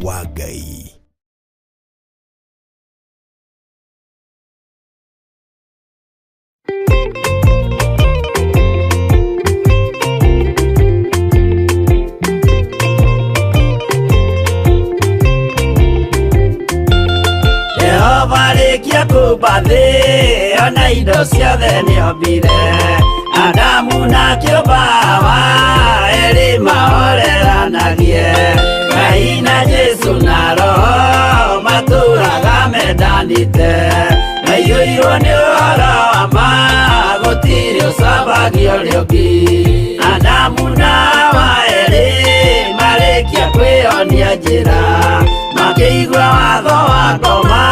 Wa Ngai. Jehova rĩkia kũmba thĩ ona indo ciothe nĩombire Adamu na kĩũmba Hawa erĩ mahoreranagie Ngai na Jesu na Roho matũraga mendanĩte maiyũirwo nĩ ũhoro wa ma gũtirĩ ũcambagio ũrĩa ũngĩ Adamu na Hawa erĩ marĩkia kwĩyonia njĩra makĩigua watho wa ngoma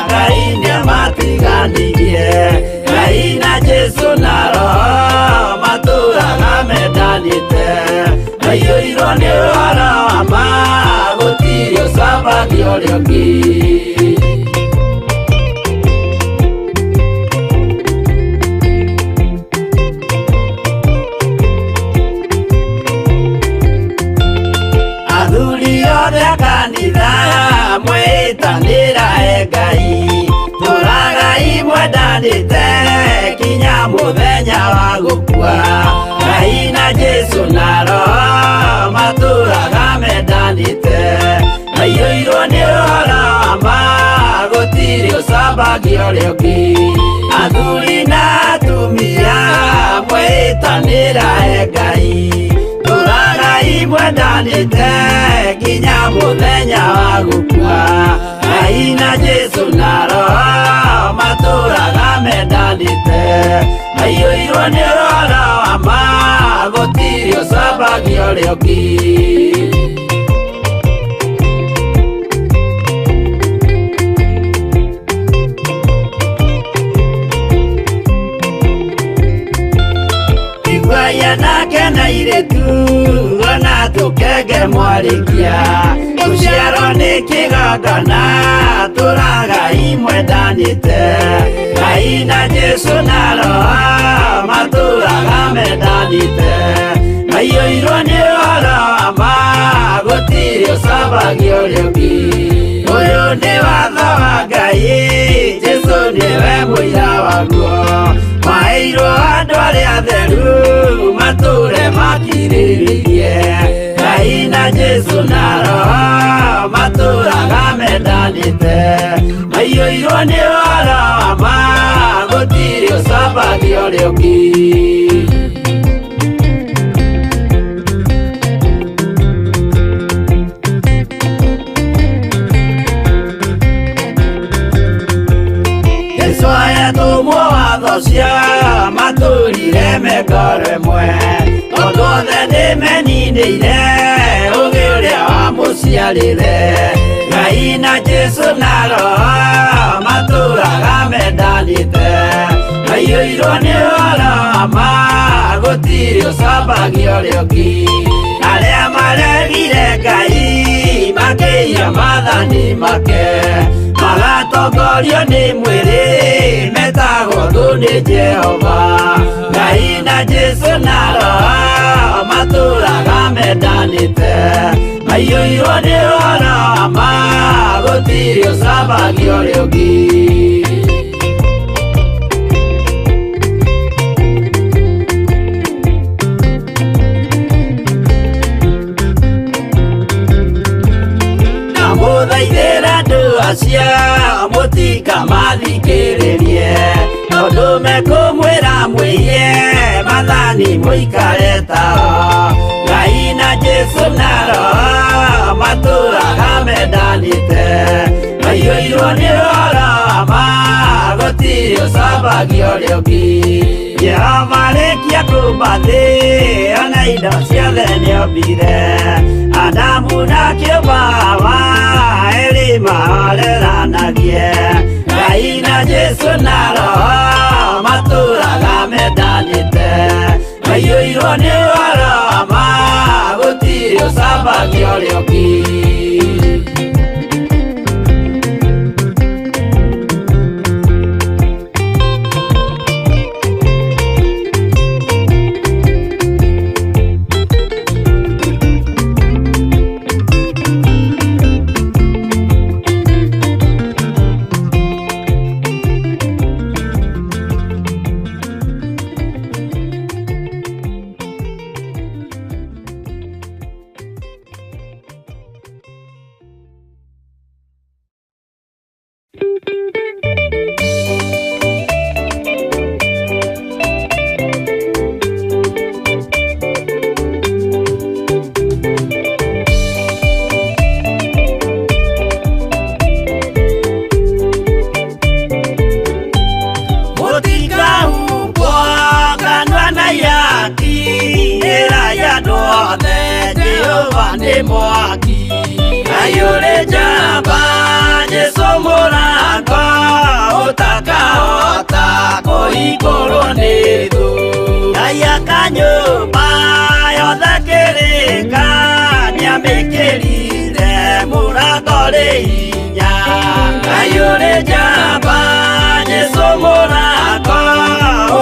Ngai nĩamatiganirie Ngai na Jesu na Roho matũraga mendanĩte maiyũirwo nĩ ũhoro wa ma gũtirĩ ũcambagio ũrĩa ũngĩ. Athuri othe a kanitha mwĩtanĩra e Ngai tũragai mwendanĩte kinya mũthenya wa gũkua Ngai na Jesu na Roho matũraga mendanĩte maiyũirwo nĩ ũhoro wa ma gũtirĩ ũcambagio ũrĩa ũngĩ athuri na atumia mwĩtanĩra e Ngai tũragai mwendanĩte nginya mũthenya wa gũkua Ngai na Jesu na Roho matũraga mendanĩte maiyũirwo nĩ ũhoro wa ma gũtirĩ ũcambagio ũrĩa ũngĩ. Iguai anake na airĩtu ona tũkenge mwarĩkia rũciaro nĩ kĩgongona tũragai mwendanĩte Ngai na Jesu na Roho matũraga mendanĩte maiyũirwo nĩ ũhoro wa ma gũtirĩ ũcambagio ũrĩa ũngĩ ũyũ nĩ watho wa Ngai Jesu nĩwe mũira waguo maheirwo andũ arĩa atheru matũre makirĩrĩirie Ngai na Jesu na Roho matũraga mendanĩte maiyũirwo nĩ ũhoro wa ma gũtirĩ ũcambagio ũrĩa ũngĩ. Jesu ayatũmwo watho cia matũrire mengoro ĩmwe tondũ othe nĩmeninĩire ũgĩ ũrĩa wamũciarire Ngai na Jesu na Roho matũraga mendanĩte maiyũirwo nĩ ũhoro wa ma gũtirĩ ũcambagio ũrĩa ũngĩ arĩa maregire Ngai makĩiya maathani make magatongorio nĩ mwĩrĩ metagwo thũ nĩ Jehova Ngai na Jesu na Roho matũraga mendanĩte maiyũirwo nĩ ũhoro wa ma gũtirĩ ũcambagio ũrĩa ũngĩ. Ndamũthaithĩra andũ acio mũtikamathikĩrĩrie tondũ mekũmwĩra mwĩiye maathani mũikare tao Ngai na Jesu na Roho matũraga mendanĩte maiyũirwo nĩ ũhoro wa ma gũtirĩ ũcambagio ũrĩa ũngĩ Jehova rĩkia kũmba thĩ ona indo ciothe nĩombire Adamu na kĩũmba Hawa erĩ mahoreranagie Ngai na Jesu na Roho matũraga mendanĩte maiyũirwo nĩ ũhoro wa ma gũtirĩ ũcambagio ũrĩa ũngĩ. Mũthamaki. Ngai ũrĩ njamba, Jesũ mũrango ũtakahota kũhingũrwo nĩ thũ. Ngai aka nyũmba yothe kĩrĩka, nĩamĩkĩrire mũrango rĩ hinya. Ngai ũrĩ njamba, Jesũ mũrango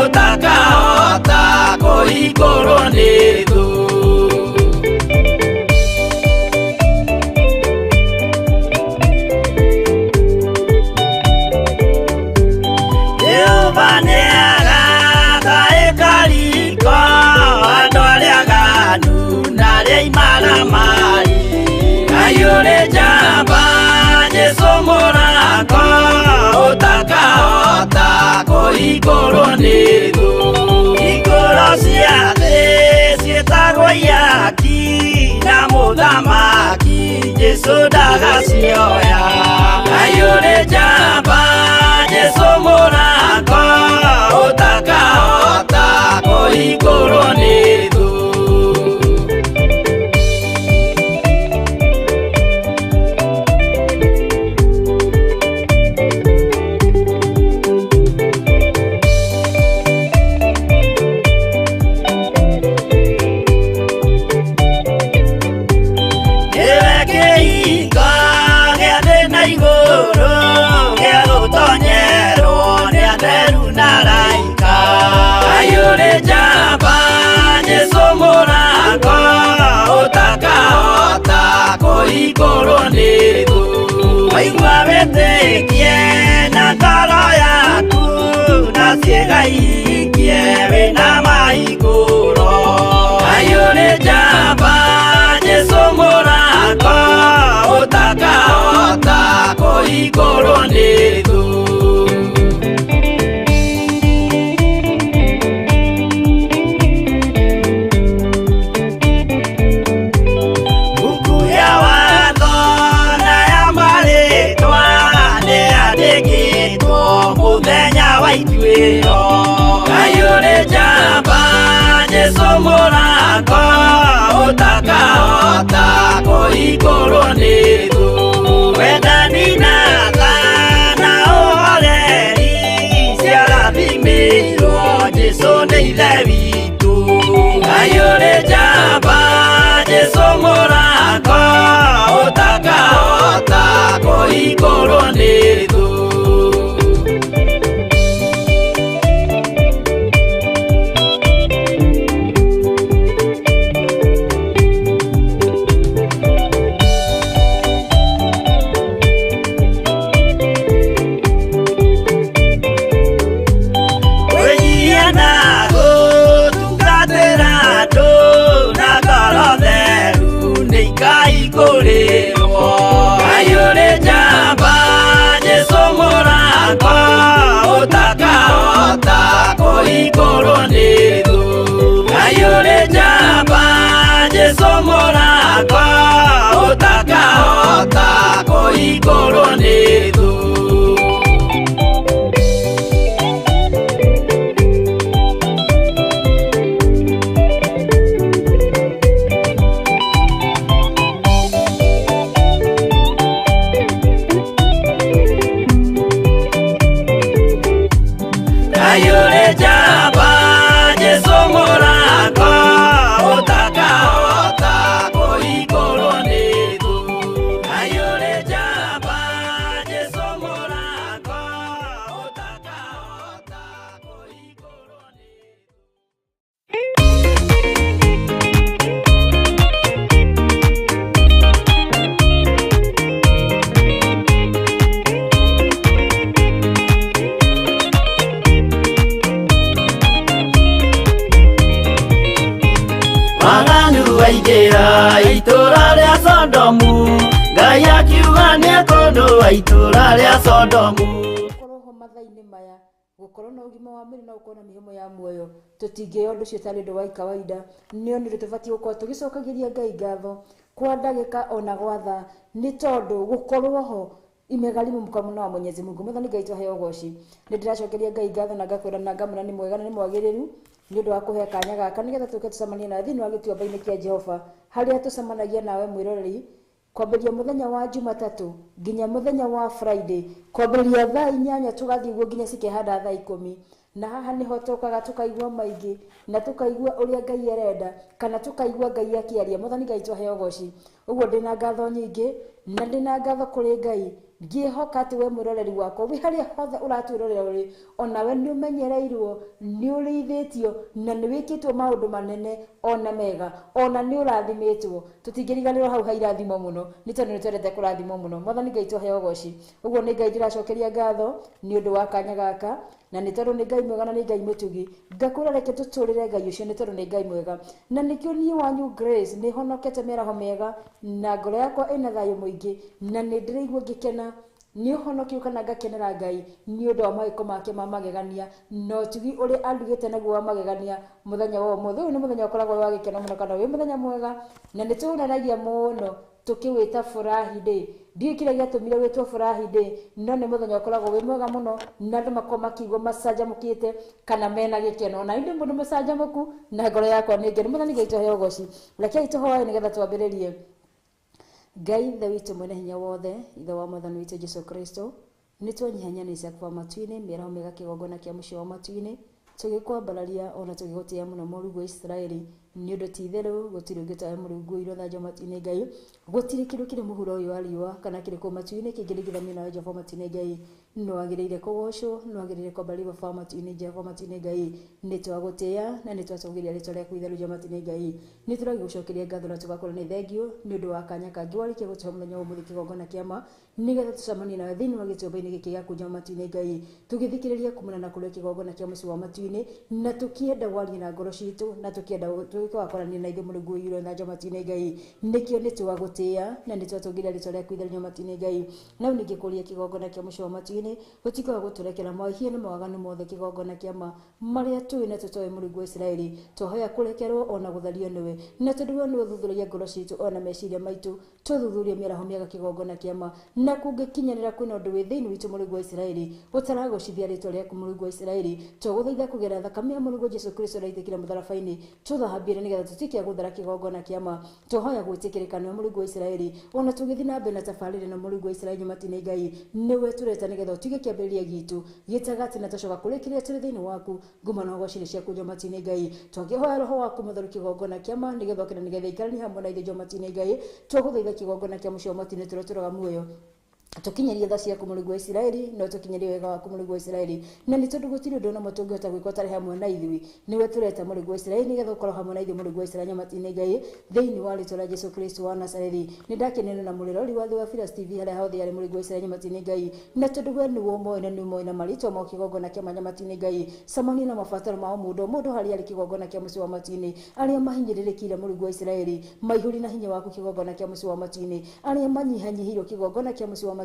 ũtakahota kũhingũrwo nĩ thũ. Jehova nĩagaka ĩkariko andũ arĩa aganu na arĩa imaramari. Ngai ũrĩ njamba, Jesũ mũrango ũtakahota kũhingũrwo nĩ thũ. Hingũro cia thĩ ciĩtagwo ihaki na mũthamaki Jesũ ndagacioya. Ngai ũrĩ njamba, Jesũ mũrango ũtakahota kũhingũrwo nĩ thũ. Nĩwe kĩhingo gĩa thĩ na igũrũ, gĩa gũtonyerwo nĩ atheru na araika. Ngai ũrĩ njamba, Jesũ mũrango ũtakahota kũhingũrwo nĩ thũ. Waigua wĩtĩkie na ngoro yaku, na ciĩga ihingie wĩna mahingũro. Ngai ũrĩ njamba, Jesũ mũrango ũtakahota kũhingũrwo nĩ thũ. Buku ya watho na ya marĩtwa nĩyandĩkĩtwo mũthenya wa ituĩro. Ngai ũrĩ njamba, Jesũ mũrango ũtakahota kũhingũrwo nĩ thũ. Wendani na tha na ũhoreri ciarathimĩirwo Jesũ nĩ Ithe witũ. Ngai ũrĩ njamba, Jesũ mũrango ũtakahota kũhingũrwo nĩ thũ. Kwĩnyihia na gũtungatĩra andũ na ngoro theru nĩikaihingũrĩrwo. Ngai ũrĩ njamba, Jesũ mũrango ũtakahota kũhingũrwo nĩ thũ. Ngai ũrĩ njamba, Jesũ mũrango ũtakahota kũhingũrwo nĩ thũ. Ngai ũrĩ njamba, Jesũ mũrango ũtakahota kũhingũrwo nĩ thũ. Ngai ũrĩ njamba, Jesũ mũrango ũtakahota kũhingũrwo nĩ thũ. Waganu waingĩra itũũra rĩa Sodomu, Ngai akiuga nĩekũnũa itũũra rĩa Sodomu. Gũkorwo ho mathaa-inĩ maya, gũkorwo na ũgima wa mwĩrĩ na gũkorwo na mĩhũmũ ya muoyo, tũtingĩoya ũndũ ũcio tarĩ ũndũ wa kawaida. Nĩ ũndũ tũbatiĩ gũkorwo tũgĩcokagĩria Ngai ngatho kwa ndagĩka ona gwa thaa, nĩ tondũ gũkorwo ho imegharimu mkono wa Mwenyezi Mungu. Mwathani Ngai tũheo ũgoci. Nĩ ndĩracokeria Ngai ngatho na ngakwĩra na ngamwĩra nĩ mwega na nĩ mwagĩrĩru nĩ ũndũ wa kũhe kanya gaka nĩgetha tũke tũcemanie na thĩinĩ wa gĩtuamba-inĩ kĩa Jehova, harĩa tũcemanagia nawe mwĩroreri. Kwambĩrĩria mũthenya wa Jumatatũ nginya mũthenya wa Friday, kwambĩrĩria thaa 8 tũgathiĩ ũguo nginya cikehanda thaa 10. Na haha nĩho tũkaga tũkaigua maingĩ na tũkaigua ũrĩa Ngai arenda kana tũkaigua Ngai akĩaria. Mwathani Ngai tũheo goci. Ũguo ndĩna ngatho nyingĩ na ndĩna ngatho kũrĩ Ngai, ngĩhoka atĩ we mwĩroreri wakwa wĩ harĩa hothe ũratwĩrorera ũrĩ, onawe nĩ ũmenyereirwo, nĩ ũrĩithĩtio na nĩ wĩkĩtwo maũndũ manene ona mega, ona nĩ ũrathimĩtwo. Tũtingĩriganĩrwo hau ha irathimo mũno, nĩ tondũ nĩ twendete kũrathimwo mũno. Mwathani Ngai tũheo goci. Ũguo nĩ Ngai ndĩracokeria ngatho nĩ ũndũ wa kanya gaka, na nĩ tondũ nĩ Ngai mwega na nĩ Ngai mũtugi. Ngakwĩra reke tũtũrĩre Ngai ũcio nĩ tondũ nĩ Ngai mwega. Na nĩkĩo niĩ wanyu Grace nĩ honokete mĩaraho mĩega na ngoro yakwa ĩna thayũ mũingĩ, na nĩ ndĩraigua ngĩkena nĩ ũhonokio kana ngakenera Ngai nĩ ũndũ wa mawĩko make ma magegania na ũtugi ũrĩa andugĩte naguo wa magegania mũthenya wa ũmũthĩ. Ũyũ nĩ mũthenya ũkoragwo wa gĩkeno mũno kana wĩ mũthenya mwega, na nĩ tũwonanagia mũno tũkĩwĩta Furahi Day. Ndiũĩ kĩrĩa gĩatũmire wĩtwo Furahi Day, no nĩ mũthenya ũkoragwo wĩ mwega mũno na andũ makoragwo makĩigua macanjamũkĩte kana mena gĩkeno. Na indĩ mũndũ mũcanjamũku na ngoro yakwa nĩ ngenu. Mwathani Ngai tũheo ũgoci. Rekei tũhoe nĩgetha twambĩrĩrie. Ngai Ithe witũ mwene hinya wothe, Ithe wa Mwathani witũ Jesu Kristo, nĩ twanyihanyia ciaku wa matu-inĩ, mĩaraho mĩega kĩgongona kĩa mũciĩ wa matu-inĩ, tũgĩkwambararia ona tũgĩgũtĩĩa mũno Mũrungu wa Isiraeli, nĩ ũndũ ti itherũ gũtirĩ ũngĩ tawe Mũrungu ũirwo thanjo matu-inĩ Ngai. Gũtirĩ kĩndũ kĩrĩ mũhuro ũyũ wa riũa kana kĩrĩ kũu matu-inĩ kĩngĩringithanio nawe Jehova matu-inĩ Ngai. No wagĩrĩire kũgocwo, no wagĩrĩire kwambarario Baba wa matu-inĩ Jehova matu-inĩ Ngai. Nĩ twagũtĩĩa na nĩ twatũgĩria rĩtwa rĩaku itheru Jehova matu-inĩ Ngai. Nĩ tũragĩgũcokeria ngatho na tũgakorwo nĩ thengio nĩ ũndũ wa kanya kangĩ warĩkia gũtũhe mũthenya wa ũmũthĩ kĩgongona kĩa ma, nĩgetha tũcemanie nawe thĩinĩ wa gĩtuamba-inĩ gĩkĩ gĩaku Jehova matu-inĩ Ngai, tũgĩthikĩrĩria kumana na kũrĩa kĩgongona kĩa mũciĩ wa matu-inĩ, na tũkĩenda warie na ngoro citũ, na tũkĩenda tũgĩka wa kwaranĩria na ithuĩ Mũrungu ũiyũire tha Jehova matu-inĩ Ngai. Nĩkĩo nĩ twagũtĩĩa na nĩ twatũgĩria rĩtwa rĩaku itheru Jehova matu-inĩ Ngai. Na rĩu ningĩ kũria kĩgongona kĩa mũciĩ wa matu-inĩ gũtuĩke wa gũtũrekera mawĩhia na mawaganu mothe kĩgongona kĩa ma marĩa tũĩ na tũtoĩ Mũrungu wa Isiraeli. Twahoya kũrekerwo ona gũthario nĩwe, na tondũ we nĩwe ũthuthuragia ngoro citũ ona meciria maitũ, tũthuthurie mĩaraho mĩega kĩgongona kĩa ma, na kũngĩkinyanĩra kwĩna ũndũ wĩ thĩinĩ witũ Mũrungu wa Isiraeli ũtaragocithia rĩtwa rĩaku Mũrungu wa Isiraeli, twagũthaitha kũgerera thakame ya Mũrungu Jesu Kristo ũrĩa waitĩkire mũtharaba-inĩ, tũthambie nĩgetha tũtuĩke a gũthera kĩgongona kĩa ma. Twahoya gwĩtĩkĩrĩka nĩwe Mũrungu wa Isiraeli, ona tũgĩthiĩ na mbere na tabarĩra ĩno Mũrungu wa Isiraeli matu-inĩ Ngai, nĩwe tũreta nĩgetha ũtuĩke kĩambĩrĩria gitũ gĩtagatĩ na tũcoka kũrĩkĩrĩria tũrĩ thĩinĩ waku. Nguma na ũgoci nĩ ciaku Jehova matu-inĩ Ngai. Twakĩhoya roho waku mũtheru kĩgongona kĩa ma nĩgetha ũkĩre nĩgetha ikaranie hamwe na ithuĩ Jehova matu-inĩ Ngai. Twagũthaitha kĩgongona kĩa mũciĩ wa matu-inĩ tũrĩa tũraga muoyo, tũkinyerie tha ciaku Mũrungu wa Isiraeli, na ũtũkinyerie wega waku Mũrungu wa Isiraeli. Na nĩ tondũ gũtirĩ ũndũ ona ũmwe tũngĩhota gwĩka ũtarĩ hamwe na ithuĩ, nĩwe tũreta Mũrungu wa Isiraeli nĩgetha ũkorwo hamwe na ithuĩ Mũrungu wa Isiraeli matu-inĩ Ngai, thĩinĩ wa rĩtwa rĩa Jesu Kristo wa Nazarethi. Nĩ ndakenera na mũrĩrori wa thĩ wa Firas TV harĩa hothe arĩ Mũrungu wa Isiraeli matu-inĩ Ngai, na tondũ we nĩwe ũmoĩ na nĩ ũmoĩ na marĩtwa mao kĩgongona kĩa mwanya matu-inĩ Ngai. Cemania na mabataro ma o mũndũ o mũndũ harĩa arĩ kĩgongona kĩa mũciĩ wa matu-inĩ, arĩa mahinyĩrĩrĩkĩire Mũrungu wa Isiraeli maihũri na hinya waku kĩgongona kĩa mũciĩ wa matu-inĩ, arĩa manyihanyihĩirwo kĩgongona kĩa mũciĩ wa matu-inĩ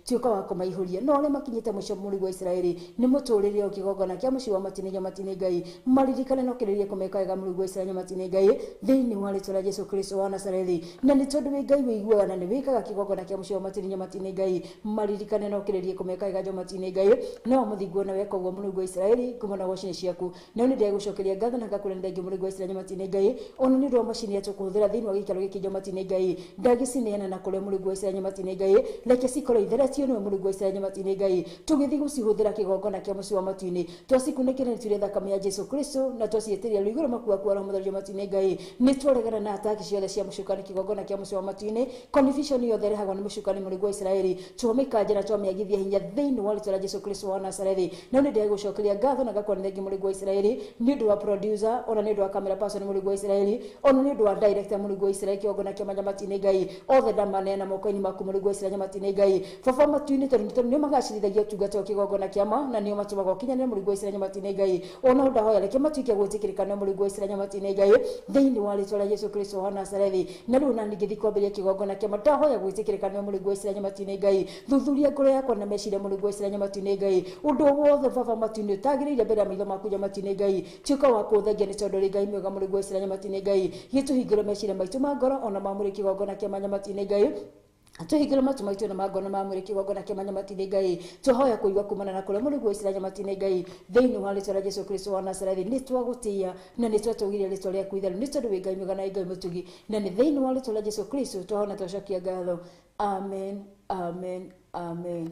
tuĩka wa kũmaihũria, no arĩa makinyĩte mũico Mũrungu wa Isiraeli nĩ mũtũrĩre o kĩgongona kĩa mũciĩ wa matu-inĩ matu-inĩ Ngai, maririkane na ũkĩrĩrĩrie kũmeka wega Mũrungu wa Isiraeli matu-inĩ Ngai, thĩinĩ wa rĩtwa rĩa Jesu Kristo wa Nazarethi. Na nĩ tondũ wĩ Ngai wĩiguaga na nĩ wĩkaga kĩgongona kĩa mũciĩ wa matu-inĩ matu-inĩ Ngai, maririkane na ũkĩrĩrĩrie kũmeka wega matu-inĩ Ngai, no mũthingu ona weka ũguo Mũrungu wa Isiraeli, nguma na ũgoci nĩ ciaku. Na rĩu nĩ ndĩragũcokeria ngatho na ngakũra nĩ thengio Mũrungu wa Isiraeli matu-inĩ Ngai, ona nĩ ũndũ wa macini ĩrĩa tũkũhũthĩra thĩinĩ wa gĩikaro gĩkĩ matu-inĩ Ngai, ndagĩcineana na kũrĩa Mũrungu wa Isiraeli matu-inĩ Ngai, reke cikorwo itheretio nĩwe Mũrungu wa Isiraeli matu-inĩ Ngai, tũgĩthiĩ gũcihũthĩra kĩgongona kĩa mũciĩ wa matu-inĩ, twacikunĩkĩra nĩ tuire thakame ya Jesu Kristo na twaciĩtĩria rũigũrũ makuaku wa Roho Mũtheru matu-inĩ Ngai. Nĩ twaregana na ataki ciothe cia mũcukani kĩgongona kĩa mũciĩ wa matu-inĩ, confusion yothe ĩrehagwo nĩ mũcukani Mũrungu wa Isiraeli, twamĩkanja na twamĩagithia hinya thĩinĩ wa rĩtwa rĩa Jesu Kristo wa Nazarethi. Na nĩ ndĩragũcokeria ngatho na ngakũra nĩ thengio Mũrungu wa Isiraeli nĩ ũndũ wa producer, ona nĩ ũndũ wa camera person Mũrungu wa Isiraeli, ona nĩ ũndũ wa director Mũrungu wa Isiraeli kĩgongona kĩa mwanya matu-inĩ Ngai, othe ndamaneana moko-inĩ maku Mũrungu wa Isiraeli matu-inĩ Ngai. Baba matu-inĩ tondũ nĩo magacĩrithagia ũtungata wa kĩgongona kĩa ma, na nĩo matũmaga ũkinyanĩre Mũrungu wa Isiraeli matu-inĩ Ngai. Ona ndahoya reke matuĩke gwĩtĩkĩrĩka nĩ Mũrungu wa Isiraeli matu-inĩ Ngai, thĩinĩ wa rĩtwa rĩa Jesu Kristo wa Nazarethi. Na rĩu na ningĩ kwambĩrĩria kĩgongona kĩa ma, ndahoya gwĩtĩkĩrĩka nĩ Mũrungu wa Isiraeli matu-inĩ Ngai. Thuthuria ngoro yakwa na meciria Mũrungu wa Isiraeli matu-inĩ Ngai, ũndũ wothe Baba matu-inĩ ũtagĩrĩire mbere ya maitho maku matu-inĩ Ngai, tuĩka wa kũũthengia nĩ tondũ ũrĩ Ngai mwega Mũrungu wa Isiraeli matu-inĩ Ngai. Gĩtũhingũre meciria maitũ ma ngoro ona ma mwĩrĩ kĩgongona kĩa mwanya matu-inĩ Ngai, Tũhingĩre matũ maitũ na mangona ma mwĩrĩ kĩgongona kĩa manyamatinĩ Ngai. Tũhoya kũigua kumana na kũrĩa mũrĩguo Isiraeli nyamatinĩ Ngai, thĩinĩ wa rĩtwa rĩa Jesu Kristo wa Nazareti. Nĩ twagũtĩĩa na nĩ twatũgĩria rĩtwa rĩaku itheru, nĩ tondũ wĩ Ngai mwega na wĩ Ngai mũtugi, na nĩ thĩinĩ wa rĩtwa rĩa Jesu Kristo twahona twacokia ngatho. Amen, amen, amen.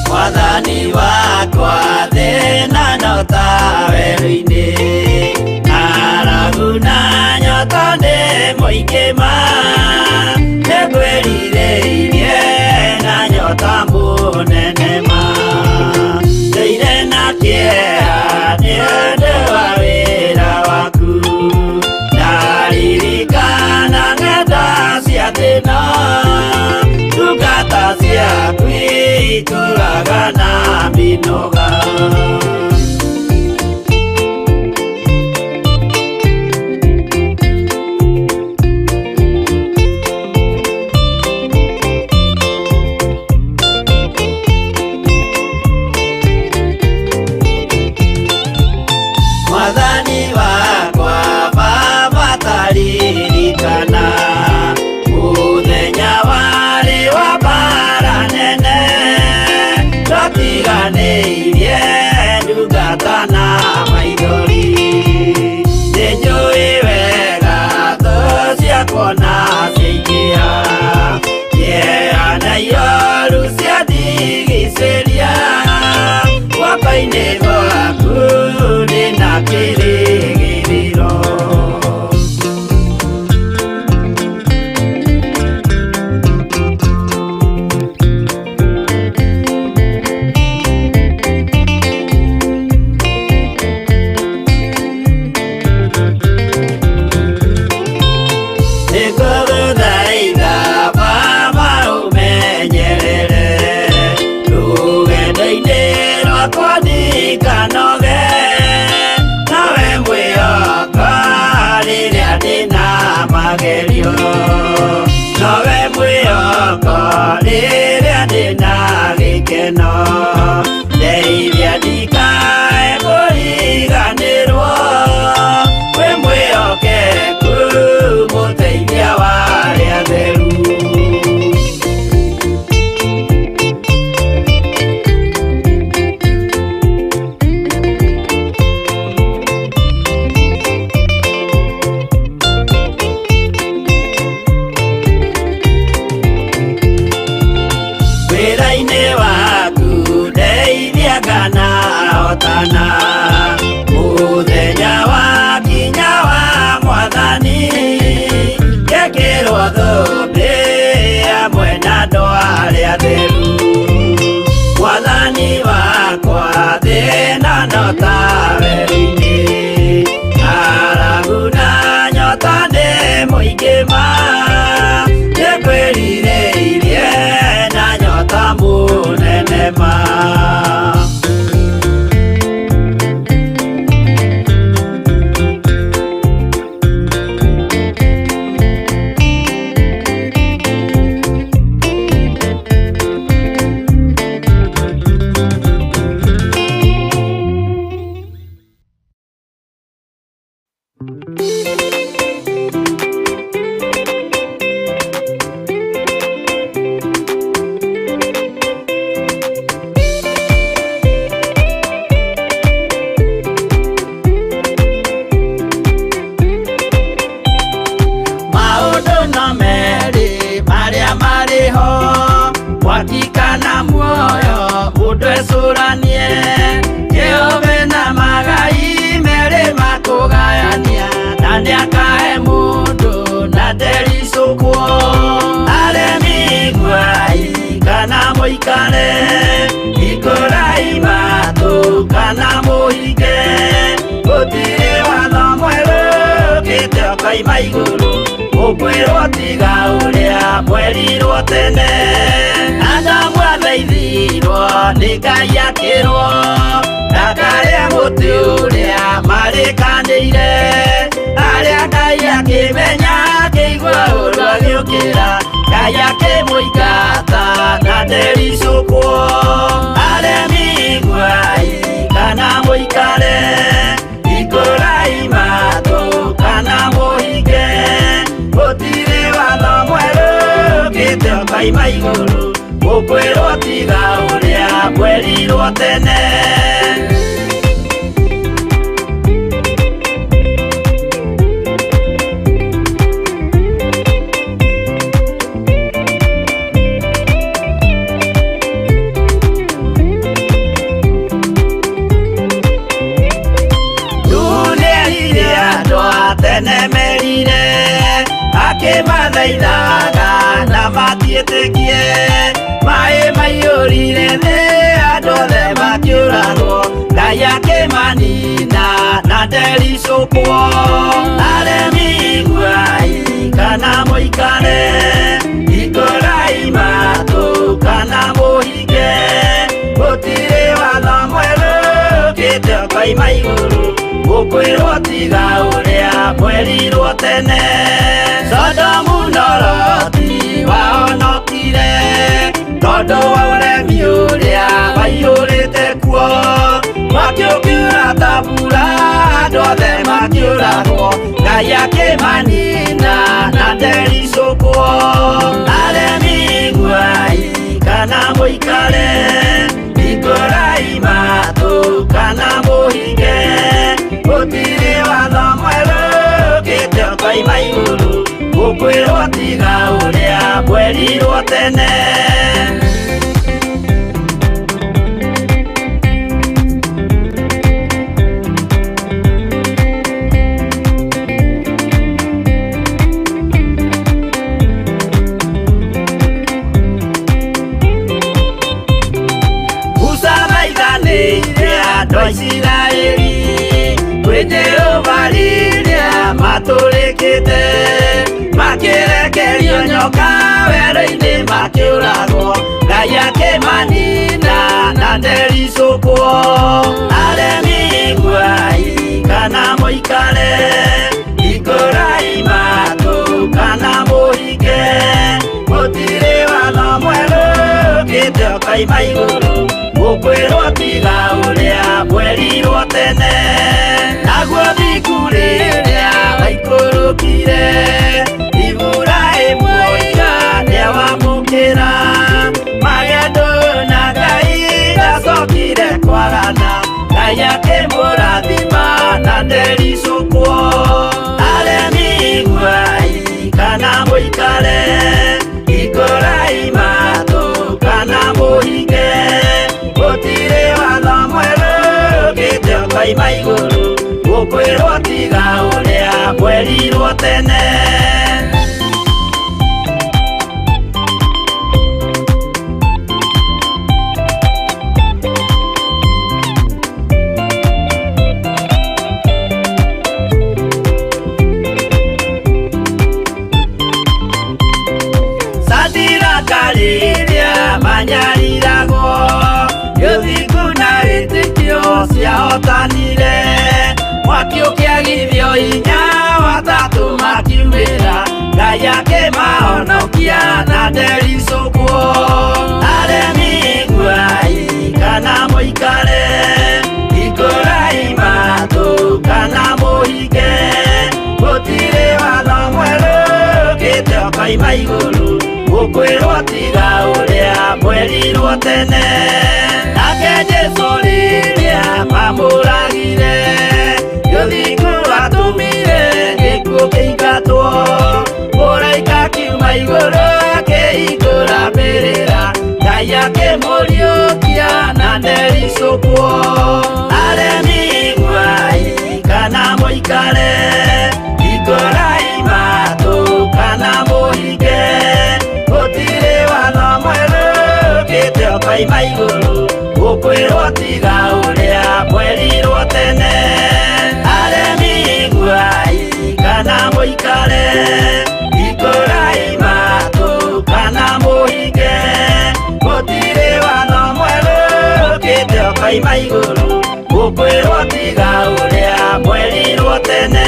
Mwathani wakwa thĩna no ta werũ-inĩ, ng'aragu na nyota nĩ mũingĩ ma, nĩngwĩrirĩirie na nyota mũnene ma. Ndũire na kĩeha nĩ ũndũ wa wĩra waku, ndaririkana ng'enda cia thĩna, ndungata ciaku itũraga na mĩnoga. Mwathani wakwa Baba taririkana mũthenya warĩ wa mbara nene, twatiganĩirie ndungata na maithori. Nĩnjũĩ wega thũ ciakwa na ciaingĩha, kĩeha na ioru ciandigicĩria, guoko-inĩ gwaku ndĩna kĩrĩgĩrĩro. Nĩngũgũthaitha Baba ũmenyerere rũgendo-inĩ rwakwa ndikanoge, nawe mwĩhoka rĩrĩa ndĩna magerio, nowe mwĩhoko rĩrĩa ndĩna gĩkeno, ndeithia ndikae kũriganĩrwo, wĩ mwĩhokeku mũteithia wa arĩa atheru. Wĩra-inĩ waku ndeithia kana hotana, mũthenya wakinya wa Mwathani, ngekĩrwo thũmbĩ hamwe na andũ arĩa atheru. Mwathani wakwa thĩna no ta werũ-inĩ, ng'aragu na nyota nĩ mũingĩ ma, nĩngwĩrirĩirie na nyota mũnene ma. Maũndũ no merĩ marĩa marĩ ho, mwaki kana muoyo, mũndũ ecũranie, Jehova na magai merĩ makũgayania, na nĩakahe mũndũ na ndericũkwo. Aremi iguai kana mũikare, hingũrai matũ kana mũhinge, gũtirĩ watho mwerũ ũkĩte ũkoima igũrũ, mũkwĩrwo tiga ũrĩa mwerirwo tene. Adamu athaithirwo nĩ Ngai akĩrwo ndakarĩe mũtĩ ũrĩa marĩkanĩire. Mũingata na ndericũkwo. Aremi iguai kana mũikare, hingũrai matũ kana mũhinge, gũtirĩ watho mwerũ ũkĩte ũkoima igũrũ, mũkwĩrwo tiga ũrĩa mwerirwo tene. Nĩerire andũ a tene merire, akĩmathaithaga na matiĩtĩkie. Maĩ maiyũrire thĩ, andũ othe makĩũragwo, Ngai akĩmanina na ndericũkwo. Aremi iguai kana mũikare, hingũrai matũ kana mũhinge, gũtirĩ watho mwerũ ũkĩte ũkoima igũrũ, mũkwĩrwo tiga ũrĩa mwerirwo tene. Sodomu na Loti wahonokire tondũ wa ũremi ũrĩa waiyũrĩte kuo. Mwaki ũkiura ta mbura, andũ othe makĩũragwo, Ngai akĩmanina na ndericũkwo. Aremi iguai kana mũikare, hingũrai matũ kana mũhinge, gũtirĩ watho mwerũ ũkĩte ũkoima igũrũ, mũkwĩrwo tiga ũrĩa mwerirwo tene. Musa thaithanĩire andũ a Isiraeli kwĩ Jehova rĩrĩa matũrĩkĩte, makĩrekerio nyoka werũ-inĩ makĩũragwo, Ngai akĩmanina na ndericũkwo. Aremi iguai kana mũikare, hingũrai matũ kana mũhinge, gũtirĩ watho mwerũ ũkĩte ũkoima igũrũ, mũkwĩrwo tiga ũrĩa mwerirwo tene. Naguo thingu rĩrĩa waikũrũkire, Iburahĩmu oiga nĩawamũkĩra, magendo na Ngai ndacokire kwagana, Ngai akĩmũrathima na ndericũkwo. Aremi iguai kana mũikare, hingũrai matũ kana mũhinge, gũtirĩ watho mwerũ ũkĩte ũkoima igũrũ, mũkwĩrwo tiga ũrĩa mwerirwo tene. Sadiraka rĩrĩa manyariragwo, gĩthingu na wĩtĩkio ciahotanire, mwaki ũkĩagithio hinya watatũ makiumĩra, Ngai akĩmahonokia na ndericũkwo. Aremi iguai kana mũikare, hingũrai matũ kana mũhinge, gũtirĩ watho mwerũ ũkĩte ũkoima igũrũ, mũkwĩrwo tiga ũrĩa mwerirwo tene. Nake Jesũ rĩrĩa mamũragire, gĩthingu atũmire gĩkuũ kĩingatwo, mũraika akiuma igũrũ akĩhingũra mbĩrĩra, Ngai akĩmũriũkia na ndericũkwo. Aremi iguai kana mũikare, hingũrai matũ kana mũhinge, gũtirĩ watho mwerũ ũkĩte ũkoima igũrũ, mũkwĩrwo tiga ũrĩa mwerirwo tene. Aremi iguai kana mũikare, hingũrai matũ kana mũhinge, gũtirĩ watho mwerũ ũkĩte ũkoima igũrũ, mũkwĩrwo tiga ũrĩa mwerirwo tene.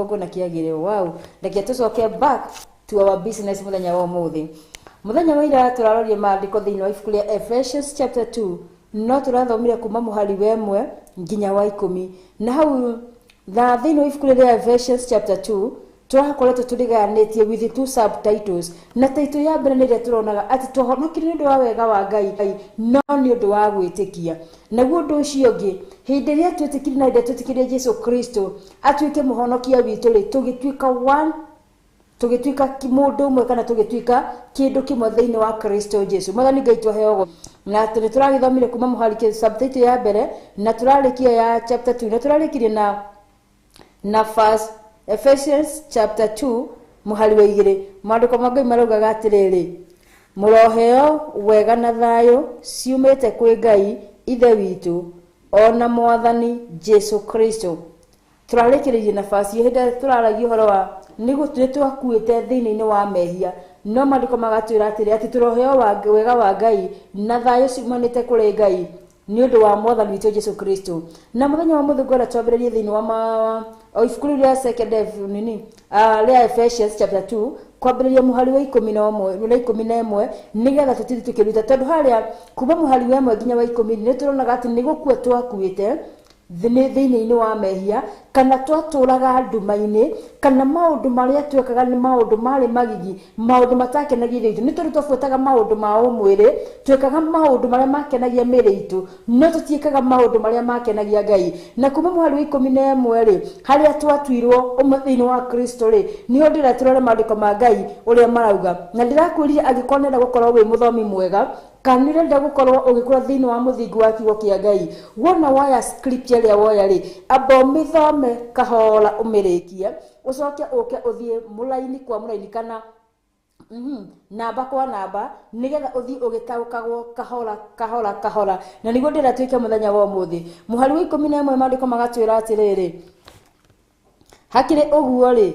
Kĩgongona kĩagĩre. Wow, reke tũcoke back to our business mũthenya wa ũmũthĩ. Mũthenya wa ira tũrarorie maandĩko thĩinĩ wa ibuku rĩa Ephesians chapter 2, no tũrathomire kuma mũhari wa 1 nginya wa 10. Na hau na thĩinĩ wa ibuku rĩa Ephesians chapter 2 tũrakoretwo tũrĩgayanĩtie with two subtitles. Na title ya mbere nĩ ĩrĩa tũronaga atĩ twahonokire nĩ ũndũ wa wega wa Ngai, no nĩ ũndũ wa gwĩtĩkia. Naguo ũndũ ũcio ũngĩ, hĩndĩ ĩrĩa twĩtĩkirie na hĩndĩ ĩrĩa twĩtĩkirie Jesu Kristo atuĩke mũhonokia witũ rĩ, tũgĩtuĩka one, tũgĩtuĩka mũndũ ũmwe kana tũgĩtuĩka kĩndũ kĩmwe thĩinĩ wa Kristo Jesu. Mwathani Ngai twaheo. Na nĩ tũragĩthomire kuma mũhari subtitle ya mbere na tũrarĩkia ya chapter 2, na tũrarĩkirie na first Ephesians chapter 2 mũhari wa 2. Maandĩko ma Ngai maraugaga atĩrĩrĩ, mũroheo wega na thayũ ciumĩte kwĩ Ngai Ithe witũ ona Mwathani Jesu Kristo. Tũrarĩkĩrĩirie nafasi ĩyo hĩndĩ ĩrĩa tũraragia ũhoro wa nĩ twakuĩte thĩinĩ-inĩ wa mehia, no maandĩko magatwĩra atĩrĩ atĩ tũroheo wega wa Ngai na thayũ ciumanĩte kũrĩ Ngai nĩ ũndũ wa Mwathani witũ Jesu Kristo. Na mũthenya wa mũthĩ ngwenda twambĩrĩrie thĩinĩ wa o ibuku rĩu rĩa second nini rĩa Ephesians chapter 2 kwambĩrĩria mũhari wa 11 na 11, nĩgetha tũthiĩ tũkĩruta, tondũ harĩa kuma mũhari wa 1 nginya wa 10 nĩ tũronaga atĩ nĩ gũkua twakuĩte thĩinĩ-inĩ wa mehia, kana twatũraga nduma-inĩ, kana maũndũ marĩa twekaga nĩ maũndũ marĩ magigi, maũndũ matakenagia ithe witũ. Nĩ tondũ twabuataga maũndũ ma ũmwĩrĩ, twekaga maũndũ marĩa makenagia mĩĩrĩ itũ, no tũtiĩkaga maũndũ marĩa makenagia Ngai. Na kuma mũhari wa 11 rĩ, harĩa twatuirwo ũmwe thĩinĩ wa Kristo rĩ, nĩho ndĩrenda tũrore maandĩko ma Ngai ũrĩa marauga. Na ndĩrakwĩrire angĩkorwo nĩũrenda gũkorwo wĩ mũthomi mwega, kana nĩũrenda gũkorwo ũgĩkũra thĩinĩ wa mũthingi wa kiugo kĩa Ngai, wona woya scripture ĩrĩa woya rĩ, amba ũmĩthome kahora ũmĩrĩkie, ũcoke ũke ũthiĩ mũraini kwa mũraini kana namba kwa namba, nĩgetha ũthiĩ ũgĩtaũkagwo kahora kahora kahora. Na nĩguo ndĩrenda twĩke mũthenya wa ũmũthĩ. Mũhari wa 11 maandĩko magatwĩra atĩrĩrĩ, hakĩrĩ ũguo rĩ,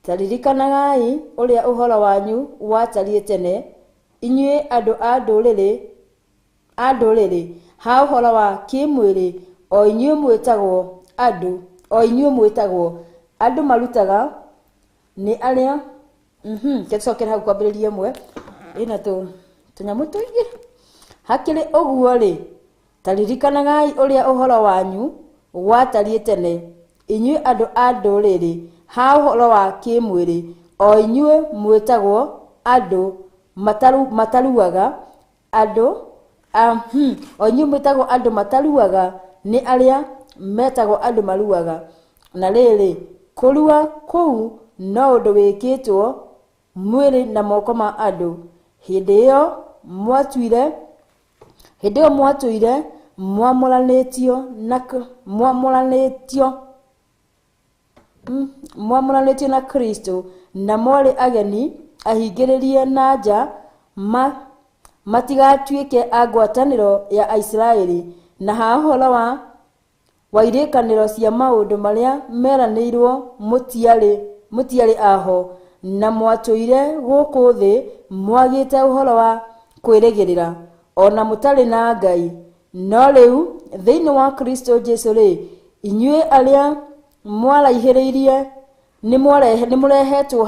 ta ririkanagai ũrĩa ũhoro wanyu watariĩ tene, inyuĩ andũ a ndũrĩrĩ, ha ũhoro wa kĩmwĩrĩ, o inyuĩ mwĩtagwo andũ, o inyuĩ mwĩtagwo andũ marutaga nĩ arĩa tũcokere hau kwambĩrĩria ĩmwe ĩna tũnyamũ tũingĩ. Hakĩrĩ ũguo rĩ, ta ririkanagai ũrĩa ũhoro wanyu watariĩ tene, inyuĩ andũ a ndũrĩrĩ, ha ũhoro wa kĩmwĩrĩ, o inyuĩ mwĩtagwo andũ mataruaga, andũ o inyuĩ mwĩtagwo andũ mataruaga nĩ arĩa metagwo andũ maruaga. Na rĩrĩ, kũrua kũu no ũndũ wĩkĩtwo mwĩrĩ na moko ma andũ. Hĩndĩ ĩyo mwatũire mwamũranĩtio na Kristo, na mwarĩ ageni ahingĩrĩrie na nja matigatuĩke a ngwatanĩro ya Aisiraeli, na ha ũhoro wa irĩkanĩro cia maũndũ marĩa meranĩirwo mũtiarĩ aho, na mwatũire gũkũ thĩ mwagĩte ũhoro wa kwĩrĩgĩrĩra, ona mũtarĩ na Ngai. No rĩu thĩinĩ wa Kristo Jesu rĩ, inyuĩ arĩa mwaraihĩrĩirie nĩmũrehetwo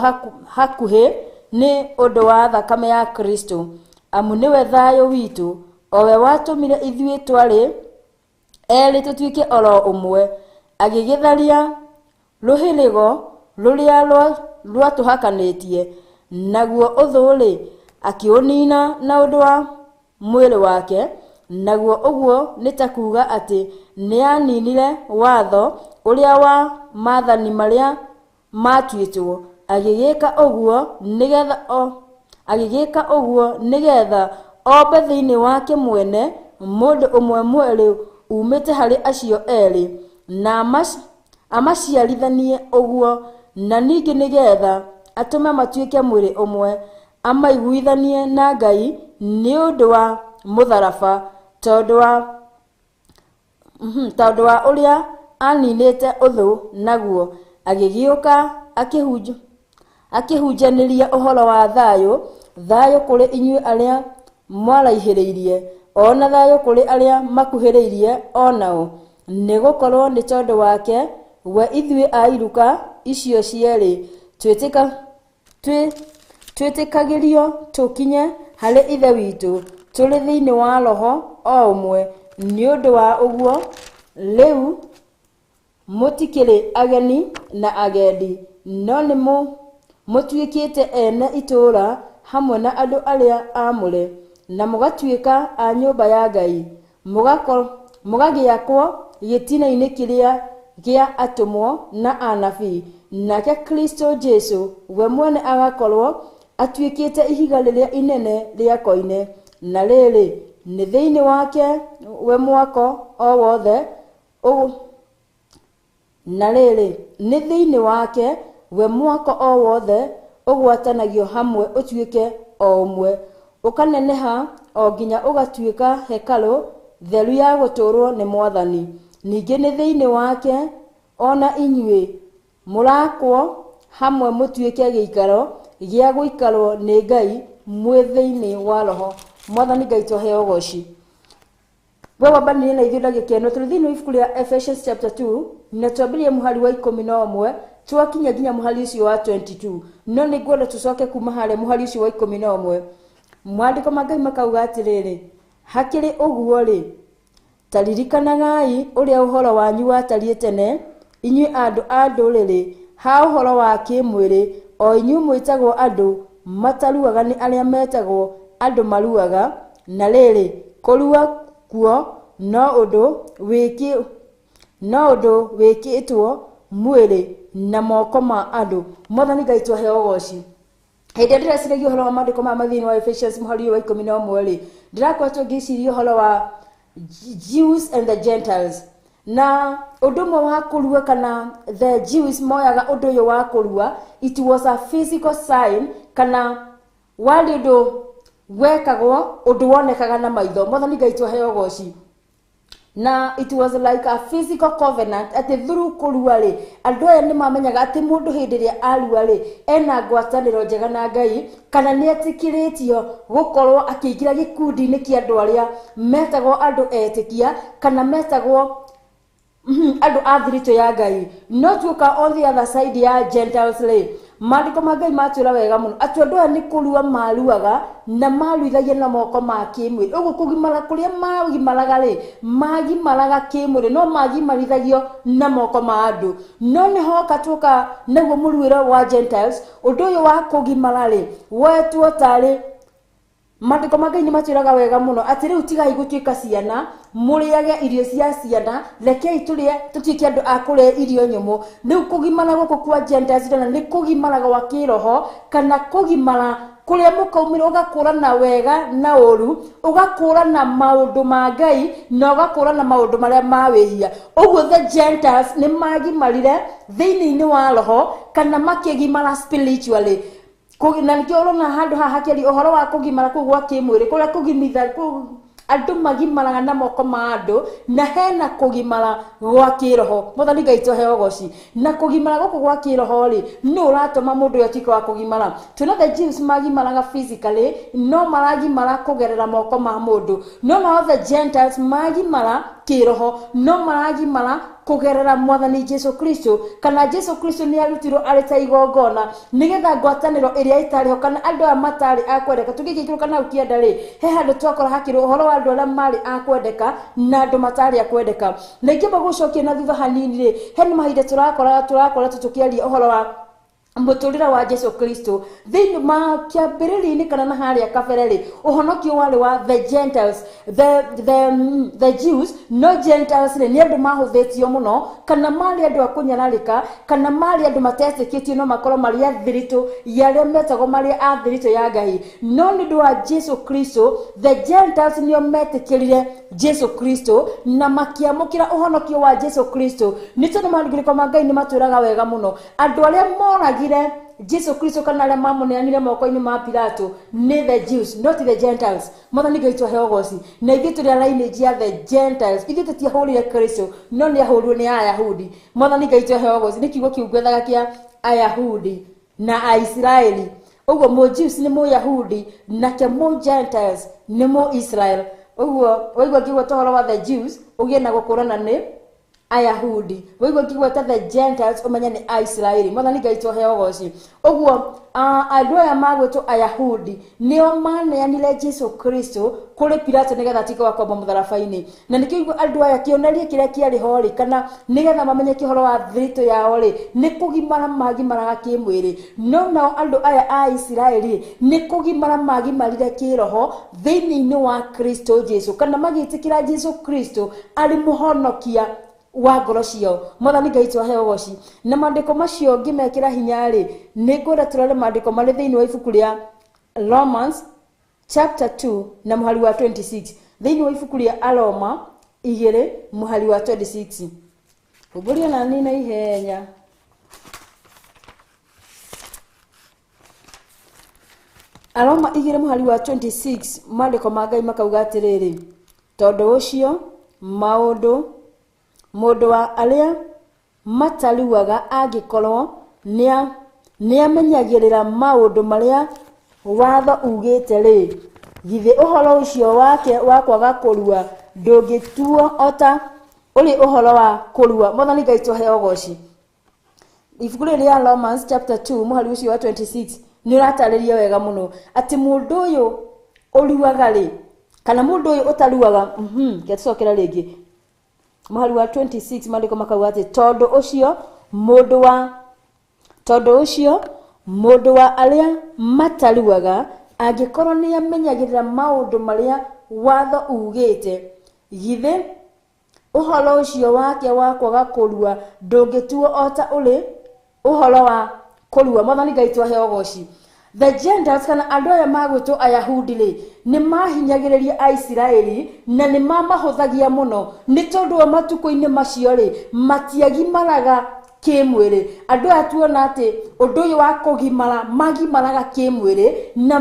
hakuhĩ nĩ ũndũ wa thakame ya Kristo, amu nĩwe thayũ witũ, o we watũmire ithuĩ twarĩ erĩ tũtuĩke oro ũmwe, agĩgĩtharia rũhĩrĩgo rũrĩa rwatũhakanĩtie, naguo ũthũ-rĩ akĩũnina na ũndũ wa mwĩrĩ wake. Naguo ũguo nĩ ta kuuga atĩ nĩaninire watho ũrĩa wa maathani marĩa matuĩtwo, agĩgĩka ũguo nĩgetha ombe thĩinĩ wake mwene mũndũ ũmwe mwerũ umĩte harĩ acio erĩ, na amaciarithanie ũguo, na ningĩ nĩgetha atũme matuĩke mwĩrĩ ũmwe, amaiguithanie na Ngai nĩ ũndũ wa mũtharaba, tondũ wa ũrĩa aninĩte ũthũ naguo, agĩgĩũka akĩhunjanĩria ũhoro wa thayũ, thayũ kũrĩ inyuĩ arĩa mwaraihĩrĩirie, ona thayũ kũrĩ arĩa makuhĩrĩirie onao, nĩgũkorwo nĩ tondũ wake we ithuĩ a iruka icio cierĩ twĩtĩkagĩrio tũkinye harĩ Ithe witũ tũrĩ thĩinĩ wa Roho o ũmwe. Nĩ ũndũ wa ũguo rĩu mũtikĩrĩ ageni na agendi, no nĩ mũtuĩkĩte ene itũũra hamwe na andũ arĩa aamũre, na mũgatuĩka a nyũmba ya Ngai, mũgagĩakwo gĩtina-inĩ kĩrĩa gĩa atũmwo na anabii, nake Kristo Jesu we mwene agakorwo atuĩkĩte ihiga rĩrĩa inene rĩa koine. Na rĩrĩ, nĩ thĩinĩ wake we mwako o wothe na rĩrĩ, nĩ thĩinĩ wake we mwako o wothe ũgwatanagio hamwe ũtuĩke o ũmwe, ũkaneneha o nginya ũgatuĩka hekarũ theru ya gũtũũrwo nĩ Mwathani. Ningĩ nĩ thĩinĩ wake ona inyuĩ mũrakwo hamwe mũtuĩke gĩikaro gĩa gũikarwo nĩ Ngai mwĩ thĩinĩ wa Roho. Mwathani Ngai tũheo ũgoci. We wambanĩrie na ithuĩ ndagĩka ĩno tũrĩ thĩinĩ wa ibuku rĩa Ephesians chapter 2 na twambĩrĩrie mũhari wa 11 twakinya nginya mũhari ũcio wa 22. No nĩ ngwenda tũcoke kuma harĩa mũhari ũcio wa 11. Maandĩko ma Ngai makauga atĩrĩrĩ, hakĩrĩ ũguo rĩ, ta ririkanagai ũrĩa ũhoro wanyu watariĩ tene, inyuĩ andũ a ndũrĩrĩ, ha ũhoro wa kĩĩmwĩrĩ, o inyuĩ mwĩtagwo andũ mataruaga nĩ arĩa metagwo andũ maruaga, na rĩrĩ, kũrua kuo no ũndũ wĩkĩtwo mwĩrĩ na moko ma andũ. Mwathani Ngai tũheo ũgoci. Hĩndĩ ĩrĩa ndĩreciragia ũhoro wa maandĩko maya ma thĩinĩ wa Ephesians mũhari ũyũ wa 11 rĩ, ndĩrakoretwo ngĩciria ũhoro wa Jews and the Gentiles. Na ũndũ ũmwe wa kũrua kana the Jews moyaga ũndũ ũyũ wa kũrua, it was a physical sign, kana warĩ ũndũ wekagwo, ũndũ wonekaga na maitho. Mwathani Ngai tũheo ũgoci. Na it was like a physical covenant atĩ through kũrua rĩ, andũ aya nĩ mamenyaga atĩ mũndũ hĩndĩ ĩrĩa arua rĩ, ena ngwatanĩro njega na Ngai, kana nĩ etĩkĩrĩtio gũkorwo akĩingĩra gĩkundi-inĩ kĩa andũ arĩa metagwo andũ etĩkia, kana metagwo andũ a thiritũ ya Ngai. No tuoka on the other side ya Gentiles rĩ, maandĩko ma Ngai matwĩra wega mũno atĩ andũ aya nĩ kũrua maruaga na maruithagia na moko ma kĩmwĩrĩ. Ũguo kũgimara kũrĩa magimaraga rĩ, magimaraga kĩmwĩrĩ, no magimarithagio na moko ma andũ. No nĩ hoka tuoka naguo mũruĩro wa Gentiles, ũndũ ũyũ wa kũgimara rĩ, wetwo tarĩ maandĩko ma Ngai nĩ matwĩraga wega mũno atĩ rĩu tigai gũtuĩka ciana, mũrĩage irio cia ciana, rekei tũrĩe tũtuĩke andũ a kũrĩa irio nyũmũ. Rĩu kũgimara gũkũ kwa Gentiles ndĩrona nĩ kũgimara gwa kĩroho, kana kũgimara kũrĩa mũkaumĩra ũgakũrana wega na ũru, ũgakũrana maũndũ ma Ngai na ũgakũrana maũndũ marĩa ma wĩhia. Ũguo the Gentiles nĩ magimarire thĩinĩ-inĩ wa roho, kana makĩgimara spiritually. Na nĩkĩo ũrona handũ haha hakĩaria ũhoro wa kũgimara kũu gwa kĩmwĩrĩ, kũrĩa kũgimitha andũ magimaraga na moko ma andũ, na hena kũgimara gwa kĩroho. Mwathani Ngai tũheo ũgoci. Na kũgimara gũkũ gwa kĩroho rĩ, nũ ũratũma mũndũ ũyũ atuĩke wa kũgimara? Twĩna the Jews magimaraga physically, no maragimara kũgerera moko ma mũndũ. No nao the Gentiles magimara kĩroho, no maragimara kũgerera Mwathani Jesu Kristo, kana Jesu Kristo nĩ arutirwo arĩ ta igongona nĩgetha ngwatanĩro ĩrĩa ĩtarĩ ho, kana andũ aya matarĩ a kwendeka. Tũngĩgĩikũrũka na hau kĩanda rĩ, he handũ twakora hakĩrwo ũhoro wa andũ arĩa marĩ a kwendeka na andũ matarĩ a kwendeka. Na ingĩamba gũcokia na thutha hanini rĩ, he nĩ mahinda tũrakoretwo tũkĩaria ũhoro wa mũtũrĩre wa Jesu Kristo thĩinĩ ma kĩambĩrĩria-inĩ kana na harĩa kabere rĩ, ũhonokio warĩ wa the Gentiles, the Jews. No Gentiles rĩ, nĩ andũ mahũthĩtio mũno, kana marĩ andũ a kũnyararĩka, kana marĩ andũ matetĩkĩtio, no makorwo marĩ a thiritũ ya arĩa metagwo marĩ a thiritũ ya Ngai. No nĩ ũndũ wa Jesu Kristo, the Gentiles nĩo metĩkĩrire Jesu Kristo na makĩamũkĩra ũhonokio wa Jesu Kristo. Nĩ tondũ maandĩko ma Ngai nĩ matwĩraga wega mũno, andũ arĩa moragire Jesu Kristo kana arĩa mamũneanire moko-inĩ ma Pilato nĩ the Jews, not the Gentiles. Mwathani Ngai tũheo ũgoci. Na ithuĩ tũrĩ a lineage ya the Gentiles. Ithuĩ tũtiahũrire Kristo, no nĩ ahũrirwo nĩ Ayahudi. Mwathani Ngai tũheo ũgoci. Nĩ kiugo kĩu ngwethaga kĩa Ayahudi na Aisiraeli. Ũguo mũ Jews nĩ Mũyahudi, nake mũ Gentiles nĩ mũ Israel. Ũguo waigua ngĩgweta ũhoro wa the Jews, ũgĩe na gũkũrana nĩ Ayahudi. Waigua ngĩgweta the Gentiles, ũmenye nĩ Aisiraeli. Mwathani Ngai tũheo ũgoci. Ũguo andũ aya magwĩtwo Ayahudi nĩo maneanire Jesu Kristo kũrĩ Pilato nĩgetha atuĩke wa kwamba mũtharaba-inĩ. Na nĩkĩo igua andũ aya kĩonereria kĩrĩa kĩarĩ ho rĩ, kana nĩgetha mamenye kĩhoro wa thiritũ yao rĩ, nĩ kũgimara magimaraga kĩmwĩrĩ. No nao andũ aya a Isiraeli nĩ kũgimara magimarire kĩroho thĩinĩ-inĩ wa Kristo Jesu, kana magĩtĩkĩra Jesu Kristo arĩ mũhonokia wa ngoro ciao. Mwathani Ngai twahe ũgoci. Na maandĩko macio ngĩmekĩra hinya rĩ, nĩ ngwenda tũrore maandĩko marĩ thĩinĩ wa ibuku rĩa Romans chapter 2 na mũhari wa 26. Thĩinĩ wa ibuku rĩa Aroma 2 mũhari wa 26. Humbũria nani na ihenya. Aroma 2 mũhari wa 26, maandĩko ma Ngai makauga atĩrĩrĩ, tondũ ũcio maũndũ mũndũ wa arĩa mataruaga angĩkorwo nĩamenyagĩrĩra maũndũ marĩa watho ugĩte rĩ, githĩ ũhoro ũcio wake wa kwaga kũrua ndũngĩtuo ota ũrĩ ũhoro wa kũrua. Mwathani Ngai tũheo ũgoci. Ibuku rĩrĩ rĩa Romans chapter 2 mũhari ũcio wa 26 nĩ ũratarĩria wega mũno atĩ mũndũ ũyũ ũruaga rĩ, kana mũndũ ũyũ ũtaruaga, reke tũcokere rĩngĩ mũhari wa 26, maandĩko makauga atĩ tondũ ũcio mũndũ wa arĩa mataruaga angĩkorwo nĩamenyagĩrĩra maũndũ marĩa watho ugĩte, githĩ ũhoro ũcio wake wa kwaga kũrua ndũngĩtuo ota ũrĩ ũhoro wa kũrua. Mwathani Ngai twahe ũgoci. The Gentiles kana andũ aya magwĩtwo Ayahudi rĩ, nĩ mahinyagĩrĩria Aisiraeli na nĩ mamahũthagia mũno, nĩ tondũ wa matukũ-inĩ macio rĩ, matiagimaraga kĩmwĩrĩ. Andũ aya tuona atĩ ũndũ ũyũ wa kũgimara, magimaraga kĩmwĩrĩ na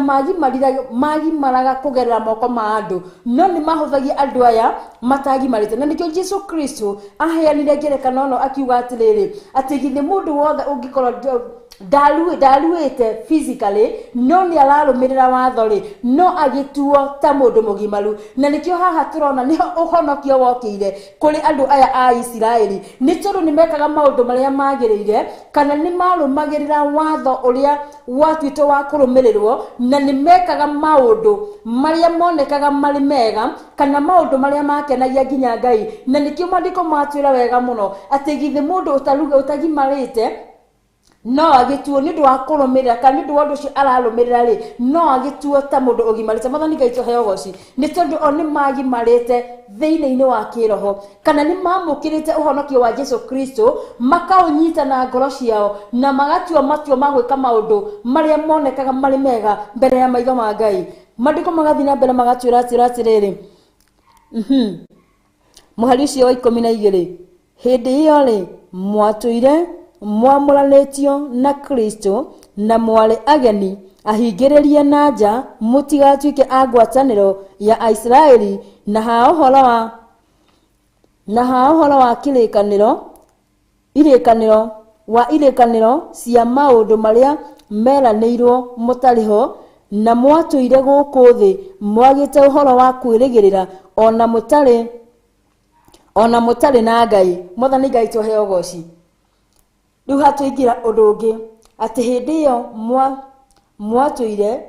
magimaraga kũgerera moko ma andũ, no nĩ mahũthagia andũ aya matagimarĩte. Na nĩkĩo Jesu Kristo aheanire ngerekano ĩno akiuga atĩrĩrĩ, atĩ githĩ mũndũ wothe ũngĩkorwo ndaruĩte physically no nĩ ararũmĩrĩra watho rĩ, no agĩtuo ta mũndũ mũgimaru. Na nĩkĩo haha tũrona nĩho ũhonokio wokĩire kũrĩ andũ aya a Isiraeli, nĩ tondũ nĩ mekaga maũndũ marĩa magĩrĩire, kana nĩ marũmagĩrĩra watho ũrĩa watuĩtwo wa kũrũmĩrĩrwo, na nĩ mekaga maũndũ marĩa monekaga marĩ mega, kana maũndũ marĩa makenagia nginya Ngai. Na nĩkĩo maandĩko matwĩra wega mũno atĩ githĩ mũndũ ũtagimarĩte no agĩtuo nĩ ũndũ wa kũrũmĩrĩra, kana nĩ ũndũ wa ũndũ ũcio ararũmĩrĩra rĩ, no agĩtuo ta mũndũ ũgimarĩte. Mwathani Ngai tũheo ũgoci, nĩ tondũ o nĩ magimarĩte thĩinĩ-inĩ wa kĩroho, kana nĩ mamũkĩrĩte ũhonokio wa Jesu Kristo, makaũnyita na ngoro ciao, na magatua matua ma gwĩka maũndũ marĩa monekaga marĩ mega mbere ya maitho ma Ngai. Maandĩko magathiĩ na mbere magatwĩra atĩrĩrĩ, mũhari ũcio wa 12, hĩndĩ ĩyo rĩ mwatũire mwamũranĩtio na Kristo na mwarĩ ageni ahingĩrĩrie na nja, mũtigatuĩke a ngwatanĩro ya Aisiraeli, na ha ũhoro wa kĩrĩkanĩro irĩkanĩro wa irĩkanĩro cia maũndũ marĩa meranĩirwo mũtarĩ ho, na mwatũire gũkũ thĩ mwagĩte ũhoro wa kwĩrĩgĩrĩra ona mũtarĩ na Ngai. Mwathani Ngai tũheo ũgoci. Rĩu hatũingĩra ũndũ ũngĩ, atĩ hĩndĩ ĩyo mwatũire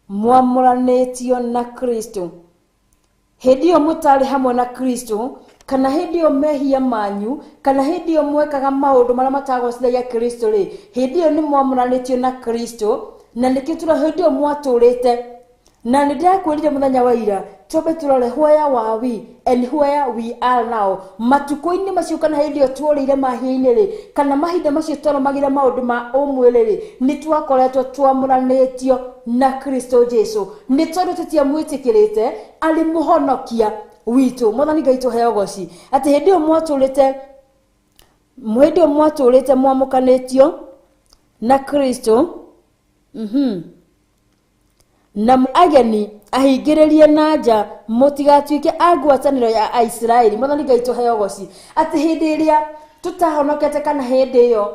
mwamũranĩtio na Kristo, hĩndĩ ĩyo mũtarĩ hamwe na Kristo, kana hĩndĩ ĩyo mehia manyu, kana hĩndĩ ĩyo mwekaga maũndũ marĩa matagocithagia Kristo rĩ, hĩndĩ ĩyo nĩ mwamũranĩtio na Kristo, na nĩkĩo tũra hĩndĩ ĩyo mwatũrĩte. Na nĩ ndĩrakwĩrire mũthenya wa ira, twambe tũrore where were we and where we are now. Matukũ-inĩ macio kana hĩndĩ ĩyo tuorĩire mahia-inĩ rĩ, kana mahinda macio twarũmagĩrĩra maũndũ ma ũmwĩrĩ rĩ, nĩ twakoretwo twamũranĩtio na Kristo Jesu, nĩ tondũ tũtiamwĩtĩkĩrĩte arĩ mũhonokia witũ. Mwathani Ngai tũheo ũgoci, atĩ hĩndĩ ĩyo mwatũrĩte, hĩndĩ ĩyo mwatũrĩte mwamũkanĩtio na Kristo, na ageni ahingĩrĩrie na nja, mũtigatuĩke a ngwatanĩro ya Aisiraeli. Mwathani Ngai tũheo ũgoci, atĩ hĩndĩ ĩrĩa tũtahonokete, kana hĩndĩ ĩyo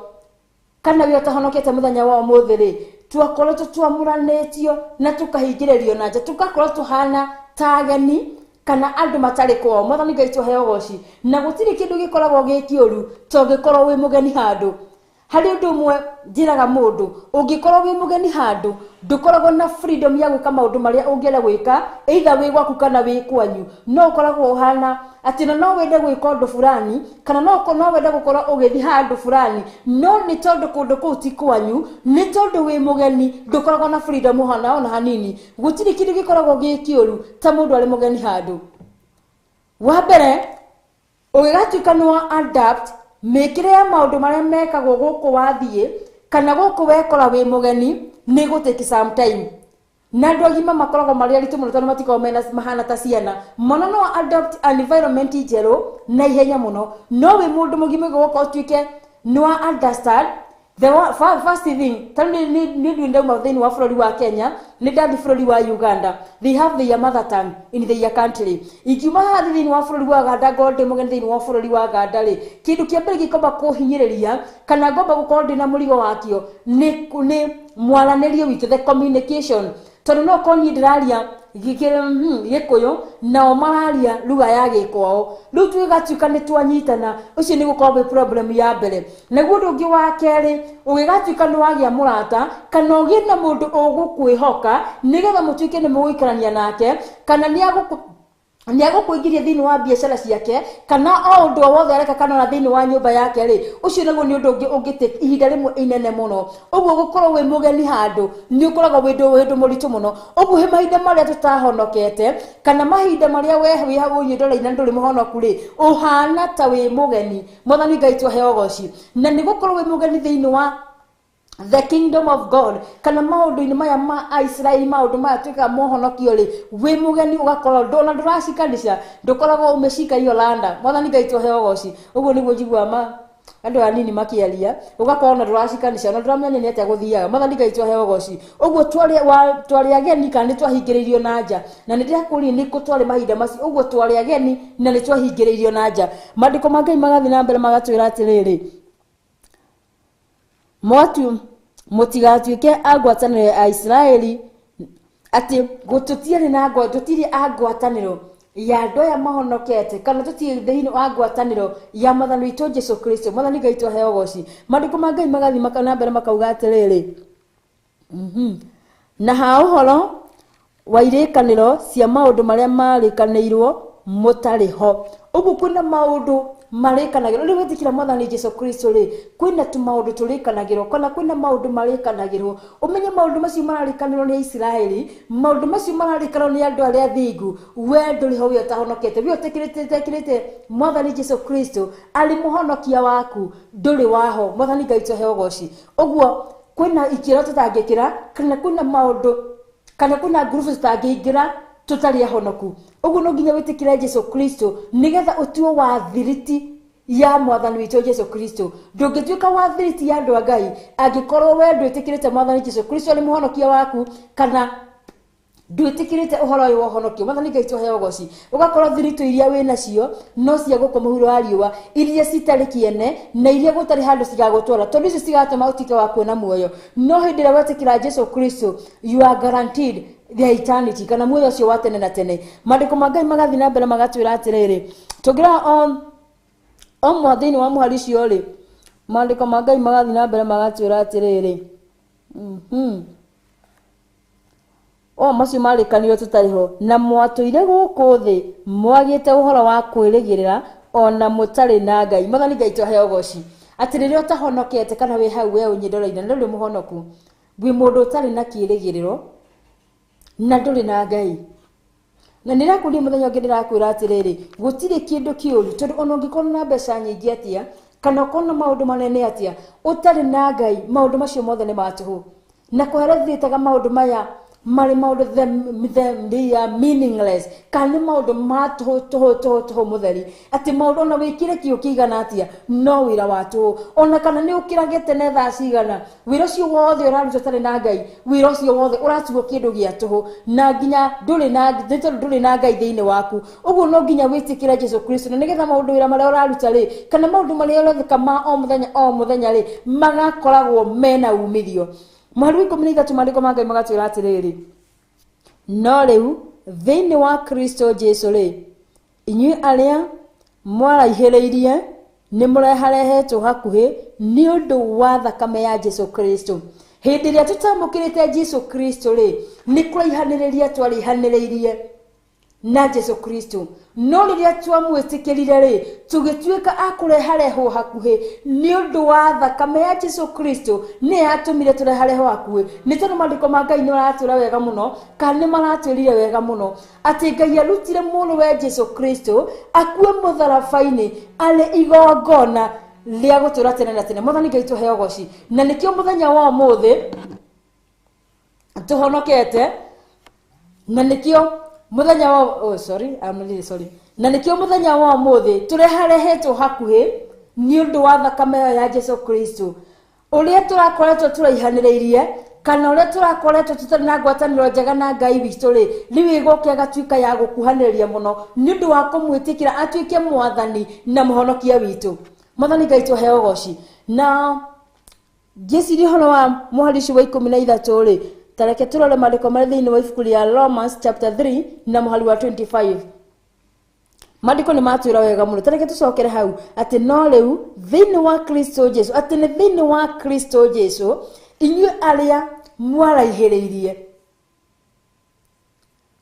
kana we ũtahonokete mũthenya wa ũmũthĩ rĩ, twakoretwo twamũranĩtio na tũkahingĩrĩrio na nja, tũgakorwo tũhana ta ageni Kana andũ matarĩ kwao. Mwathani Ngai tũheo goci. Na gũtirĩ kĩndũ gĩkoragwo gĩ kĩũru to ũngĩkorwo wĩ mũgeni handũ. Harĩ ũndũ ũmwe njĩraga mũndũ, ũngĩkorwo wĩ mũgeni handũ, ndũkoragwo na freedom ya gwĩka maũndũ marĩa ũngĩenda gwĩka, either wĩ gwaku kana wĩ kwanyu. No ũkoragwo ũhana atĩ ona no wende gwĩka ũndũ fulani, kana no wende gũkorwo ũgĩthiĩ handũ fulani, no nĩ tondũ kũndũ kũu ti kwanyu, nĩ tondũ wĩ mũgeni, ndũkoragwo na freedom ona hanini. Gũtirĩ kĩndũ gĩkoragwo gĩ kĩũru ta mũndũ arĩ mũgeni handũ. Wa mbere, ũgĩgatuĩka nĩ wa adapt mĩkĩre ya maũndũ marĩa mekagwo gũkũ wathiĩ, kana gũkũ wekora wĩ mũgeni, nĩ gũ take some time. Na andũ agima makoragwo marĩ aritũ mũno tondũ matikoragwo mena mahana ta ciana. Mwana no adopt an environment njerũ na ihenya mũno, no wĩ mũndũ mũgima ũgũka ũtuĩke nĩ wa understand the first thing. Tondũ nĩ nĩ ndauma thĩinĩ wa bũrũri wa Kenya, nĩ ndathi bũrũri wa Uganda, they have their mother tongue in their country. Ingiuma haha thĩinĩ wa bũrũri wa Uganda, ngorwo ndĩ mũgeni thĩinĩ wa bũrũri wa Uganda rĩ, kĩndũ kĩa mbere gĩkomba kũhinyĩrĩria kana ngomba gũkorwo ndĩna mũrigo wakĩo nĩ mwaranĩrie witũ, the communication. Tondũ no korwo niĩ ndĩraria Gĩkũyũ, nao mararia lugha ya gĩkwao, rĩu tũgĩgatuĩka nĩ twanyitana, ũcio nĩ gũkorwo wĩ problem ya mbere. Naguo ũndũ ũngĩ wa kerĩ, ũgĩgatuĩka nĩ wagĩa mũrata kana ũgĩe na mũndũ ũgũkwĩhoka nĩgetha mũtuĩke nĩ mũgũikarania nake, kana nĩ agũkũingĩria thĩinĩ wa biacara ciake, kana o ũndũ o wothe areka, kana ona thĩinĩ wa nyũmba yake rĩ, ũcio naguo nĩ ũndũ ũngĩ ũngĩ ihinda rĩmwe inene mũno. Ũguo gũkorwo wĩ mũgeni handũ nĩ ũkoragwo wĩ ũndũ mũritũ mũno. Ũguo he mahinda marĩa tũtahonokete, kana mahinda marĩa we wĩ hau ũnyĩndore na ndũrĩ mũhonoku rĩ, ũhana ta wĩ mũgeni. Mwathani Ngai tũheo goci. Na nĩ gũkorwo wĩ mũgeni thĩinĩ wa the kingdom of God, kana maũndũ-inĩ maya ma Aisiraeli, maũndũ maya twĩkaga mohonokio rĩ, wĩ mũgeni ũgakorwo ona ndũracikanisha, ndũkoragwo umeshika hiyo landa. Mwathani Ngai tũheo goci. Ũguo nĩguo njiguaga ma andũ anini makĩaria, ũgakorwo ona ndũracikanisha, ona ndũramenya nĩ atĩa gũthiaga. Mwathani Ngai tũheo goci. Ũguo twarĩ ageni kana nĩ twahingĩrĩirio na nja, na nĩ ndĩrakũria nĩkũ twarĩ mahinda macio. Ũguo twarĩ ageni na nĩ twahingĩrĩirio na nja. Maandĩko ma Ngai magathiĩ na mbere magatwĩra atĩrĩrĩ, mwatu mũtigatuĩke a ngwatanĩro ya Isiraeli, atĩ tũtiarĩ na tũtirĩ a ngwatanĩro ya andũ aya mahonokete, kana tũtirĩ thĩinĩ wa ngwatanĩro ya Mwathani witũ Jesu Kristo. Mwathani Ngai tũheo goci. Maandĩko ma Ngai magathiĩ na mbere makauga atĩrĩrĩ, na ha ũhoro wa irĩkanĩro cia maũndũ marĩa marĩkanĩirwo mũtarĩ ho. Ũguo kwĩna maũndũ marĩkanagĩrwo rĩu wĩtĩkĩra Mwathani Jesu Kristo rĩ, kwĩna tũmaũndũ tũrĩkanagĩrwo, kana kwĩna maũndũ marĩkanagĩrwo. Ũmenye maũndũ macio mararĩkanĩrwo nĩ Aisiraeli, maũndũ macio mararĩkanĩrwo nĩ andũ arĩa athingu, we ndũrĩ ho, we ũtahonokete, we ũtekĩrĩte Mwathani Jesu Kristo arĩ mũhonokia waku, ndũrĩ waho. Mwathani Ngai tũheo goci. Ũguo kwĩna ikĩro tũtangĩkĩra, kana kwĩna maũndũ, kana kwĩna ngurubu tũtangĩingĩra tũtarĩ ahonoku. Ũguo no nginya wĩtĩkĩre Jesu Kristo nĩgetha ũtuo wa thiriti ya Mwathani witũ Jesu Kristo. Ndũngĩtuĩka wa thiriti ya andũ a Ngai angĩkorwo we ndwĩtĩkĩrĩte Mwathani Jesu Kristo arĩ mũhonokia waku, kana ndwĩtĩkĩrĩte ũhoro ũyũ wa ũhonokio. Mwathani Ngai tũheo goci. Ũgakorwo thiritũ iria wĩ nacio no cia gũkũ mũhuro wa riũa, iria citarĩ kĩene na iria gũtarĩ handũ cigagũtwara, tondũ icio cigatũma ũtuĩke wa kuona muoyo. No hĩndĩ ĩrĩa wetĩkĩra Jesu Kristo, you are guaranteed the eternity, kana muoyo ũcio wa tene na tene. Maandĩko ma Ngai magathiĩ na mbere magatwĩra atĩrĩrĩ, tũngĩrora o thĩinĩ wa mũhari ũcio rĩ, maandĩko ma Ngai magathiĩ na mbere magatwĩra atĩrĩrĩ, o macio marĩkanĩirwo tũtarĩ ho, na mwatũire gũkũ thĩ mwagĩte ũhoro wa kwĩrĩgĩrĩra ona mũtarĩ na Ngai. Mwathani Ngai tũheo goci. Atĩ rĩrĩa ũtahonokete, kana wĩ hau we ũnyĩndoreire na ndũrĩ mũhonoku, wĩ mũndũ ũtarĩ na kĩĩrĩgĩrĩro na ndũrĩ na Ngai. Na nĩrakũria mũthenya ũngĩ ndĩrakwĩra atĩrĩrĩ, gũtirĩ kĩndũ kĩũru, tondũ ona ũngĩkorwo na mbeca nyingĩ atĩa, kana ũkorwo na maũndũ manene atĩa, ũtarĩ na Ngai, maũndũ macio mothe nĩ ma tũhũ. Na kũherethĩtaga maũndũ maya marĩ maũndũ they are meaningless, kana nĩ maũndũ ma tũhũ tũhũ tũhũ tũhũ mũtheri, atĩ maũndũ ona wĩkĩre kĩo kĩigana atĩa no wĩra wa tũhũ. Ona kana nĩ ũkĩrage tene thaa cigana, wĩra ũcio wothe ũraruta ũtarĩ na Ngai, wĩra ũcio wothe ũratuo kĩndũ gĩa tũhũ, na nginya ndũrĩ na, nĩ tondũ ndũrĩ na Ngai thĩinĩ waku. Ũguo no nginya wĩtĩkĩre Jesu Kristo, na nĩgetha maũndũ wĩra marĩa ũraruta rĩ, kana maũndũ marĩa ũretheka ma o mũthenya o mũthenya rĩ, magakoragwo mena umithio. Mũhari wa 13, maandĩko ma Ngai magatwĩra atĩrĩrĩ, no rĩu thĩinĩ wa Kristo Jesu rĩ, inyuĩ arĩa mwaraihĩrĩirie nĩ mũreharehetwo hakuhĩ nĩ ũndũ wa thakame ya Jesu Kristo. Hĩndĩ ĩrĩa tũtamũkĩrĩte Jesu Kristo rĩ, nĩ kũraihanĩrĩria twaraihanĩrĩirie na Jesu Kristo, no rĩrĩa twamwĩtĩkĩrire rĩ, tũgĩtuĩka a kũreharehwo hakuhĩ nĩ ũndũ wa thakame ya Jesu Kristo. Nĩ yatũmire tũreharehwo hakuhĩ, nĩ tondũ maandĩko ma Ngai nĩ maratwĩra wega mũno, kana nĩ maratwĩrire wega mũno atĩ Ngai arutire mũrũwe Jesu Kristo akue mũtharaba-inĩ arĩ igongona rĩa gũtũũra tene na tene. Mwathani Ngai tũheo ũgoci, na nĩkĩo mũthenya wa ũmũthĩ tũhonokete, na nĩkĩo mũthenya wa oh sorry, I'm really sorry, na nĩkĩo mũthenya wa ũmũthĩ tũreharehetwo hakuhĩ nĩ ũndũ wa thakame ĩyo ya Jesu Kristo. Ũrĩa tũrakoretwo tũraihanĩrĩirie kana ũrĩa tũrakoretwo tũtarĩ na ngwatanĩro njega na Ngai witũ rĩ, rĩu ĩgoka ĩgatuĩka ya gũkuhanĩrĩria mũno nĩ ũndũ wa kũmwĩtĩkĩra atuĩke mwathani na mũhonokia witũ. Mwathani Ngai tũheo ũgoci. Na ngĩciria ũhoro wa mũhari ũcio wa 13 rĩ, ta reke tũrore maandĩko marĩ thĩinĩ wa ibuku rĩa Romans chapter 3 na mũhari wa 25. Maandĩko nĩ matwĩra wega mũno, ta reke tũcokere hau atĩ no rĩu thĩinĩ wa Kristo Jesu, atĩ nĩ thĩinĩ wa Kristo Jesu inyuĩ arĩa mwaraihĩrĩirie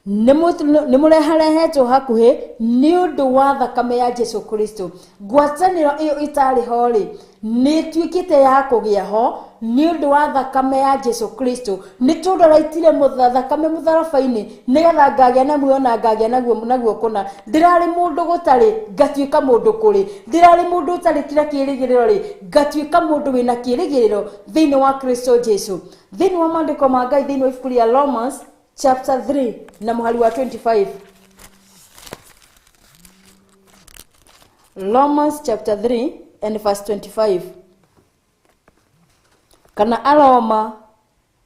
nĩ mũreharehetwo hakuhĩ nĩ ũndũ wa thakame ya Jesu Kristo. Ngwatanĩro ĩyo ĩtarĩ ho rĩ, nĩ ĩtuĩkĩte ya kũgĩa ho nĩ ũndũ wa thakame ya Jesu Kristo. Nĩ tondũ araitire thakame mũtharaba-inĩ nĩgetha ngagĩa na muoyo na ngagĩa naguo kũna. Ndĩrarĩ mũndũ gũtarĩ, ngatuĩka mũndũ kũrĩ. Ndĩrarĩ mũndũ ũtarĩ kĩrĩa kĩĩrĩgĩrĩro rĩ, ngatuĩka mũndũ wĩna kĩĩrĩgĩrĩro thĩinĩ wa Kristo Jesu. Thĩinĩ wa maandĩko ma Ngai thĩinĩ wa ibuku rĩa Romans chapter 3 na mũhari wa 25. Romans chapter 3 and verse 25. Kana Aroma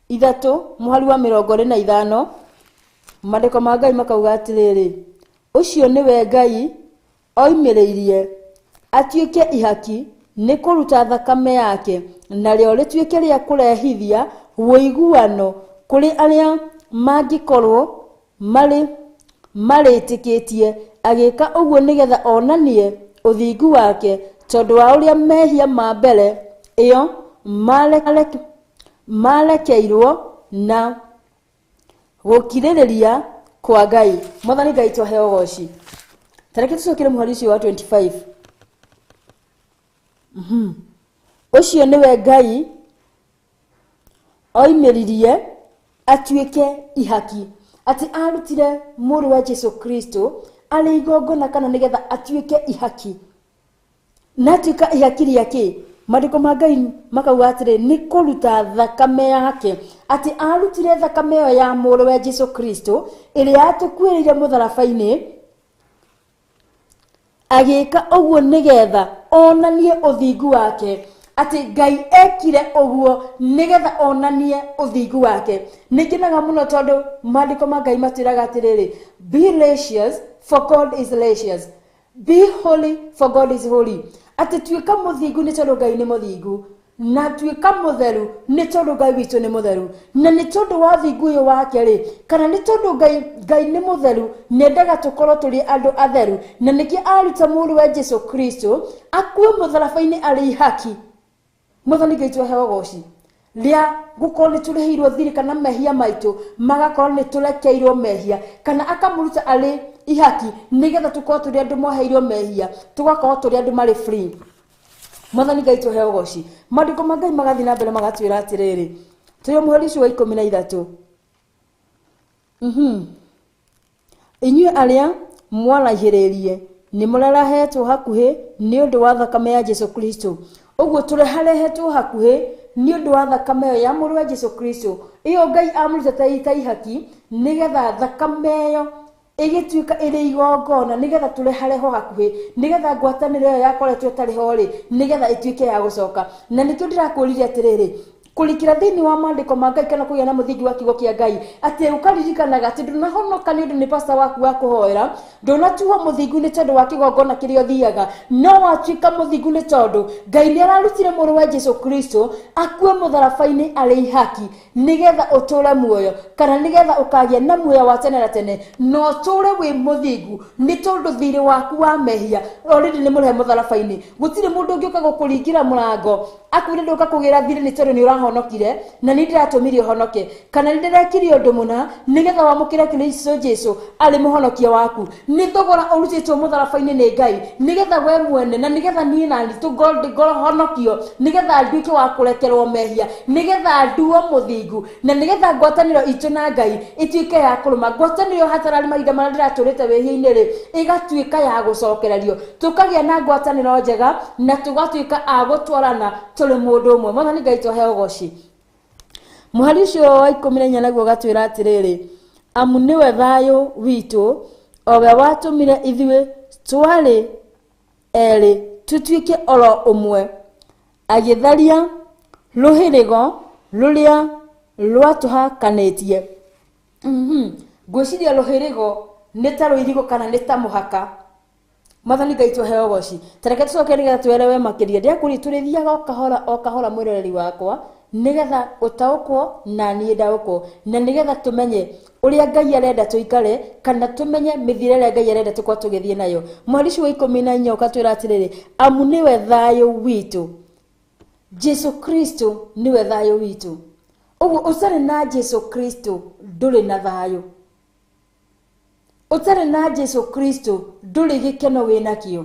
3 mũhari wa 25, maandĩko ma Ngai makauga atĩrĩrĩ, ũcio nĩwe Ngai oimĩrĩirie atuĩke ihaki nĩ kũruta thakame yake, narĩo rĩtuĩke rĩa kũrehithia ũiguano kũrĩ arĩa mangĩkorwo marĩtĩkĩtie, agĩka ũguo nĩgetha onanie ũthingu wake tondũ wa ũrĩa mehia ma mbere ĩyo marekeirwo na gũkirĩrĩria kwa Ngai. Mwathani Ngai tũheo ũgoci. Ta reke tũcokere mũhari ũcio wa 25. Ũcio nĩwe Ngai oimĩririe atuĩke ihaki, atĩ arutire mũrũ wa Jesu Kristo arĩ igongona kana nĩgetha atuĩke ihaki. Na atuĩka ihaki rĩa kĩ? Maandĩko ma Ngai makauga atĩrĩ, nĩ kũruta thakame yake, atĩ arutire thakame ĩyo ya mũrũ wa Jesu Kristo ĩrĩa yatũkuĩrĩire mũtharaba-inĩ, agĩka ũguo nĩgetha onanie ũthingu wake, atĩ Ngai ekire ũguo nĩgetha onanie ũthingu wake. Nĩ ngenaga mũno tondũ maandĩko ma Ngai matwĩraga atĩrĩrĩ, be righteous for God is righteous, be holy for God is holy. Atĩ tuĩka mũthingu nĩ tondũ Ngai nĩ mũthingu, na tuĩka mũtheru nĩ tondũ Ngai witũ nĩ mũtheru. Na nĩ tondũ wa thingu ũyũ wake rĩ, kana nĩ tondũ Ngai nĩ mũtheru, nĩendaga tũkorwo tũrĩ andũ atheru, na nĩkĩo aruta mũrũ wa Jesu Kristo akue mũtharaba-inĩ arĩ ihaki. Mwathani Ngai tũheo ũgoci rĩa gũkorwo nĩ tũrĩhĩirwo thirĩ kana mehia maitũ magakorwo nĩ tũrekeirwo mehia, kana akamũruta arĩ ihaki nĩgetha tũkorwo tũrĩ andũ moheirwo mehia, tũgakorwo tũrĩ andũ marĩ free. Mwathani Ngai tũheo ũgoci. Maandĩko ma Ngai magathiĩ na mbere magatwĩra atĩrĩrĩ, tũrĩ mũhari ũcio wa 13. Inyuĩ arĩa mwaraihĩrĩirie nĩ mũreharetwo hakuhĩ nĩ ũndũ wa thakame ya Jesu Kristo. Ũguo tũreharehetwo hakuhĩ nĩ ũndũ wa thakame ĩyo ya mũrũ wa Jesu Kristo, ĩyo Ngai amũrutĩte ta ihaki, nĩgetha thakame ĩyo ĩgĩtuĩka ĩrĩ igongona, nĩgetha tũrehareho hakuhĩ, nĩgetha ngwatanĩro ĩyo yakoretwo ĩtarĩ ho rĩ, nĩgetha ĩtuĩke ya gũcoka. Na nĩkĩo ndĩrakũririe atĩrĩrĩ, Kũrikĩra thĩinĩ wa maandĩko ma Ngai kana kũgĩa na mũthingi wa kiugo kĩa Ngai, atĩ ũkaririkanaga atĩ ndũnahonoka nĩ ũndũ nĩ pastor waku wa kũhoera, ndũnatuo mũthingu nĩ tondũ wa kĩgongona kĩrĩa ũthiaga, no watuĩka mũthingu nĩ tondũ Ngai nĩ ararutire mũrũ wa Jesu Kristo akue mũtharaba-inĩ arĩ ihaki nĩgetha ũtũre muoyo kana nĩgetha ũkagĩa na muoyo wa tene na tene, na ũtũre wĩ mũthingu nĩ tondũ thirĩ waku wa mehia already nĩ mũrehe mũtharaba-inĩ. Gũtirĩ mũndũ ũngĩũka gũkũringĩra mũrango akwĩre ndũka kũgĩra thirĩ nĩ tondũ nĩ ũrahonokire na nĩ ndĩratũmire ũhonoke kana nĩ ndĩrekire ũndũ mũna nĩgetha wamũkĩre Kristo Jesu arĩ mũhonokia waku. Nĩ thogora ũrutĩtwo mũtharaba-inĩ nĩ Ngai nĩgetha we mwene na nĩgetha niĩ na ngorhonokio, nĩgetha nduĩke wa kũrekerwo mehia, nĩgetha nduo mũthingu, na nĩgetha ngwatanĩro itũ na Ngai ĩtuĩke ya kũrũma. Ngwatanĩro hatararĩ mahinda marĩa ndĩratũrĩte wĩhia-inĩ rĩ, ĩgatuĩka ya gũcokererio, tũkagĩa na ngwatanĩro njega na tũgatuĩka a gũtwarana tũrĩ mũndũ ũmwe. Mwathani Ngai tũhe ũgoci. Mũhari ũcio wa 14 naguo ũgatwĩra atĩrĩrĩ, amu nĩwe thayũ witũ, o we watũmire ithuĩ twarĩ erĩ tũtuĩke oro ũmwe, agĩtharia rũhĩrĩgo rũrĩa rwatũhakanĩtie. Ngwĩciria rũhĩrĩgo nĩ ta rũirigo kana nĩ ta mũhaka. Mwathani Ngai tũhe ũgoci. Ta reke tũcoke nĩgetha twerewe makĩria. Ndĩrakũria tũrĩthiaga o kahora o kahora mwĩroreri wakwa, nĩgetha ũtaũkwo na niĩ ndaũkwo, na nĩgetha tũmenye ũrĩa Ngai arenda tũikare kana tũmenye mĩthiĩre ĩrĩa Ngai arenda tũkorwo tũgĩthiĩ nayo. Mũhari ũcio wa 14 ũkatwĩra atĩrĩrĩ, amu nĩwe thayũ witũ. Jesu Kristo nĩwe thayũ witũ. Ũguo ũtarĩ na Jesu Kristo ndũrĩ na thayũ. Ũtarĩ na Jesu Kristo ndũrĩ gĩkeno wĩnakĩo.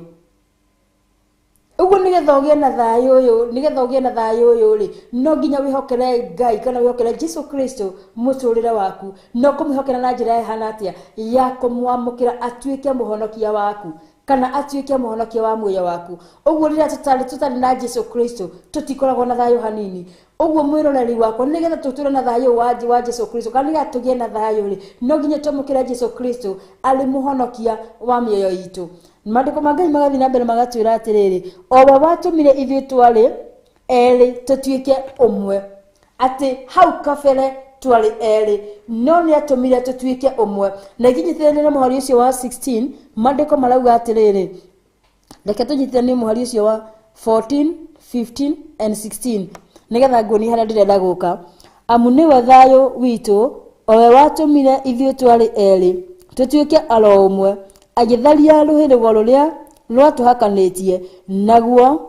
Ũguo nĩgetha ũgĩe na thayũ ũyũ, nĩgetha ũgĩe na thayũ ũyũ rĩ, no nginya wĩhokere Ngai kana wĩhokere Jesu Kristo mũtũrĩre waku. No kũmwĩhokera na njĩra ĩhana atĩa? Ya kũmwamũkĩra atuĩke mũhonokia waku kana atuĩke mũhonokia wa muoyo waku. Ũguo rĩrĩa tũtarĩ na Jesu Kristo tũtikoragwo na thayũ hanini. Ũguo mwĩroreri wakwa, nĩgetha tũtũre na thayũ wa Jesu Kristo kana nĩgetha tũgĩe na thayũ rĩ, no nginya twamũkĩre Jesu Kristo arĩ mũhonokia wa mĩoyo itũ. Maandĩko ma Ngai magathiĩ na mbere magatwĩra atĩrĩrĩ, o we watũmire ithuĩ twarĩ erĩ tũtuĩke ũmwe, atĩ hau kabere twarĩ erĩ no nĩ atũmire tũtuĩke ũmwe. Na nginyitithanie na mũhari ũcio wa 16, maandĩko marauga atĩrĩrĩ, reke tũnyitithanie mũhari ũcio wa 14, 15 and 16 nĩgetha nguonie harĩa ndĩrenda gũka. Amu nĩwe thayũ witũ, o we watũmire ithuĩ twarĩ erĩ tũtuĩke oro ũmwe, agĩtharia rũhĩrĩgo rũrĩa rwatũhakanĩtie, naguo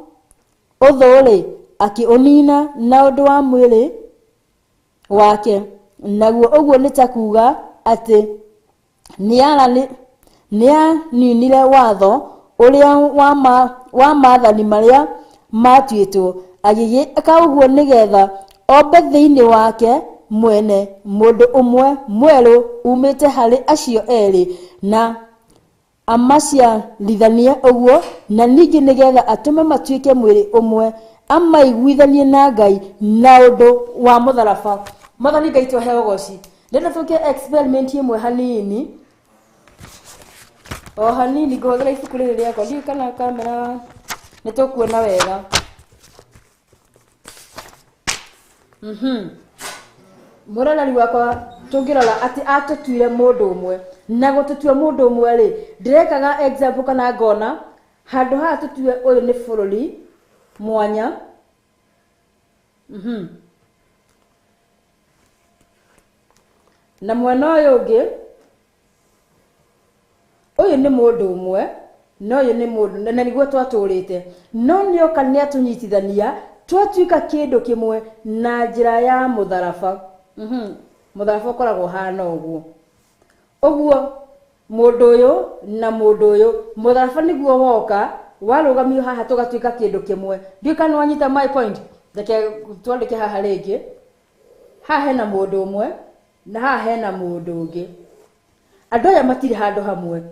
ũthũ-rĩ akĩũnina na ũndũ wa mwĩrĩ wake. Naguo ũguo nĩ ta kuuga atĩ nĩaninire watho ũrĩa wa maathani marĩa matuĩtwo, agĩgĩka ũguo nĩgetha ombe thĩinĩ wake mwene mũndũ ũmwe mwerũ umĩte harĩ acio erĩ, na amaciarithanie ũguo, na ningĩ nĩgetha atũme matuĩke mwĩrĩ ũmwe, amaiguithanie na Ngai na ũndũ wa mũtharaba. Mwathani Ngai tũhe ũgoci. Ndĩrenda tũke experiment ĩmwe hanini, o hanini, ngũhũthĩra ibuku rĩrĩ rĩakwa, ndiũĩ kana kamera nĩ tũkuona wega. Mũroreri wakwa, tũngĩrora atĩ atũtuire mũndũ ũmwe, na gũtũtua mũndũ ũmwe rĩ, ndĩrekaga example kana ngona handũ haha tũtue ũyũ nĩ bũrũri mwanya. Na mwena ũyũ ũngĩ, ũyũ nĩ mũndũ ũmwe na ũyũ nĩ mũndũ, na nĩguo twatũrĩte, no nĩoka nĩatũnyitithania twatuĩka kĩndũ kĩmwe na njĩra ya mũtharaba. Mũtharaba ũkoragwo ũhana ũguo. Ũguo mũndũ ũyũ na mũndũ ũyũ, mũtharaba nĩguo woka warũgamio haha tũgatuĩka kĩndũ kĩmwe. Ndiũĩ kana nĩwanyita my point. Reke twandĩke haha rĩngĩ. Haha hena mũndũ ũmwe na haha hena mũndũ ũngĩ. Andũ aya matirĩ handũ hamwe,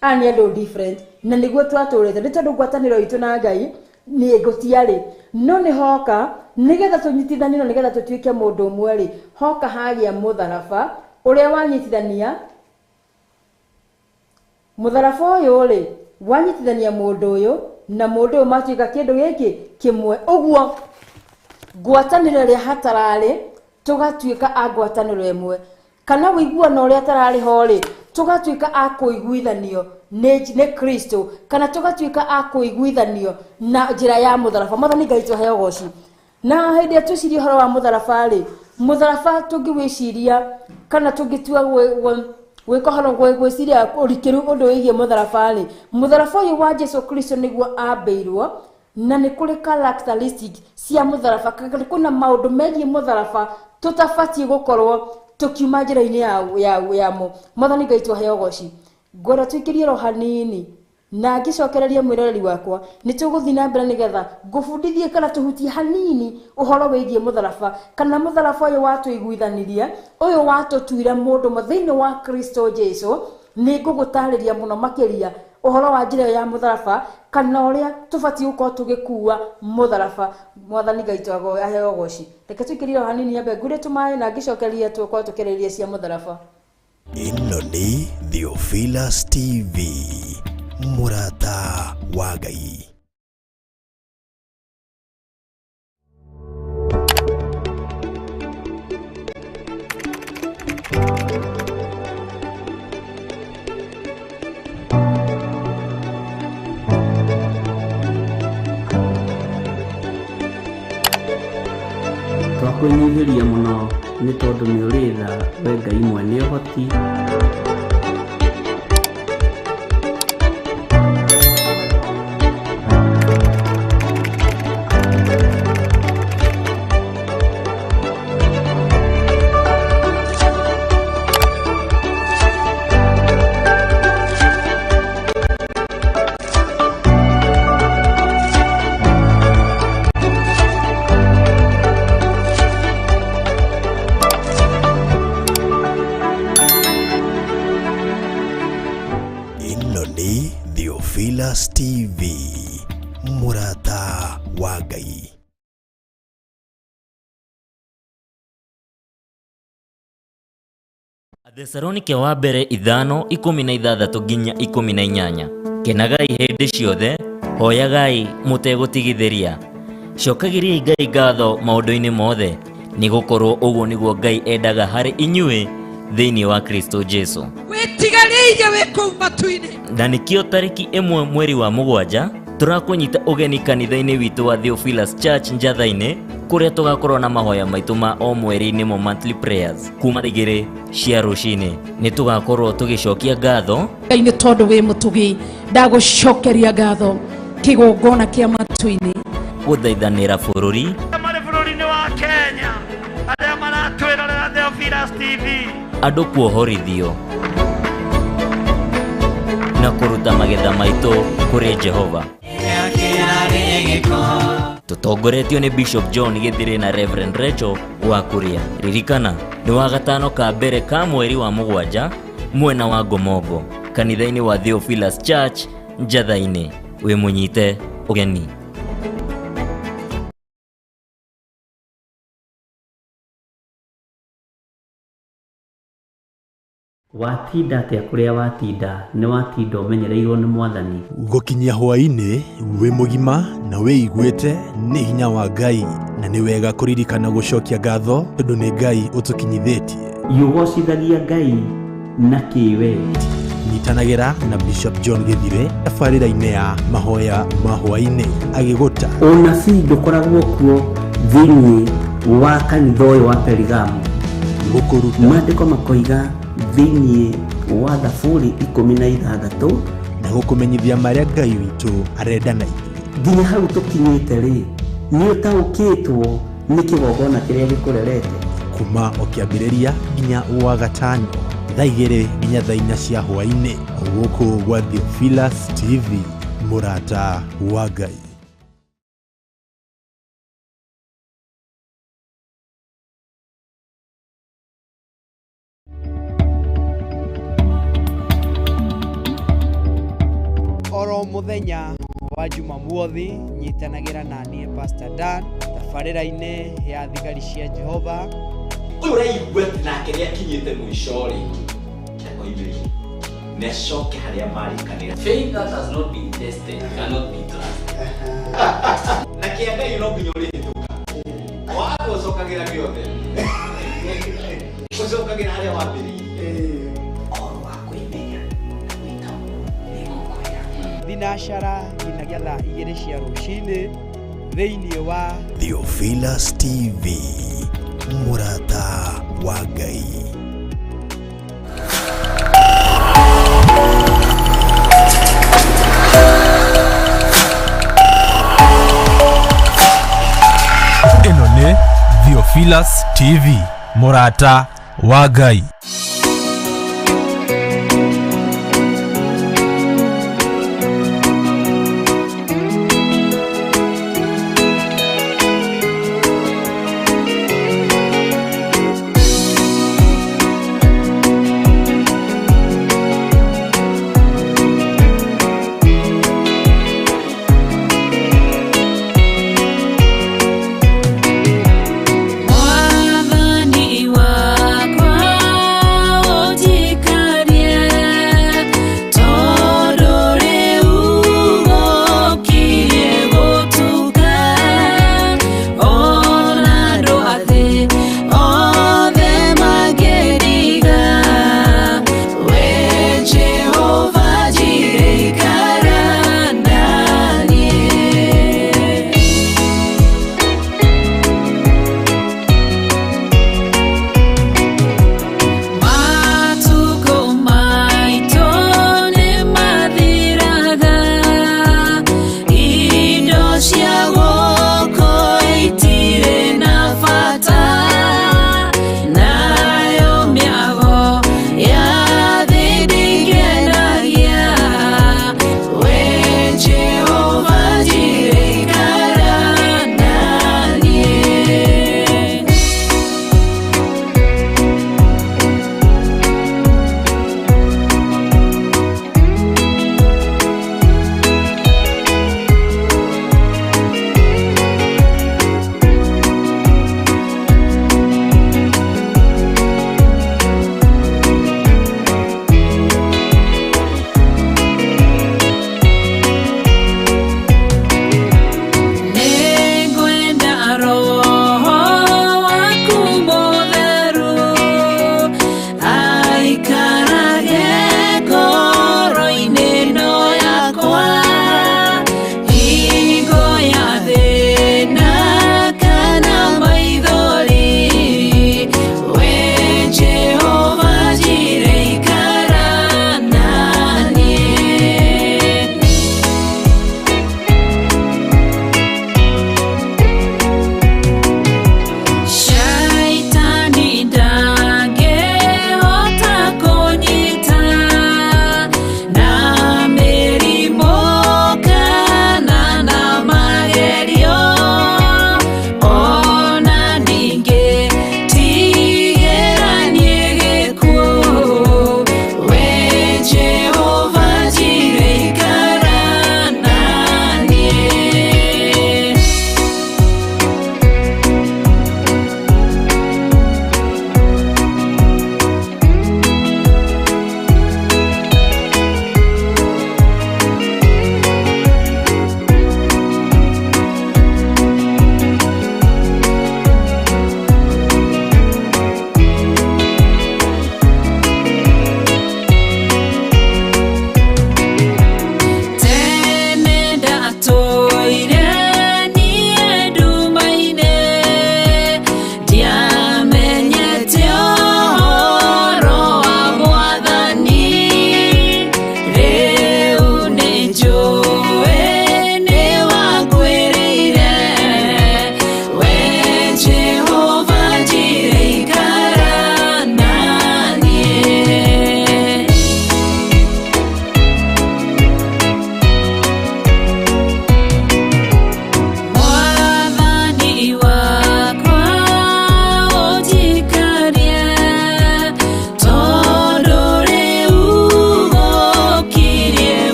aya nĩ andũ different, na nĩguo twatũrĩte nĩ tondũ ngwatanĩro itũ na Ngai nĩ gũtiarĩ, no nĩ hoka nĩgetha tũnyitithanio na nĩgetha tũtuĩke mũndũ ũmwe rĩ, hoka hagĩa mũtharaba ũrĩa wanyitithania. Mũtharaba ũyũ rĩ, wanyitithania mũndũ ũyũ na mũndũ ũyũ, matuĩka kĩndũ gĩkĩ kĩmwe. Ũguo Ngwatanĩro ĩrĩa hatararĩ tũgatuĩka a ngwatanĩro ĩmwe, kana ũiguano ũrĩa tararĩ ho rĩ tũgatuĩka a kũiguithanio nĩ Kristo, kana tũgatuĩka a kũiguithanio na njĩra ya mũtharaba. Mwathani Ngai tũheo ũgoci. Na hĩndĩ ĩrĩa twĩciria ũhoro wa mũtharaba rĩ, mũtharaba tũngĩwĩciria kana tũngĩtua gwĩka ũhoro gwĩciria ũrikĩru ũndũ wĩgiĩ mũtharaba rĩ, mũtharaba ũyũ wa Jesu Kristo nĩguo ambĩirwo, na nĩ kũrĩ characteristic cia mũtharaba, kana kwĩna maũndũ megiĩ mũtharaba tũtabatiĩ gũkorwo tũkiuma njĩra-inĩ yamo. Mwathani Ngai tũheo ũgoci. Ngwenda tũikĩrie ro hanini na ngĩcokereria mwĩroreri wakwa, nĩ tũgũthiĩ na mbere nĩgetha ngũbundithie kana tũhutie hanini ũhoro wĩgiĩ mũtharaba, kana mũtharaba ũyũ watũiguithanirie, ũyũ watũtuire mũndũ ũmwe thĩinĩ wa Kristo Jesu. Nĩ ngũgũtarĩria mũno makĩria ũhoro wa njĩra ya mũtharaba, kana ũrĩa tũbatiĩ gũkorwo tũgĩkua mũtharaba. Mwathani Ngai aheo ũgoci. Reke tũikĩrie o hanini nyambe ngure tũmaĩ na ngĩcokereria tũkorwo tũkĩarĩrĩria cia mũtharaba. Ĩno nĩ Theophilus TV, mũrata wa Ngai. Twakwĩnyihĩria mũno nĩ tondũ nĩ ũrĩ tha, we Ngai mwene ũhoti. Theophilus TV, mũrata wa Ngai. Athesalonike wa mbere 5:16 nginya 18. Kenagai hĩndĩ ciothe, hoyagai mũtegũtigithĩria, cokagĩriai Ngai ngatho maũndũ-inĩ mothe, nĩgũkorwo ũguo nĩguo Ngai endaga harĩ inyuĩ thĩinĩ wa Kristo Jesu. Wĩtigarĩire wĩ kũu matu-inĩ. Na nĩkĩo tarĩki 1 mweri wa 7 tũrakũnyita ũgeni kanitha-inĩ witũ wa Theophilus Church Njatha-inĩ, kũrĩa tũgakorwo na mahoya maitũ ma o mweri nĩmo monthly prayers kuma 2 cia rũcinĩ. Nĩ tũgakorwo tũgĩcokia ngatho Ngai nĩ tondũ wĩ mũtugi, ndagũcokeria ngatho kĩgongona kĩa matu-inĩ, gũthaithanĩra bũrũri marĩ bũrũri-inĩ wa Kenya, arĩa maratwĩrorera Theophilus TV, andũ kuohorithio na kũruta magetha maitũ kũrĩ Jehova. Tũtongoretio nĩ Bishop John Gĩthĩrĩ na Reverend Rachel wa Kuria. Ririkana nĩ wa gatano ka mbere ka mweri wa 7 mwena wa Ngomongo, kanitha-inĩ wa Theophilus Church Njatha-inĩ. Wĩ mũnyite ũgeni. Watinda atĩa kũrĩa watinda, nĩ watinda ũmenyereirwo nĩ Mwathani. Gũkinyia hwaĩ-inĩ wĩ mũgima na wĩiguĩte nĩ hinya wa Ngai, na nĩ wega kũririkana gũcokia ngatho tondũ nĩ Ngai ũtũkinyithĩtie. Ũgocithagia Ngai na kĩwe. Nyitanagĩra na Bishop John Gĩthire tabarĩra-inĩ ya mahoya ma hwaĩ-inĩ agĩgũta. Ũnabii ndũkoragwo kuo thĩinĩ wa kanitha ũyũ wa Perigamo. Gũkũruta Maandĩko makoiga thĩinĩ wa Thaburi 16 na gũkũmenyithia marĩa Ngai witũ arenda na ithuĩ. Nginya hau tũkinyĩte rĩ, nĩ ũtaũkĩtwo nĩ kĩgongona kĩrĩa gĩkũrerete. Kuma o kĩambĩrĩria nginya wa gatano thaa 2 nginya thaa 4 cia hwaĩ-inĩ, gũkũ gwa Theophilus TV, mũrata wa Ngai. Oro muthenya wa Jumamothi nyitanagira na niĩ Pastor Dan tabarĩra-inĩ ya thigari cia Jehova. Ũyũ ũraigua atĩ nake nĩakinyĩte mũico rĩ, akoimĩrire nĩacoke harĩa marĩkanĩra. Faith that has not been tested cannot be trusted. Na kĩa Ngai no nginya ũrĩhĩtũka. Ndũcokagĩra gĩothe, ũcokagĩra harĩa wambĩrĩirie. Ũhoro wa kwĩmenya na gwĩtaũkwo nĩngũkwĩra. Thinacara nginyagia thaa 2 cia rũcinĩ thĩinĩ wa Theophilus TV, mũrata wa Ngai. Ĩno nĩ Theophilus TV, mũrata wa Ngai. Mwathani wakwa.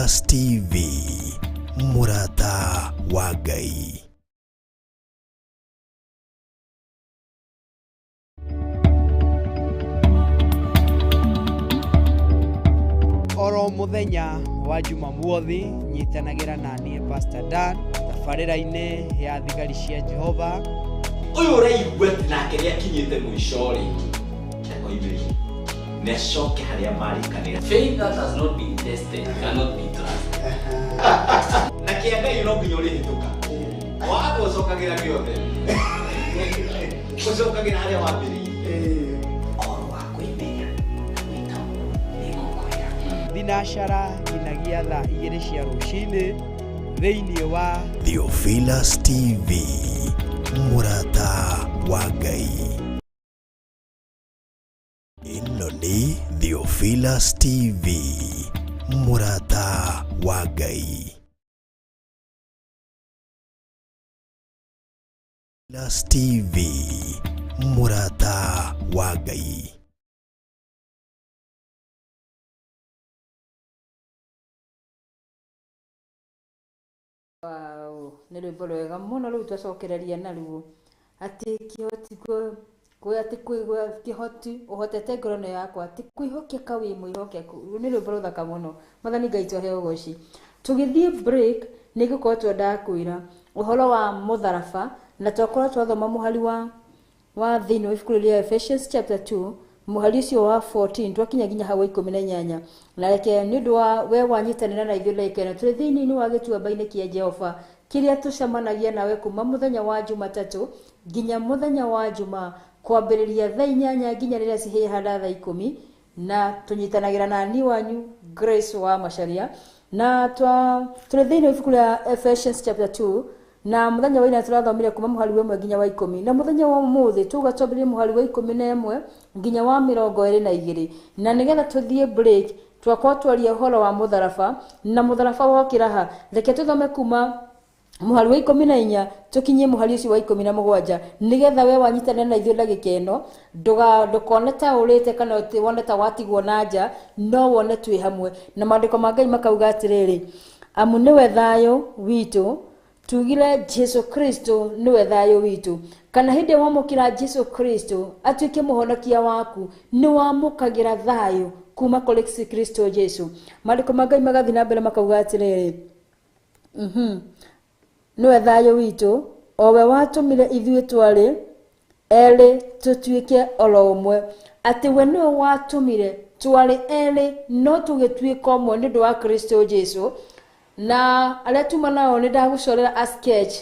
Theophilus TV, mũrata wa Ngai. Oro mũthenya wa Jumamothi nyitanagĩra na niĩ Pastor Dan tabarĩra-inĩ ya thigari cia Jehova. Ũyũ ũraigua atĩ nake nĩ akinyĩte mũico rĩ, akoimĩria nĩ acoke harĩa marĩkanĩra. Faith that has not been tested cannot be trusted. Na kĩa Ngai no nginya ũrĩhĩtũka waga ũcokagĩra gĩothe, ũcokagĩra harĩa wambĩrĩirie. Ũhoro wa kwĩmenya na gwĩtaũkwo nĩ ngũkwĩra. Thinacara nginyagia thaa 2 cia rũcinĩ thĩinĩ wa Theophilus TV, mũrata wa Ngai. Ĩno nĩ Theophilus TV, mũrata wa Ngai. Theophilus TV, mũrata wa Ngai. Wow, nĩ rwĩmbo rwega mũno rũu twacokereria naruo atĩ kĩhoti atĩ kĩhoti ũhotete ngoro ĩno yakwa ti kwĩhokeka wĩ mwĩhokeku. Rũu nĩ rwĩmbo rũthaka mũno. Mwathani Ngai twahe ũgoci. Tũgĩthiĩ break nĩ ngũkorwo twendaga kwĩra ũhoro wa mũtharaba, na twakorwo twathoma mũhari wa thĩinĩ wa ibuku rĩa Ephesians chapter 2 mũhari ũcio wa 14 twakinya nginya hau wa 18. Na reke nĩ ũndũ wa we wanyitanĩra na ithuĩ ndagĩka ĩno tũrĩ thĩinĩ wa gĩtuamba-inĩ kĩa Jehova kĩrĩa tũcemanagia nawe kuma mũthenya wa Jumatatũ nginya mũthenya wa Jumaa kwambĩrĩria thaa 8 nginya rĩrĩa cihĩhaga thaa 10, na tũnyitanagĩra na ni wanyu Grace wa Macharia, na tũrĩ thĩinĩ wa ibuku rĩa Ephesians chapter 2 na mũthenya wa ira tũrathomire kuma mũhari wa 1 nginya wa 10, na mũthenya wa ũmũthĩ tuga twambĩrĩrie mũhari wa 11 nginya wa 22, na nĩgetha tũthiĩ break twakorwo twaria ũhoro wa mũtharaba na mũtharaba wokĩra ha. Reke tũthome kuma mũhari wa 14 tũkinyie mũhari ũcio wa 17, nĩgetha we wanyitanĩra na ithuĩ ndagĩka ĩno ndũkone ta ũrĩte kana wone ta watigwo na nja, no wone twĩ hamwe. Na maandĩko ma Ngai makauga atĩrĩrĩ, amu nĩwe thayũ witũ, tugire Jesu Kristo nĩwe thayũ witũ. Kana hĩndĩ wamũkĩra Jesu Kristo atuĩke mũhonokia waku, nĩ wamũkagĩra thayũ kuma kũrĩ Kristo Jesu. Maandĩko ma Ngai magathiĩ na mbere makauga atĩrĩrĩ, nĩwe thayũ witũ, o we watũmire ithuĩ twarĩ erĩ tũtuĩke oro ũmwe. Atĩ we nĩwe watũmire twarĩ erĩ no tũgĩtuĩka ũmwe nĩ ũndũ wa Kristo Jesu. Na arĩa tuma nao nĩ ndagũcorera a sketch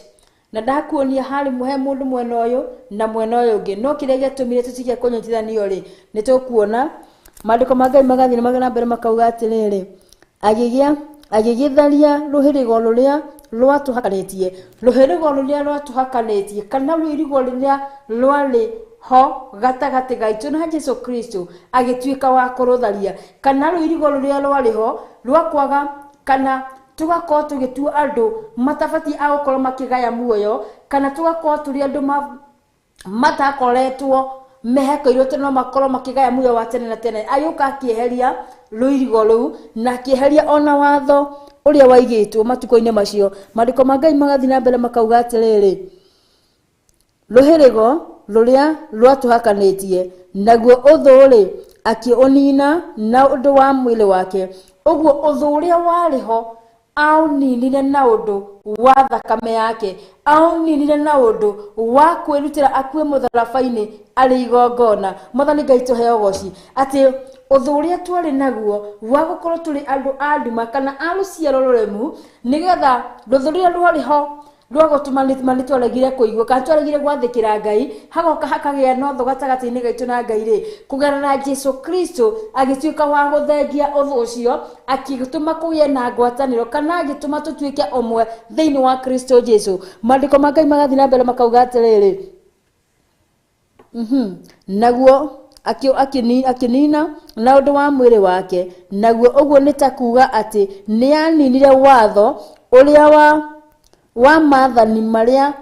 na ndakuonia harĩ he mũndũ mwena ũyũ na mwena ũyũ ũngĩ, no kĩrĩa gĩatũmire tũtige kũnyitithanio rĩ nĩ tũkuona. Maandĩko ma Ngai magathiĩ na mbere makauga atĩrĩrĩ, agĩgĩtharia rũhĩrĩgo rũrĩa rwatũhakanĩtie, rũhĩrĩgo rũrĩa rwatũhakanĩtie kana rũirigo rũrĩa rwarĩ ho gatagatĩ gaitũ na Jesu Kristo, agĩtuĩka wa kũrũtharia, kana rũirigo rũrĩa rwarĩ ho rwa kwaga kana tũgakorwo tũgĩtua andũ matabatiĩ a gũkorwo makĩgaya muoyo, kana tũgakorwo tũrĩ andũ matakoretwo mehekeirwo atĩ no makorwo makĩgaya muoyo wa tene na tene. Agĩũka akĩeheria rũirigo rũu na akĩeheria ona watho ũrĩa waigĩtwo matukũ-inĩ macio. Maandĩko ma Ngai magathiĩ na mbere makauga atĩrĩrĩ, rũhĩrĩgo rũrĩa rwatũhakanĩtie naguo ũthũ-rĩ akĩũnina na ũndũ wa mwĩrĩ wake. Ũguo ũthũ ũrĩa warĩ ho aũninire na ũndũ wa thakame yake, aũninire na ũndũ wa kwĩrutĩra akue mũtharaba-inĩ arĩ igongona. Mwathani Ngai tũhe ũgoci atĩ ũthũ ũrĩa twarĩ naguo wa gũkorwo tũrĩ andũ a nduma kana a rũciaro rũremu, nĩgetha rũthũ rũrĩa rwarĩ ho rwa gũtũma nĩ twaregire kũigua kana twaregire gwathĩkĩra Ngai, hagoka hakagĩa na ũthũ gatagatĩ-inĩ gaitũ na Ngai rĩ, kũgerera Jesu Kristo agĩtuĩka wa gũthengia ũthũ ũcio, akĩtũma kũgĩe na ngwatanĩro kana agĩtũma tũtuĩke ũmwe thĩinĩ wa Kristo Jesu. Maandĩko ma Ngai magathiĩ na mbere makauga atĩrĩrĩ, naguo akĩnina na ũndũ wa mwĩrĩ wake, naguo ũguo nĩ ta kuuga atĩ nĩ aninire watho ũrĩa wa maathani marĩa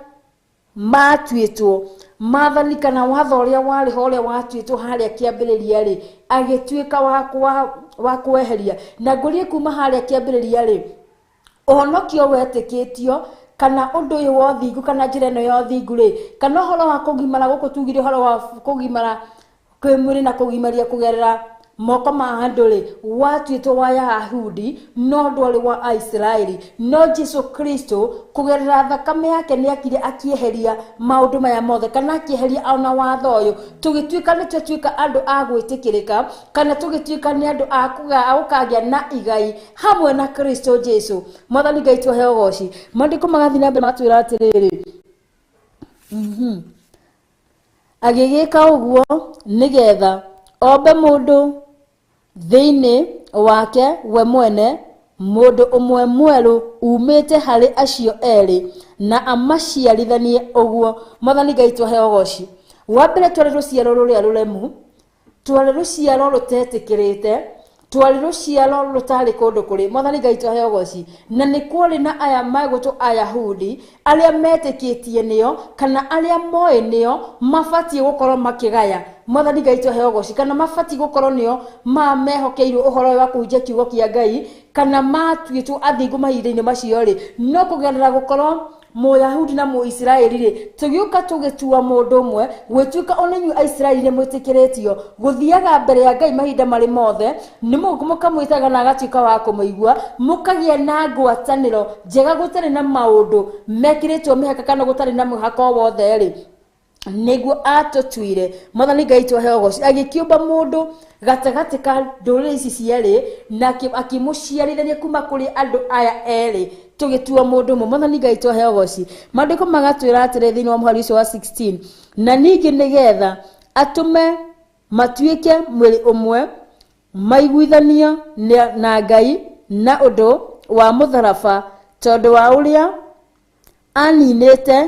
matuĩtwo. Maathani kana watho ũrĩa warĩ ho ũrĩa watuĩtwo harĩa kĩambĩrĩria rĩ, agĩtuĩka wa kweheria. Na ngũrie kuma harĩa kĩambĩrĩria rĩ, ũhonokio wetĩkĩtio kana ũndũ ũyũ wa ũthingu kana njĩra ĩno ya ũthingu rĩ, kana ũhoro wa kũgimara gũkũ tugire ũhoro wa kũgimara kĩmwĩrĩ na kũgimaria kũgerera moko ma andũ rĩ, watuĩtwo wa Yahudi no ndwarĩ wa Aisiraeli. No Jesu Kristo kũgerera thakame yake nĩ akire akĩeheria maũndũ maya mothe, kana akĩeheria ona watho ũyũ, tũgĩtuĩka nĩ twatuĩka andũ a gwĩtĩkĩrĩka, kana tũgĩtuĩka nĩ andũ a gũkagĩa na igai hamwe na Kristo Jesu. Mwathani Ngai tũhe ũgoci. Maandĩko magathiĩ na mbere magatwĩra atĩrĩrĩ, agĩgĩka ũguo nĩgetha ombe mũndũ thĩinĩ wake we mwene mũndũ ũmwe mwerũ umĩte harĩ acio erĩ, na amaciarithanie ũguo. Mwathani Ngai tũhe ũgoci. Wa mbere twarĩ rũciaro rũrĩa rũremu, twarĩ rũciaro rũtetĩkĩrĩte, twarĩ rũciaro rũtarĩ kũndũ kũrĩ. Mwathani Ngai tũhe ũgoci. Na nĩ kwarĩ na aya magwĩtwo Ayahudi arĩa metĩkĩtie nĩo kana arĩa moĩ nĩo mabatiĩ gũkorwo makĩgaya. Mwathani Ngai tũhe ũgoci. Kana mabatiĩ gũkorwo nĩo mehokeirwo ũhoro wa kũhunjia kiugo kĩa Ngai, kana matuĩtwo athingu mahinda-inĩ macio rĩ, no kũgerera gũkorwo Mũyahudi na Mũisiraeli rĩ, tũgĩũka tũgĩtua mũndũ ũmwe, gwĩtuĩka ona inyuĩ Aisiraeli nĩ mwĩtĩkĩrĩtio gũthiaga mbere ya Ngai mahinda marĩ mothe, nĩ mũkamwĩtaga na agatuĩka wa kũmũigua, mũkagĩa na ngwatanĩro njega gũtarĩ na maũndũ mekĩrĩtwo mĩhaka kana gũtarĩ na mũhaka o wothe rĩ, nĩguo atũtuire. Mwathani Ngai tũhe ũgoci. Agĩkĩũmba mũndũ gatagatĩ ka ndũrĩrĩ ici cierĩ, na akĩmũciarithania kuma kũrĩ andũ aya erĩ, tũgĩtua mũndũ ũmwe. Mwathani Ngai tũhe ũgoci. Maandĩko magatwĩra atĩrĩ thĩinĩ wa mũhari ũcio wa 16, na ningĩ nĩgetha atũme matuĩke mwĩrĩ ũmwe, maiguithanio na Ngai na ũndũ wa mũtharaba, tondũ wa ũrĩa aninĩte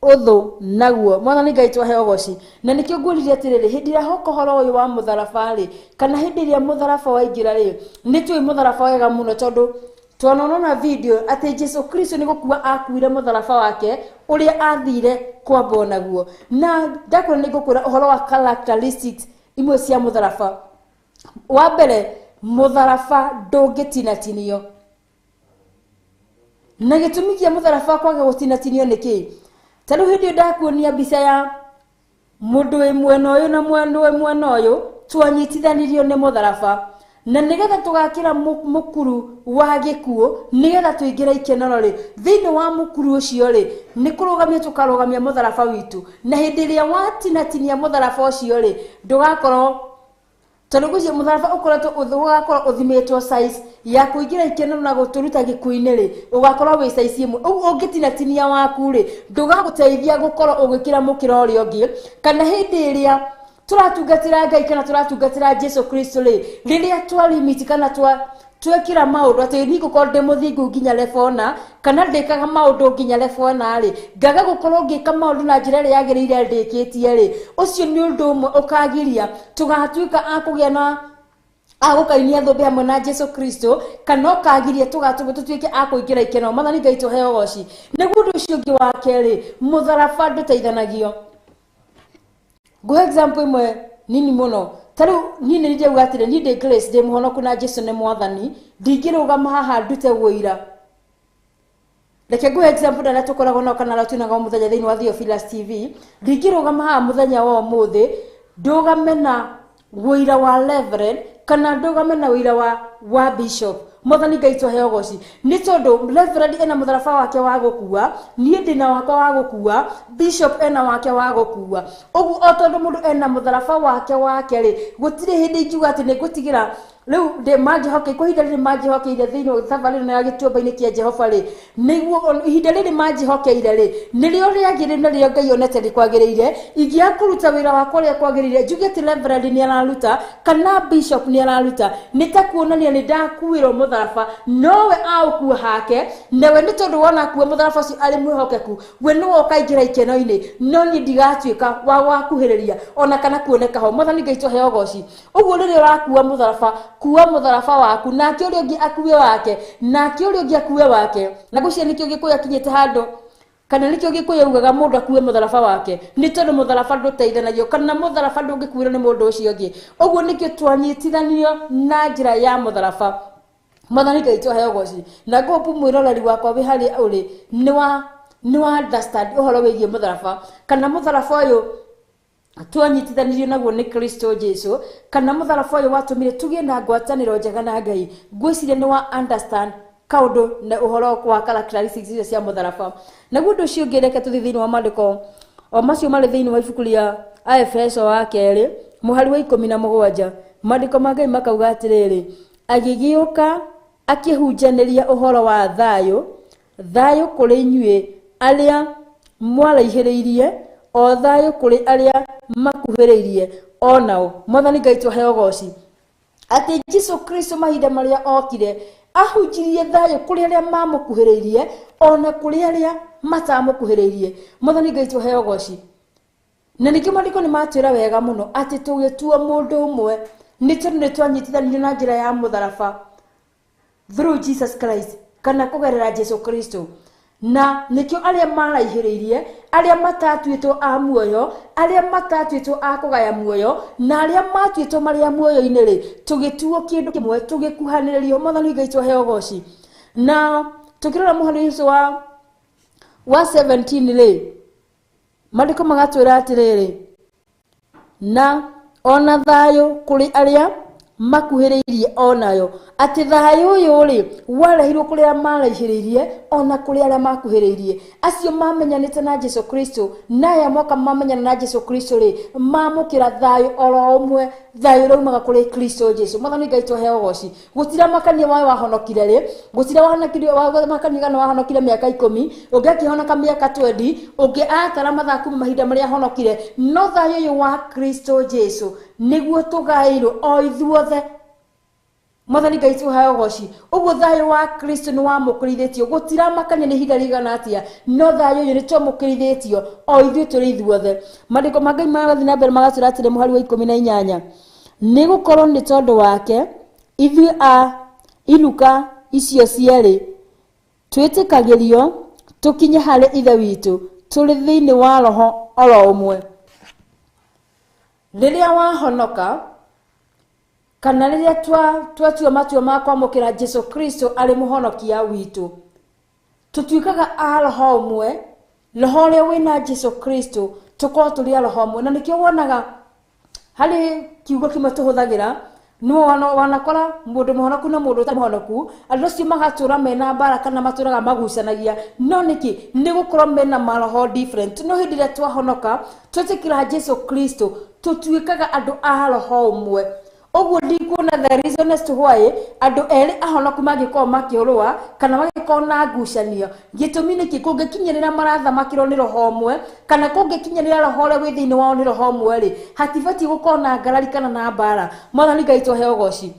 ũthũ naguo. Mwathani Ngai tũhe ũgoci. Na nĩkĩo ngwĩrire atĩrĩrĩ, hĩndĩ ĩrĩa hoka ũhoro ũyũ wa mũtharaba rĩ, kana hĩndĩ ĩrĩa mũtharaba waingĩra rĩ, nĩ tũĩ mũtharaba wega mũno, tondũ twanona na video atĩ Jesu Kristo nĩ gũkua akuire mũtharaba wake ũrĩa athire kwambwo naguo. Na ndakwĩra nĩ ngũkwĩra ũhoro wa characteristics imwe cia mũtharaba. Wa mbere, mũtharaba ndũngĩtinatinio. Na gĩtũmi kĩa mũtharaba kwaga gũtinatinio nĩ kĩĩ? Ta rĩu hĩndĩ ĩyo ndakuonia mbica ya mũndũ wĩ mwena ũyũ na mũndũ wĩ mwena ũyũ, twanyitithanirio nĩ mũtharaba. Na nĩgetha tũgakĩra mũkuru wa gĩkuũ, nĩgetha tũingĩre ikenero rĩ, thĩinĩ wa mũkuru ũcio rĩ, nĩ kũrũgamia tũkarũgamia mũtharaba witũ. Na hĩndĩ ĩrĩa watinatinia mũtharaba ũcio rĩ, ndũgakorwo, tondũ ngwĩciria mũtharaba ũkoretwo ũgakorwo ũthimĩtwo size ya kũingĩra ikenero na gũtũruta gĩkuũ-inĩ rĩ, ũgakorwo wĩ size ĩmwe. Ũguo ũngĩtinatinia waku rĩ, ndũgagũteithia gũkorwo ũgĩkĩra mũkĩra ũrĩa ũngĩ. Kana hĩndĩ ĩrĩa tũratungatĩra Ngai kana tũratungatĩra Jesu Kristo rĩ, rĩrĩa twa limit kana twekĩra maũndũ atĩ niĩ ngũkorwo ndĩ mũthingu nginya level na, kana ndĩkaga maũndũ nginya level na rĩ, ngaga gũkorwo ngĩka maũndũ na njĩra ĩrĩa yagĩrĩire ndĩkĩtie rĩ, ũcio nĩ ũndũ ũmwe ũkagiria tũgatuĩka a kũgĩa na agũkainia thũmbĩ hamwe na Jesu Kristo, kana ũkagiria tũgatũmwo tũtuĩke a kũingĩra ikeno. Mwathani Ngai tũhe ũgoci. Nĩguo ũndũ ũcio ũngĩ wa kerĩ, mũtharaba ndũteithanagio. Ngũhe example ĩmwe nini mũno. Ta rĩu niĩ nĩ ndĩrauga atĩrĩ, niĩ ndĩ Grace, ndĩ mũhonoku na Jesu nĩ Mwathani, ndingĩrũgama haha ndute ũira. Reke ngũhe example na arĩa tũkoragwo nao kana arĩa twĩnaga o mũthenya thĩinĩ wa Theophilus TV. Ndingĩrũgama haha mũthenya wa ũmũthĩ ndũgame na ũira wa Reverend kana ndũgame na ũira wa Bishop. Mwathani Ngai tũhe ũgoci. Nĩ tondũ Reverend ena mũtharaba wake wa gũkua, niĩ ndĩna wakwa wa gũkua, Bishop ena wake wa gũkua. Ũguo o tondũ mũndũ ena mũtharaba wake wake rĩ, gũtirĩ hĩndĩ ingiuga atĩ nĩ ngũtigĩra rĩu ndĩ manjĩhokeire, kwa ihinda rĩrĩ manjĩhokeire thĩinĩ wa thabarĩ ĩno ya gĩtuamba-inĩ kĩa Jehova rĩ, nĩguo ihinda rĩrĩ manjĩhokeire rĩ, nĩrĩo rĩagĩrĩire na rĩo Ngai onete nĩ kwagĩrĩire. Ingĩaga kũruta wĩra wakwa ũrĩa kwagĩrĩire, njuge atĩ Reverend nĩ araruta kana Bishop nĩ araruta, nĩ ta kuonania nĩ ndakuĩrwo mũtharaba, nowe aũkua hake, nawe nĩ tondũ wona akua mũtharaba ũcio arĩ mwĩhokeku, we nĩwe ũkaingĩra ikeno-inĩ, no niĩ ndigatuĩka wa gwakuhĩrĩria ona kana kuoneka ho. Mwathani Ngai tũhe ũgoci. Ũguo rĩrĩa ũrakua mũtharaba, kua mũtharaba waku, nake ũrĩa ũngĩ akue wake, nake ũrĩa ũngĩ akue wake. Na ngwĩciria nĩkĩo Gĩkũyũ akinyĩte handũ Kana nĩkĩo Gĩkũyũ augaga mũndũ akue mũtharaba wake, nĩ tondũ mũtharaba ndũteithanagio kana mũtharaba ndũngĩkuĩrwo nĩ mũndũ ũcio ũngĩ. Ũguo nĩkĩo twanyitithanio na njĩra ya mũtharaba. Mwathani Ngai tũheo ũgoci. Na ngũhope mwĩroreri wakwa wĩ harĩa ũrĩ nĩ wa understand ũhoro wĩgiĩ mũtharaba, kana mũtharaba ũyũ twanyitithanirio naguo nĩ Kristo Jesu, kana mũtharaba ũyũ watũmire tũgĩe na ngwatanĩro njega na Ngai. Ngwĩciria nĩ wa understand kaũndũ na ũhoro wa characteristics icio cia mũtharaba. Naguo ũndũ ũcio ũngĩ, reke tũthiĩ thĩinĩ wa maandĩko o macio marĩ thĩinĩ wa ibuku rĩa Aefeso wa kerĩ mũhari wa 17. Maandĩko ma Ngai makauga atĩrĩrĩ, agĩgĩũka akĩhunjanĩria ũhoro wa thayũ, thayũ kũrĩ inyuĩ arĩa mwaraihĩrĩirie, o thayũ kũrĩ arĩa makuhĩrĩirie o nao. Mwathani Ngai tũheo ũgoci. Atĩ Jesu Kristo mahinda marĩa okire ahunjirie thayũ kũrĩ arĩa mamũkuhĩrĩirie ona kũrĩ arĩa matamũkuhĩrĩirie. Mwathani Ngai tũheo ũgoci. Na nĩkĩo maandĩko nĩ matwĩra wega mũno atĩ tũgĩtuo mũndũ ũmwe nĩ tondũ nĩ twanyitithanirio na njĩra ya mũtharaba through Jesus Christ, kana kũgerera Jesu Kristo. Na nĩkĩo arĩa maraihĩrĩirie, arĩa matatuĩtwo a muoyo, arĩa matatuĩtwo a kũgaya muoyo, na arĩa matuĩtwo marĩ a muoyo-inĩ rĩ, tũgĩtuo kĩndũ kĩmwe, tũgĩkuhanĩrĩrio. Mwathani Ngai tũheo ũgoci. Na tũkĩrora mũhari ũcio wa 17 rĩ, maandĩko magatwĩra atĩrĩrĩ, na ona thayũ kũrĩ arĩa makuhĩrĩirie onayo, atĩ thayũ ũyũ rĩ warehirwo kũrĩ arĩa maraihĩrĩirie ona kũrĩ arĩa makuhĩrĩirie. Acio mamenyanĩte na Jesu Kristo na aya moka mamenyana na Jesu Kristo rĩ, mamũkĩra thayũ oro ũmwe, thayũ ũrĩa umaga kũrĩ Kristo Jesu. Mwathani Ngai tũheo ũgoci. Gũtiramakania waĩ wahonokire rĩ, gũtira wamakania kana wahonokire mĩaka 10, ũngĩ akĩhonoka mĩaka 20, ũngĩ atara mathaa kuma mahinda marĩa ahonokire, no thayũ ũyũ wa Kristo Jesu nĩguo tũgaĩirwo o ithuothe. Mwathani Ngai tũheo ũgoci. Ũguo thayũ wa Kristo nĩ wamũkĩrithĩtio, gũtiramakania nĩ ihinda rĩigana atĩa, no thayũ ũyũ nĩ twamũkĩrithĩtio o ithuĩ tũrĩ ithuothe. Maandĩko ma Ngai magathiĩ na mbere magatwĩra atĩrĩ, mũhari wa 18, nĩ gũkorwo nĩ tondũ wake ithuĩ a iruka icio cierĩ twĩtĩkagĩrio tũkinye harĩ Ithe witũ tũrĩ thĩinĩ wa Roho oro ũmwe. Rĩrĩa wahonoka kana rĩrĩa twatua matua ma kwamũkĩra Jesu Kristo arĩ mũhonokia witũ, tũtuĩkaga a roho ũmwe, roho ũrĩa wĩna Jesu Kristo, tũkorwo tũrĩ a roho ũmwe. Na nĩkĩo wonaga harĩ kiugo kĩmwe tũhũthagĩra, no wanakora mũndũ mũhonoku na mũndũ ũtarĩ mũhonoku, andũ acio magatũra mena mbara kana matũraga magucanagia. No nĩkĩ? Nĩ gũkorwo mena maroho different. No hĩndĩ ĩrĩa twahonoka, twetĩkĩra Jesu Kristo, tũtuĩkaga andũ a roho ũmwe. Ũguo ndikuona the reason as to why andũ erĩ ahonoku mangĩkorwo makĩrũa kana mangĩkorwo na ngucanio. Gĩtũmi nĩkĩ? Kũngĩkinyĩrĩra marathamakĩrwo nĩ roho ũmwe, kana kũngĩkinyĩrĩra roho ũrĩa wĩ thĩinĩ wao nĩ roho ũmwe rĩ, hatibatiĩ gũkorwo na ngarari kana na mbara. Mwathani Ngai tũheo ũgoci.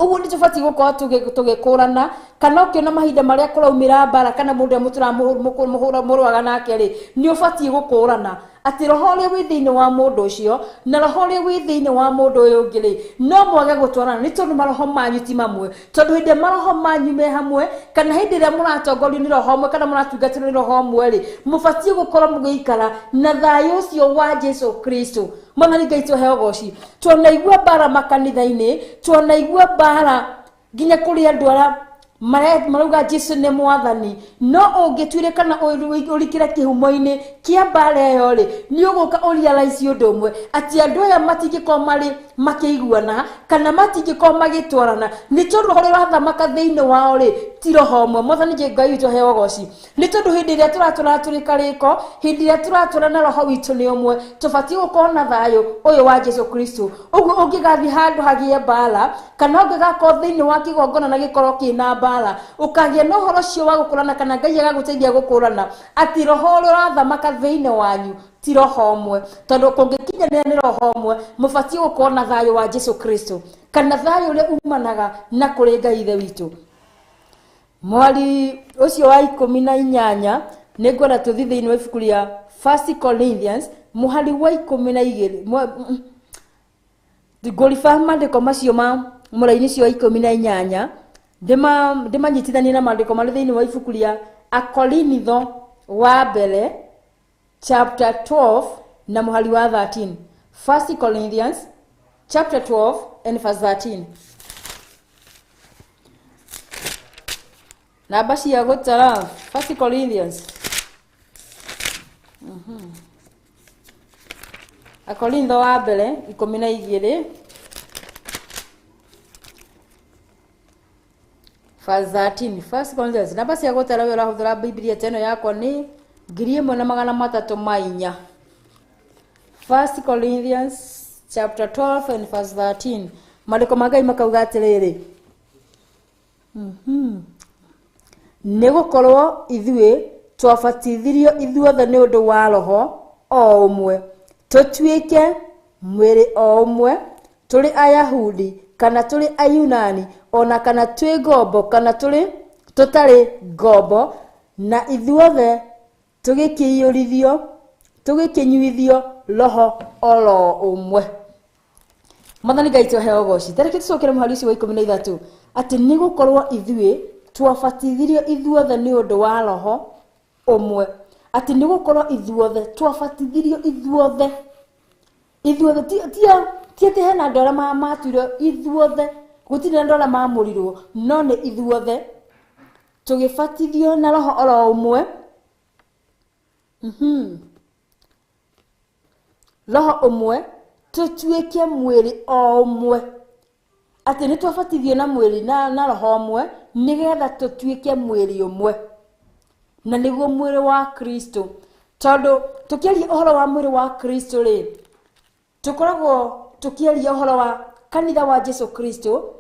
Ũguo nĩ tũbatiĩ gũkorwo tũgĩkũrana, kana ũkĩona mahinda marĩa kũraumĩra mbara kana mũndũ ũrĩa mũtũra mũrũaga nake rĩ, nĩ ũbatiĩ gũkũrana atĩ roho ũrĩa wĩ thĩinĩ wa mũndũ ũcio na roho ũrĩa wĩ thĩinĩ wa mũndũ ũyũ ũngĩ rĩ, no mwage gũtwarana, nĩ tondũ maroho manyu ti mamwe. Tondũ hĩndĩ ĩrĩa maroho manyu me hamwe, kana hĩndĩ ĩrĩa mũratongorio nĩ roho ũmwe, kana mũratungatĩrwo nĩ roho ũmwe rĩ, mũbatiĩ gũkorwo mũgĩikara na thayũ ũcio wa Jesu Kristo. Mwathani Ngai tũheo ũgoci. Tuonaigua mbara makanitha-inĩ, tuonaigua mbara nginya kũrĩ andũ arĩa marauga Jesu nĩ mwathani, no ũngĩtuire kana ũrikĩre kĩhumo-inĩ kĩa mbara ĩyo rĩ, nĩ ũgũka ũrealize ũndũ ũmwe, atĩ andũ aya matingĩkorwo marĩ makĩiguana kana matingĩkorwo magĩtwarana, nĩ tondũ roho ũrĩa ũrathamaka thĩinĩ wao rĩ ti roho ũmwe. Mwathani Ngai witũ aheo ũgoci. Nĩ tondũ hĩndĩ ĩrĩa tũratũra tũrĩ karĩko, hĩndĩ ĩrĩa tũratũra na roho witũ nĩ ũmwe, tũbatiĩ gũkorwo na thayũ ũyũ wa Jesu Kristo. Ũguo ũngĩgathiĩ handũ hagĩe mbara, kana ũngĩgakorwo thĩinĩ wa kĩgongona na gĩkorwo kĩna mbara, ũkagĩa na ũhoro ũcio wa gũkũrana, kana Ngai agagũteithia gũkũrana atĩ roho ũrĩa ũrathamaka thĩinĩ wanyu ti roho ũmwe. Tondũ kũngĩkinyanĩra nĩ roho ũmwe, mũbatiĩ gũkorwo na thayũ wa Jesu Kristo, kana thayũ ũrĩa umanaga na kũrĩ Ngai Ithe witũ. Mwari ũcio wa 18, nĩ ngwenda tũthiĩ thĩinĩ wa ibuku rĩa First Corinthians mũhari wa 12. Ngũriba maandĩko macio ma mũraini ũcio wa 18, ndĩmanyitithanie na maandĩko marĩ thĩinĩ wa ibuku rĩa Akorinitho wa mbere chapter 12 na mũhari wa 13. First Corinthians chapter 12 and verse 13. Namba cia gũtara, First Corinthians. Akorintho wa mbere 12 verse 13. First Corinthians. Namba cia gũtara we ũrahũthĩra Biblia ta ĩno yakwa nĩ 1304. First Corinthians chapter 12 and verse 13. Maandĩko ma Ngai makauga atĩrĩrĩ, nĩ gũkorwo ithuĩ twabatithirio ithuothe nĩ ũndũ wa roho o ũmwe, tũtuĩke mwĩrĩ o ũmwe, tũrĩ Ayahudi kana tũrĩ Ayunani, ona kana twĩ ngombo kana tũrĩ tũtarĩ ngombo, na ithuothe tũgĩkĩiyũrithio tũgĩkĩnyuithio roho oro ũmwe. Mwathani Ngai tũheo ũgoci. Tareke tũcokere mũhari ũcio wa 13, atĩ nĩ gũkorwo ithuĩ twabatithirio ithuothe nĩ ũndũ wa roho ũmwe, atĩ nĩ gũkorwo ithuothe twabatithirio ithuothe ithuothe, ti atĩ hena andũ arĩa matuirwo ithuothe, gũtirĩ andũ arĩa maamũrirwo, no nĩ ithuothe tũgĩbatithio na roho oro ũmwe. Roho ũmwe tũtuĩke mwĩrĩ o ũmwe, atĩ nĩ twabatithio na mwĩrĩ na roho ũmwe nĩgetha tũtuĩke mwĩrĩ ũmwe, na nĩguo mwĩrĩ wa Kristo. Tondũ tũkĩaria ũhoro wa mwĩrĩ wa Kristo rĩ, tũkoragwo tũkĩaria ũhoro wa kanitha wa Jesu Kristo.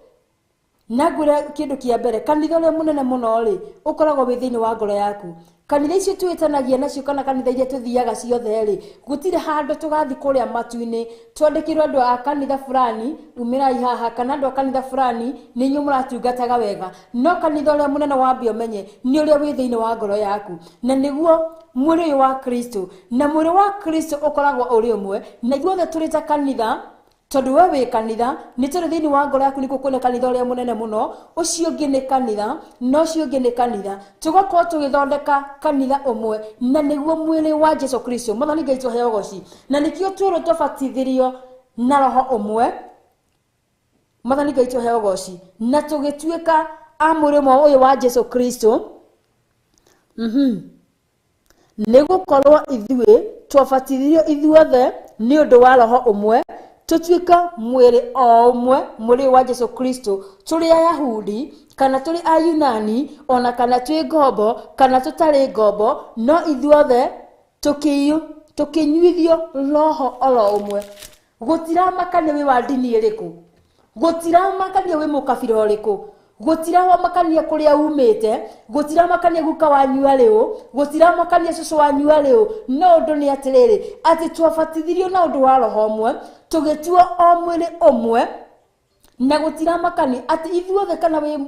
Na ngwĩre kĩndũ kĩa mbere, kanitha ũrĩa mũnene mũno rĩ, ũkoragwo wĩ thĩinĩ wa ngoro yaku. Kanitha icio twĩtanagia nacio kana kanitha iria tũthiaga ciothe rĩ, gũtirĩ handũ tũgathiĩ kũrĩa matu-inĩ twandĩkĩrwo andũ a kanitha fulani umĩrai haha, kana andũ a kanitha fulani nĩ inyuĩ mũratungataga wega. No kanitha ũrĩa mũnene wambe ũmenye nĩ ũrĩa wĩ thĩinĩ wa ngoro yaku, na nĩguo mwĩrĩ ũyũ wa Kristo. Na mwĩrĩ wa Kristo ũkoragwo ũrĩ ũmwe, na ithuothe tũrĩ ta kanitha, tondũ we wĩ kanitha, nĩ tondũ thĩinĩ wa ngoro yaku nĩkuo kwĩna kanitha ũrĩa mũnene mũno, ũcio ũngĩ nĩ kanitha, na ũcio ũngĩ nĩ kanitha, tũgakorwo tũgĩthondeka kanitha ũmwe, na nĩguo mwĩrĩ wa Jesu Kristo. Mwathani Ngai tũheo ũgoci. Na nĩkĩo twĩrwo twabatithirio na roho ũmwe. Mwathani Ngai tũheo ũgoci, na tũgĩtuĩka a mwĩrĩ ũmwe ũyũ wa Jesu Kristo. Nĩ gũkorwo ithuĩ twabatithirio ithuothe nĩ ũndũ wa roho ũmwe, tũtuĩka mwĩrĩ o ũmwe, mwĩrĩ wa Jesu Kristo, tũrĩ Ayahudi kana tũrĩ Ayunani, ona kana twĩ ngombo kana tũtarĩ ngombo, no ithuothe tũkĩnyuithio roho oro ũmwe. Gũtiramakania wĩ wa ndini ĩrĩkũ, gũtiramakania wĩ mũkabira ũrĩkũ, gũtiramakania kũrĩa umĩte, gũtiramakania guka wanyu arĩ ũ, gũtiramakania cũcũ wanyu arĩ ũ, no ũndũ nĩ atĩrĩrĩ, atĩ twabatithirio na ũndũ wa roho ũmwe, tũgĩtuo o mwĩrĩ ũmwe, na gũtiramakania atĩ ithuothe kana wĩ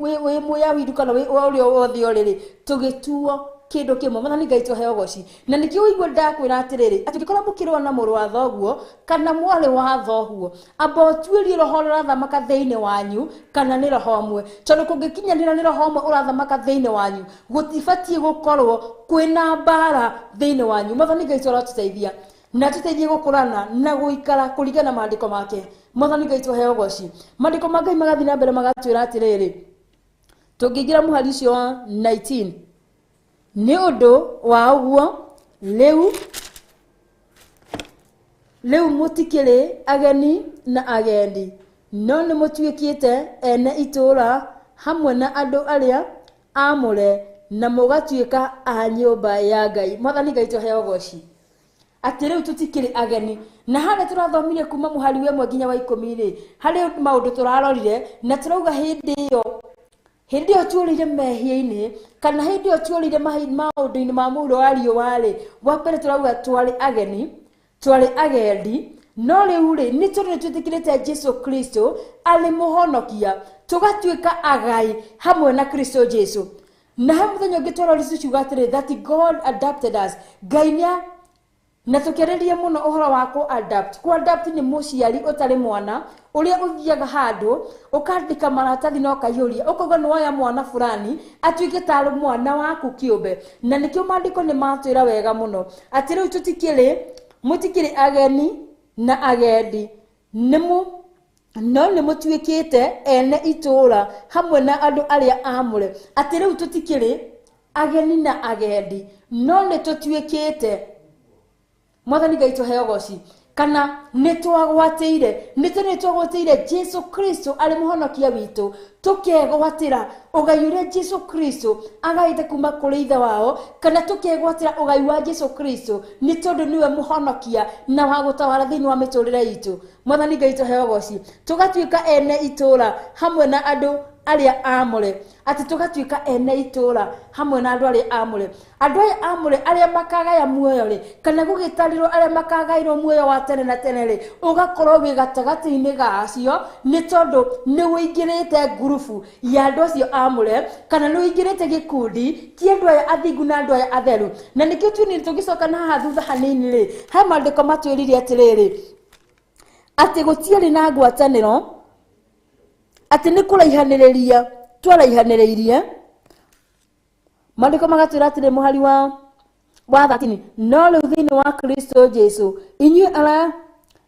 Mũyahudi kana wĩ ũrĩa wothe ũrĩ rĩ, tũgĩtuo kĩndũ kĩmwe. Mwathani Ngai tũheo ũgoci. Na nĩkĩo ũigua ndakwĩra atĩrĩrĩ, atĩ ũngĩkorwo mũkĩrũa na mũrũ wa thoguo kana mwarĩ wa thoguo, amba ũtuĩrie roho ũrĩa ũrathamaka thĩinĩ wanyu kana nĩ roho ũmwe, tondũ kũngĩkinyanĩra nĩ roho ũmwe ũrathamaka thĩinĩ wanyu, gũtibatiĩ gũkorwo kwĩna mbara thĩinĩ wanyu. Mwathani Ngai tũratũteithia na tũteithie gũkũrana na gũikara kũringana na maandĩko make. Mwathani Ngai tũheo ũgoci. Maandĩko ma Ngai magathiĩ na mbere magatwĩra atĩrĩrĩ, tũngĩingĩra mũhari ũcio wa 19, nĩ ũndũ wa ũguo rĩu mũtikĩrĩ ageni na agendi, no nĩ mũtuĩkĩte ene itũũra hamwe na andũ arĩa aamũre, na mũgatuĩka a nyũmba ya Ngai. Mwathani Ngai tũheo ũgoci. Atĩ rĩu tũtikĩrĩ ageni. Na harĩa tũrathomire kuma mũhari wa 1 nginya wa 10 rĩ, harĩ maũndũ tũrarorire na tũrauga hĩndĩ ĩyo tuorĩire mehia-inĩ, kana hĩndĩ ĩyo tuorĩire maũndũ-inĩ ma mũhuro wa riũa rĩ, wa mbere tũrauga twarĩ ageni, twarĩ agendi, no rĩu rĩ, nĩ tondũ nĩ twĩtĩkĩrĩte Jesu Kristo arĩ mũhonokia, tũgatuĩka agai hamwe na Kristo Jesu. Na he mũthenya ũngĩ twarorire ciuga atĩrĩ, that God adopted us. Ngai Na tũkĩarĩria mũno ũhoro wa kũ-adapt. Kũ-adapt nĩ mũciari ũtarĩ mwana ũrĩa ũthiaga handũ ũkandĩka maratathi na ũkaihũria ũkauga nĩ woya mwana fulani atuĩke tarĩ mwana waku kĩũmbe. Na nĩkĩo maandĩko nĩ matwĩra wega mũno atĩ rĩu tũtikĩrĩ mũtikĩrĩ ageni na agendi, nĩ no nĩ mũtuĩkĩte ene itũũra hamwe na andũ arĩa aamũre. Atĩ rĩu tũtikĩrĩ ageni na agendi, no nĩ tũtuĩkĩte Mwathani Ngai tũheo goci, kana nĩ twagwatĩire, nĩ twagwatĩire Jesu Kristo arĩ mũhonokia witũ, tũkegwatĩra ũgai ũrĩa Jesu Kristo agaĩte kuma kũrĩ ithe wao, kana tũkegwatĩra ũgai wa Jesu Kristo nĩ tondũ nĩwe mũhonokia na wa gũtawara thĩinĩ wa mĩtũrĩre itũ. Mwathani Ngai tũheo goci, tũgatuĩka ene itũũra hamwe na andũ arĩa aamũre. Atĩ tũgatuĩka ene itũũra hamwe na andũ arĩa aamũre. Andũ aya aamũre arĩa makagaya muoyo rĩ, kana gũgĩtarĩrwo arĩa makagaĩrwo muoyo wa tene na tene rĩ, ũgakorwo wĩ gatagatĩ-inĩ ga acio nĩ tondũ nĩ ũingĩrĩte ngurubu ya andũ acio aamũre, kana nĩ ũingĩrĩte gĩkundi kĩa andũ aya athingu na andũ aya atheru. Na nĩkĩo tuonire tũgĩcoka na haha thutha hanini rĩ, he maandĩko matwĩrire atĩrĩrĩ, atĩ gũtiarĩ na ngwatanĩro, atĩ nĩ kũraihanĩrĩria twaraihanĩrĩirie. Maandĩko magatwĩra atĩrĩ mũhari wa 13, no rĩu thĩinĩ wa Kristo Jesu inyuĩ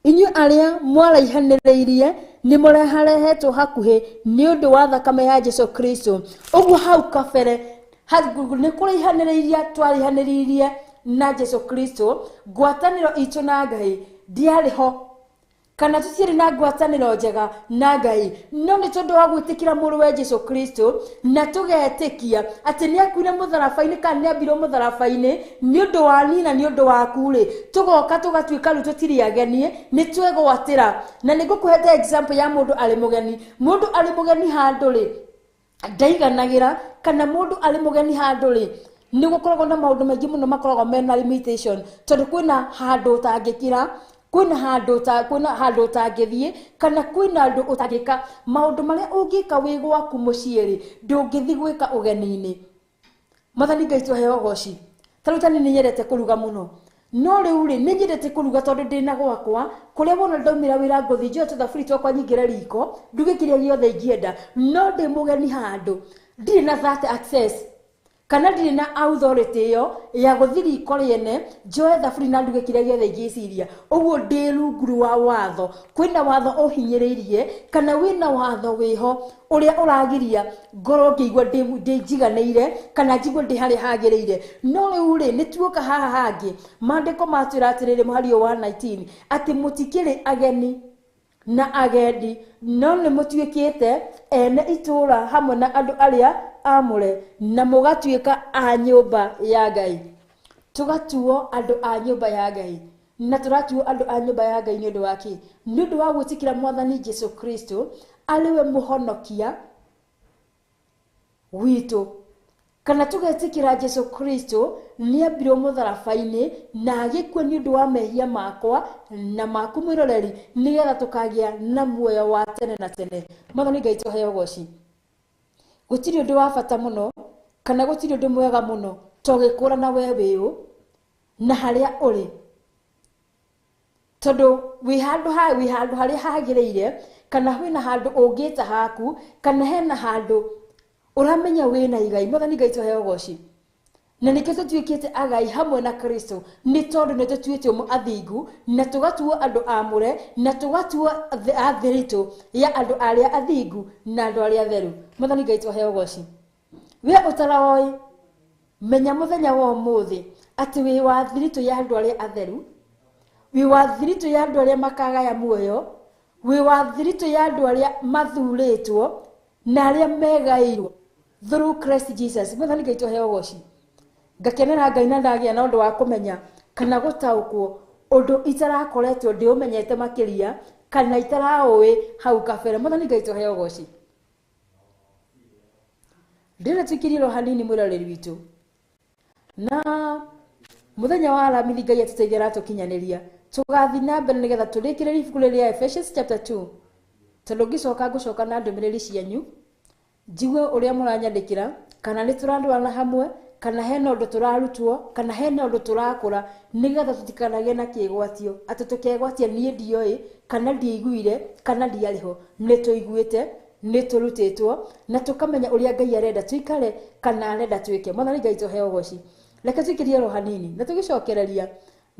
arĩa mwaraihanĩrĩirie nĩ mũreharehetwo hakuhĩ nĩ ũndũ wa thakame ya Jesu Kristo. Ũguo hau kabere nĩ kũraihanĩrĩiria twaraihanĩrĩirie na Jesu Kristo, ngwatanĩro itũ na Ngai ndĩarĩ ho, kana tũtiarĩ na ngwatanĩro njega na Ngai, no nĩ tondũ wa gwĩtĩkĩra mũrũwe Jesu Kristo na tũgetĩkia atĩ nĩ akuire mũtharaba-inĩ kana nĩ ambirwo mũtharaba-inĩ nĩ ũndũ wa niĩ na nĩ ũndũ waku rĩ, tũgoka tũgatuĩka rĩu tũtirĩ ageni, nĩ twegwatĩra. Na nĩ ngũkũhete example ya mũndũ arĩ mũgeni. Mũndũ arĩ mũgeni handũ rĩ, ndaiganagĩra, kana mũndũ arĩ mũgeni handũ rĩ, nĩ gũkoragwo na maũndũ maingĩ mũno makoragwo mena limitation, tondũ kwĩna handũ ũtangĩkĩra, kwĩna handũ ũtangĩthiĩ, kana kwĩna andũ ũtangĩka. Maũndũ marĩa ũngĩka wĩ gwaku mũciĩ rĩ, ndũngĩthiĩ gwĩka ũgeni-inĩ. Mwathani Ngai tũheo goci. Ta rĩu ta niĩ nĩ nyendete kũruga mũno, no rĩu rĩ nĩ nyendete kũruga tondũ ndĩna gwakwa kũrĩa wona ndaumĩra wĩra ngũthiĩ njoe tũthaburi twakwa nyingĩre riko nduge kĩrĩa gĩothe ingĩenda, no ndĩ mũgeni handũ ndirĩ na that access, kana ndirĩ na authority ĩyo ya gũthiĩ riko rĩene njoe thaburi na nduge kĩrĩa gĩothe ingĩciria. Ũguo ndĩ rungu rwa watho, kwĩna watho ũhinyĩrĩirie kana wĩna watho wĩho ũrĩa ũragiria ngorwo ngĩigua ndĩ njiganĩire kana njigue ndĩ harĩa hagĩrĩire. No rĩu rĩ nĩ tuoka haha hangĩ, maandĩko matwĩra atĩrĩrĩ mũhari ũyũ wa 19 atĩ mũtikĩrĩ ageni na agendi, no nĩ mũtuĩkĩte ene itũũra hamwe na andũ arĩa aamũre na mũgatuĩka a nyũmba ya Ngai. Tũgatuo andũ a nyũmba ya Ngai, na tũratuo andũ a nyũmba ya Ngai nĩ ũndũ wa kĩ? Nĩ ũndũ wa gwĩtĩkĩra Mwathani Jesu Kristo arĩ we mũhonokia witũ, kana tũgetĩkĩra Jesu Kristo nĩ ambirwo mũtharaba-inĩ na agĩkua nĩ ũndũ wa mehia makwa na maku mwĩroreri, nĩgetha tũkagĩa na muoyo wa tene na tene. Mwathani Ngai tũheo goci. Gũtirĩ ũndũ wa bata mũno kana gũtirĩ ũndũ mwega mũno to gĩkũrana we wĩũ na harĩa ũrĩ, tondũ wĩ handũ harĩa hagĩrĩire, kana wĩna handũ ũngĩta haku, kana hena handũ ũramenya wĩna igai. Mwathani Ngai tũheo goci. Na nĩkĩo tũtuĩkĩte agai hamwe na Kristo, nĩ tondũ nĩ tũtuĩtwo athingu na tũgatuo andũ aamũre na tũgatuo athiritũ ya andũ arĩa athingu na andũ arĩa atheru. Mwathani Ngai tũheo goci. We ũtaroĩ, menya mũthenya wa ũmũthĩ atĩ wĩ wa thiritũ ya andũ arĩa atheru, wĩ wa thiritũ ya andũ arĩa makagaya muoyo, wĩ wa thiritũ ya andũ arĩa mathurĩtwo na arĩa megaĩirwo through Christ Jesus. Mwathani Ngai tũheo goci. Ngakenera Ngai na ndagĩa na ũndũ wa kũmenya kana gũtaũkwo ũndũ itarakoretwo ndĩũmenyete makĩria kana itaraũĩ hau kabere. Mwathani Ngai tũheo goci. Ndĩrenda tũikĩrie hanini mwĩroreri witũ na mũthenya wa Alhamisi Ngai atũteithia aratũkinyanĩria tũgathiĩ na mbere nĩgetha tũrĩkĩrĩrie ibuku rĩrĩ rĩa Ephesians chapter 2, tondũ ngĩcoka ngũcoka na ndũmĩrĩri cianyu njigue ũrĩa mũranyandĩkĩra, kana nĩ tũrandwarana hamwe Kana hena ũndũ tũrarutwo, kana hena ũndũ tũrakũra, nĩgetha tũtikanagĩe na kĩgwatio atĩ tũkegwatia niĩ ndioĩ, kana ndiaiguire, kana ndiarĩ ho. Nĩ tũiguĩte, nĩ tũrutĩtwo, na tũkamenya ũrĩa Ngai arenda tũikare kana arenda twĩke. Mwathani Ngai tũheo ũgoci. Reke tũikĩrie ro hanini na tũgĩcokereria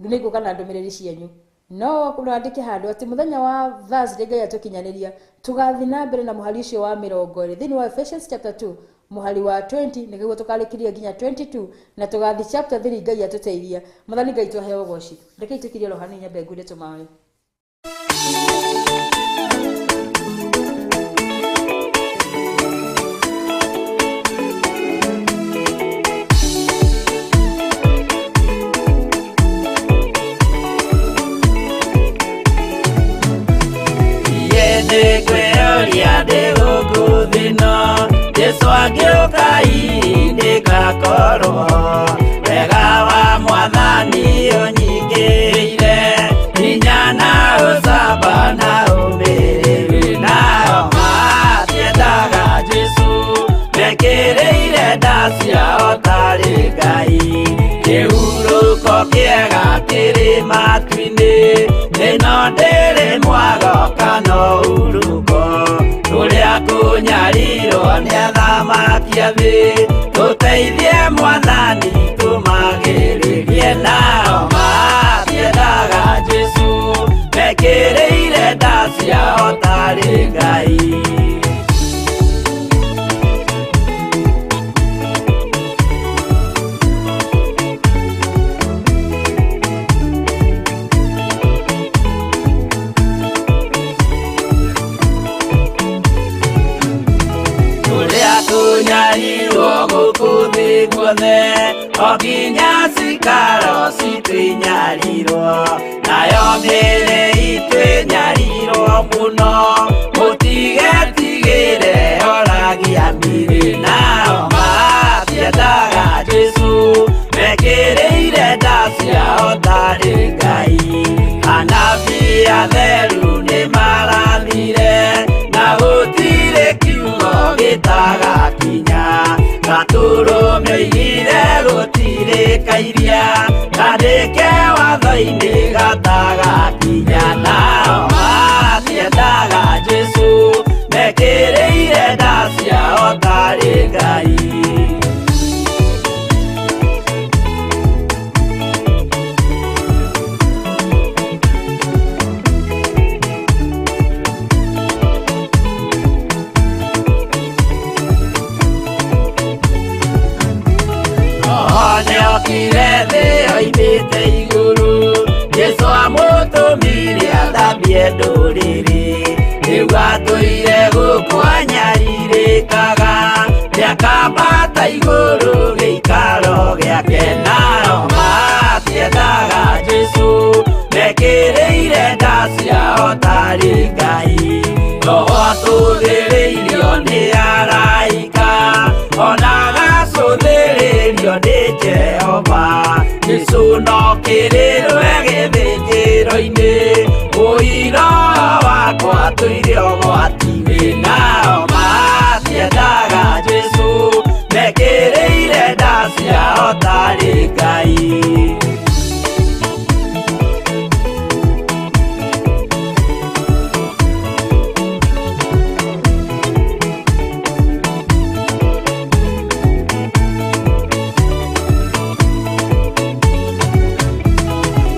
nĩngũka na ndũmĩrĩri cianyu. No ũrandĩke handũ atĩ mũthenya wa Thursday Ngai atũkinyanĩria, tũgathiĩ na mbere na mũhari ũcio wa 20 thĩinĩ wa Ephesians chapter 2 mũhari wa 20, nĩguo tũkarĩkĩria nginya 22, na tũgathiĩ chapter 3 Ngai atũteithia. Mwathani Ngai tũheo ũgoci. Reke tũikĩrie ro hanini nyambe ngwĩre tũmawe. Nĩngwĩyũria ndĩ gũkũ thĩ ĩno, Jesũ angĩũka hihi ndĩgakorwo. Wega wa Mwathani ũnyingĩrĩire, hinya na ũcamba na ũmĩrĩru. Nao matiendaga Jesũ, mekĩrĩire nda ciao tarĩ Ngai. Kĩhurũko kĩega kĩrĩ matu-inĩ, ĩno ndĩrĩ mwago kana ũhurũko. Kũrĩa kũnyarirwo nĩ athamaki a thĩ, tũteithie Mwathani tũmagĩrĩrie. Nao matiendaga Jesũ, mekĩrĩire nda ciao tarĩ Ngai. Kũrĩa kũnyarirwo gũkũ thĩ guothe, o nginya cikaro citũ inyarirwo, nayo mĩĩrĩ itũ ĩnyarirwo mũno, mũtigetigĩre oragia mĩĩrĩ. Nao matiendaga Jesũ, mekĩrĩire nda ciao tarĩ Ngai. Anabii atheru nĩmarathire, na gũtirĩ kiugo gĩtagakinya. Gatũrũme oigire gũtirĩ kairia, kandĩke watho-inĩ gatagakinya. Nao matiendaga Jesũ, mekĩrĩire nda ciao tarĩ Ngai. Nĩokire thĩ oimĩte igũrũ, Jesũ amũtũmire athambie ndũrĩrĩ. Rĩu atũire gũkũ anyarirĩkaga, nĩakambata igũrũ gĩikaro gĩake. Nao matiendaga Jesũ, mekĩrĩire nda ciao tarĩ Ngai. Roho atũthĩrĩirio nĩ araika, ona agacũthĩrĩrio nĩ Jehova. Jesũ no kĩrĩrwe gĩthĩnjĩro-inĩ, ũira wakwa tũire ũgwati-inĩ. Nao matiendaga Jesũ, mekĩrĩire nda ciao tarĩ Ngai.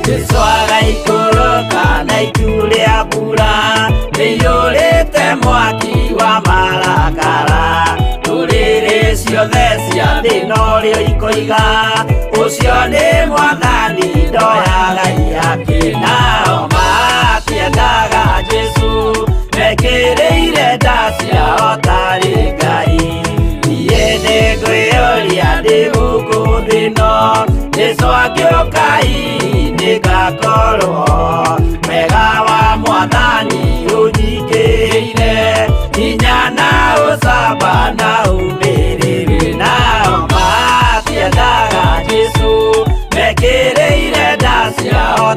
Jesũ agaikũrũka na itu rĩa mbura, rĩiyũrĩte mwaki wa marakara. Ndũrĩrĩ ciothe cia thĩ norĩo ikoiga, ũcio nĩ Mwathani ndoyaga ihaki. Nao matiendaga Jesũ, mekĩrĩire nda ciao tarĩ Ngai. Niĩ nĩngwĩyũria ndĩ gũkũ thĩ ĩno, Jesũ angĩũka hihi nĩngakorwo. Wega wa Mwathani ũnyingĩrĩire, hinya na ũcamba na ũmĩrĩru. Nao matiendaga Jesũ, mekĩrĩire nda ciao.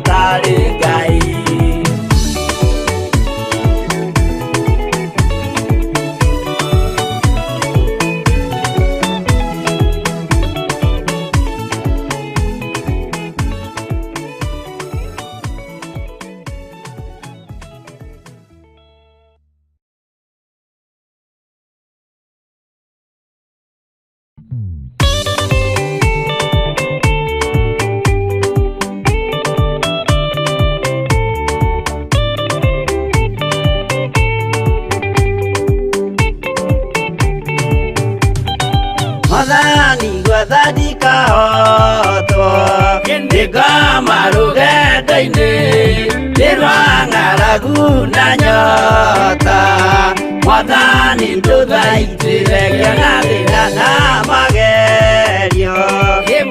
Ndĩngoma rũgendo-inĩ nĩ rwa ng'aragu na nyota Mwathani ndũthaitĩre ngĩona thĩna na magerio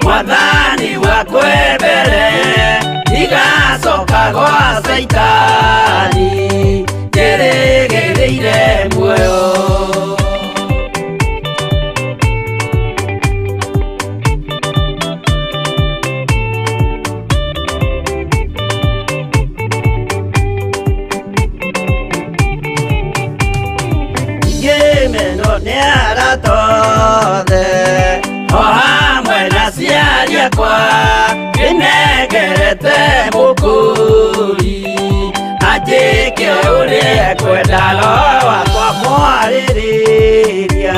Mwathani wakwe mbere ndigacoka gwa Caitani njĩrĩgĩrĩire muoyo. Ngĩmenwo nĩ arata othe o hamwe na aciari akwa ndĩnengerete mũkũri anjĩke ũrĩa ekwenda roho wakwa mwarĩrĩria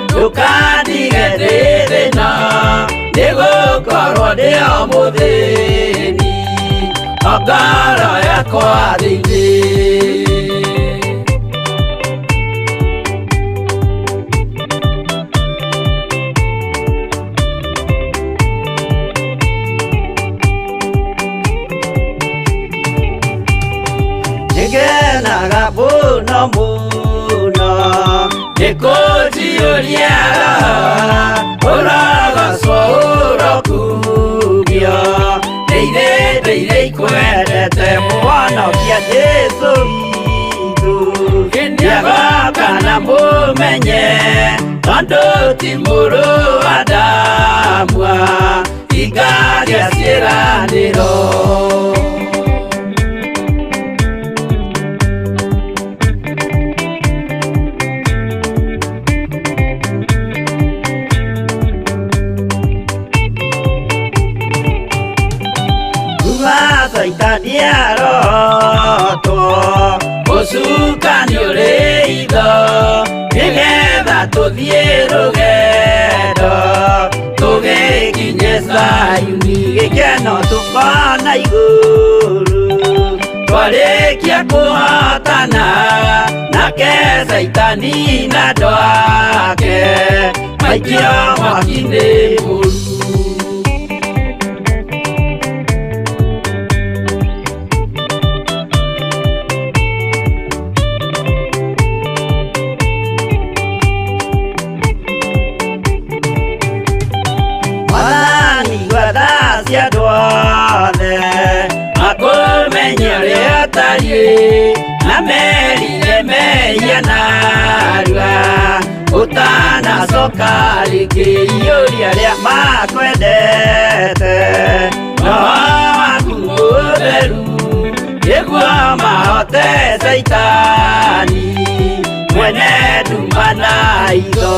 ndũkandige ndĩ thĩna nĩgũkorwo ndĩ o mũthĩni o ngoro yakwa thĩinĩ. Nĩngenaga mũno mũno nĩkũnjiyũria roho ũrogocwo ũrokumio ndĩire ndĩire ikwendete mũhonokia Jesũ witũ nĩagoka na mũmenye tondũ ti mũrũ wa Adamu hingagia ciĩranĩro. Caitani arotwo ũcukani ũrĩ itho nĩgetha tũthiĩ rũgendo tũgĩkinye Zayuni gĩkeno tũkona igũrũ twarĩkia kũhotana nake Caitani na andũ ake maikio mwaki-inĩ mũru. Mwathani gwatha cia andũ othe makũmenye ũrĩa ũtariĩ na merire mehia narua ũtanacoka rĩngĩ iyũria arĩa makwendete roho waku mũtheru nĩguo mahote Caitani mwene nduma na itho.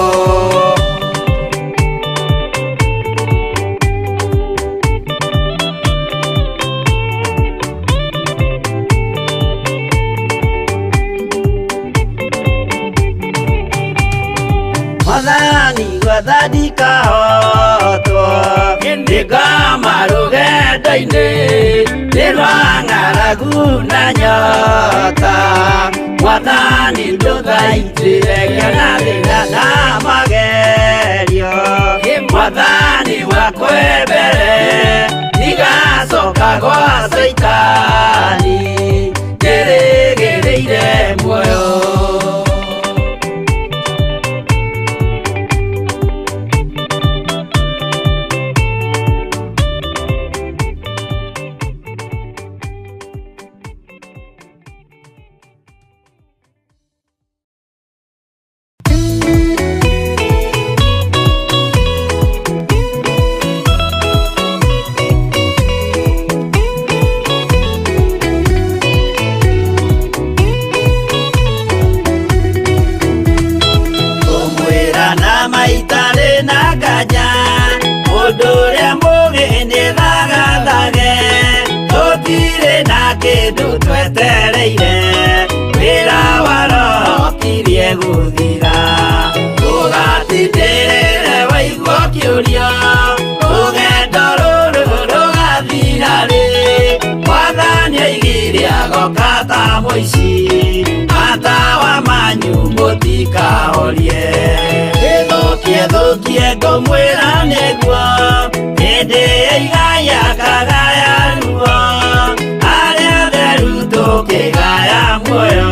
Mwathani gwatha ndikahotwo ndĩngoma rũgendo-inĩ nĩ rwa ng'aragu na nyota Mwathani ndũthaitĩre ngĩona thĩna na magerio Mwathani wakwe mbere ndigacoka gwa Caitani njĩrĩgĩrĩire muoyo. Kĩndũ twetereire wĩra wa roho kirie gũthira ũgatindĩrĩre waigua kĩũria rũgendo rũrũ rũgathira rĩ Mwathani aigire agoka ta mũici matawa manyu mũtikahorie ĩthũkie thũkie ngũmwĩra nĩguo Hĩndĩ ĩigaya kagaya ruo, arĩa atheru tũkĩgaya muoyo,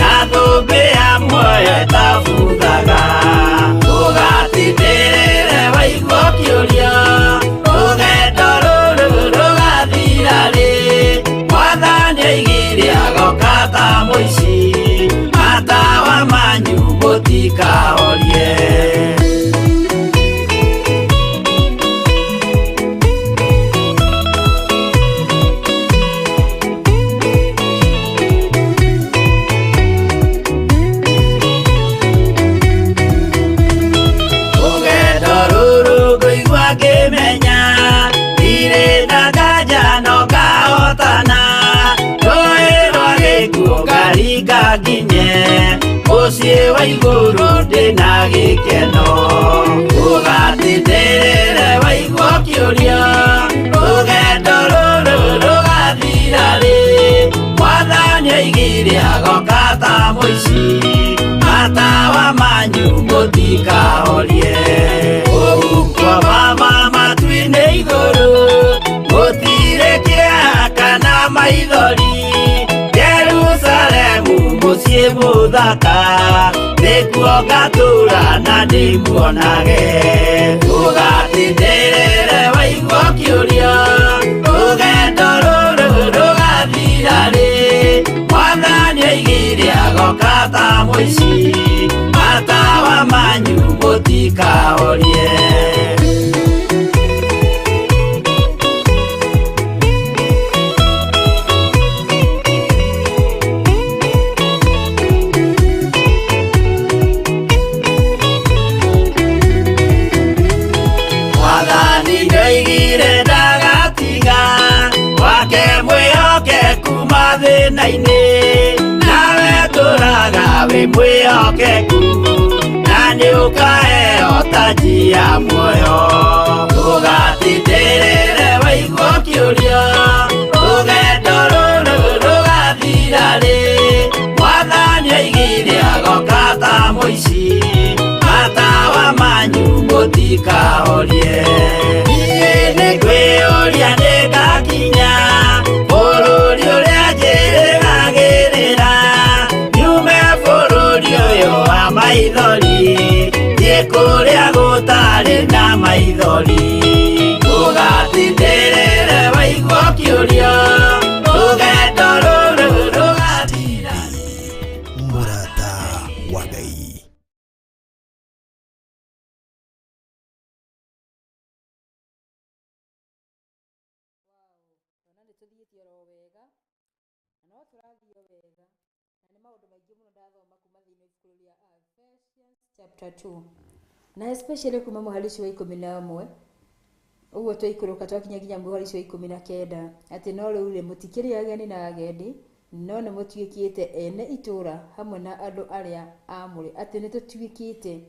na thũmbĩ ya muoyo ĩtabuthaga. Ũgatindĩrĩre waigua ũkĩũria, rũgendo rũrũ rũgathira rĩ? Mwathani oigire agoka ta mũici, matawa manyu mũtikahorie. Rũgendo rũrũ ngũigua ngĩmenya, ndirĩ na nganja no ngahotana. Rũĩ rwa gĩkuũ ngaringa nginye, mũciĩ wa igũrũ ndĩna gĩkeno. Ũgatindĩrĩre waigua ũkĩũria, rũgendo rũrũ rũgathira rĩ? Mwathani oigire agoka ta mũici, matawa manyu mũtikahorie. Kũu mama matu-inĩ igũrũ, gũtirĩ kĩeha kana maithori. Jerusalemu mũciĩ mũthaka, nĩkuo ngatũũra na ndĩmuonage. Ũgatindĩrĩre waigua ũkĩũria, rũgendo rũrũ rũgathira rĩ? Mwathani oigire agoka ta mũici, matawa manyu mũtikahorie. Mwathani nĩoigire ndagatiga, wake mwĩhokeku mathĩna-inĩ, nawe tũraga wĩ mwĩhokeku, na nĩũkaheo taji ya muoyo. Ũgatindĩrĩre waigua ũkĩũria, rũgendo rũrũ rũgathira rĩ? Mwathani oigire agoka ta mũici, matawa manyu mũtikahorie. Niĩ nĩngwĩyũria nĩngakinya bũrũri ũrĩa njĩrĩgagĩrĩra, nyume bũrũri ũyũ wa maithori, thiĩ kũrĩa gũtarĩ na maithori. Ũgatindĩrĩre waigua ũkĩũria, rũgendo rũrũ rũgathira rĩ? Mũrata wa Ngai. Ona nĩ tũthiĩte oro wega na no tũrathiĩ o wega na nĩ maũndũ maingĩ mũno ndathoma kuma thĩinĩ wa ibuku rĩa Ephesians chapter 2 na especially kuma mũhari ũcio wa 11 ũguo twaikũrũka twakinya nginya mũhari ũcio wa 19 atĩ no rĩu rĩ mũtikĩrĩ ageni na agendi no nĩ mũtuĩkĩte ene itũũra hamwe na andũ arĩa aamũre, atĩ nĩ tũtuĩkĩte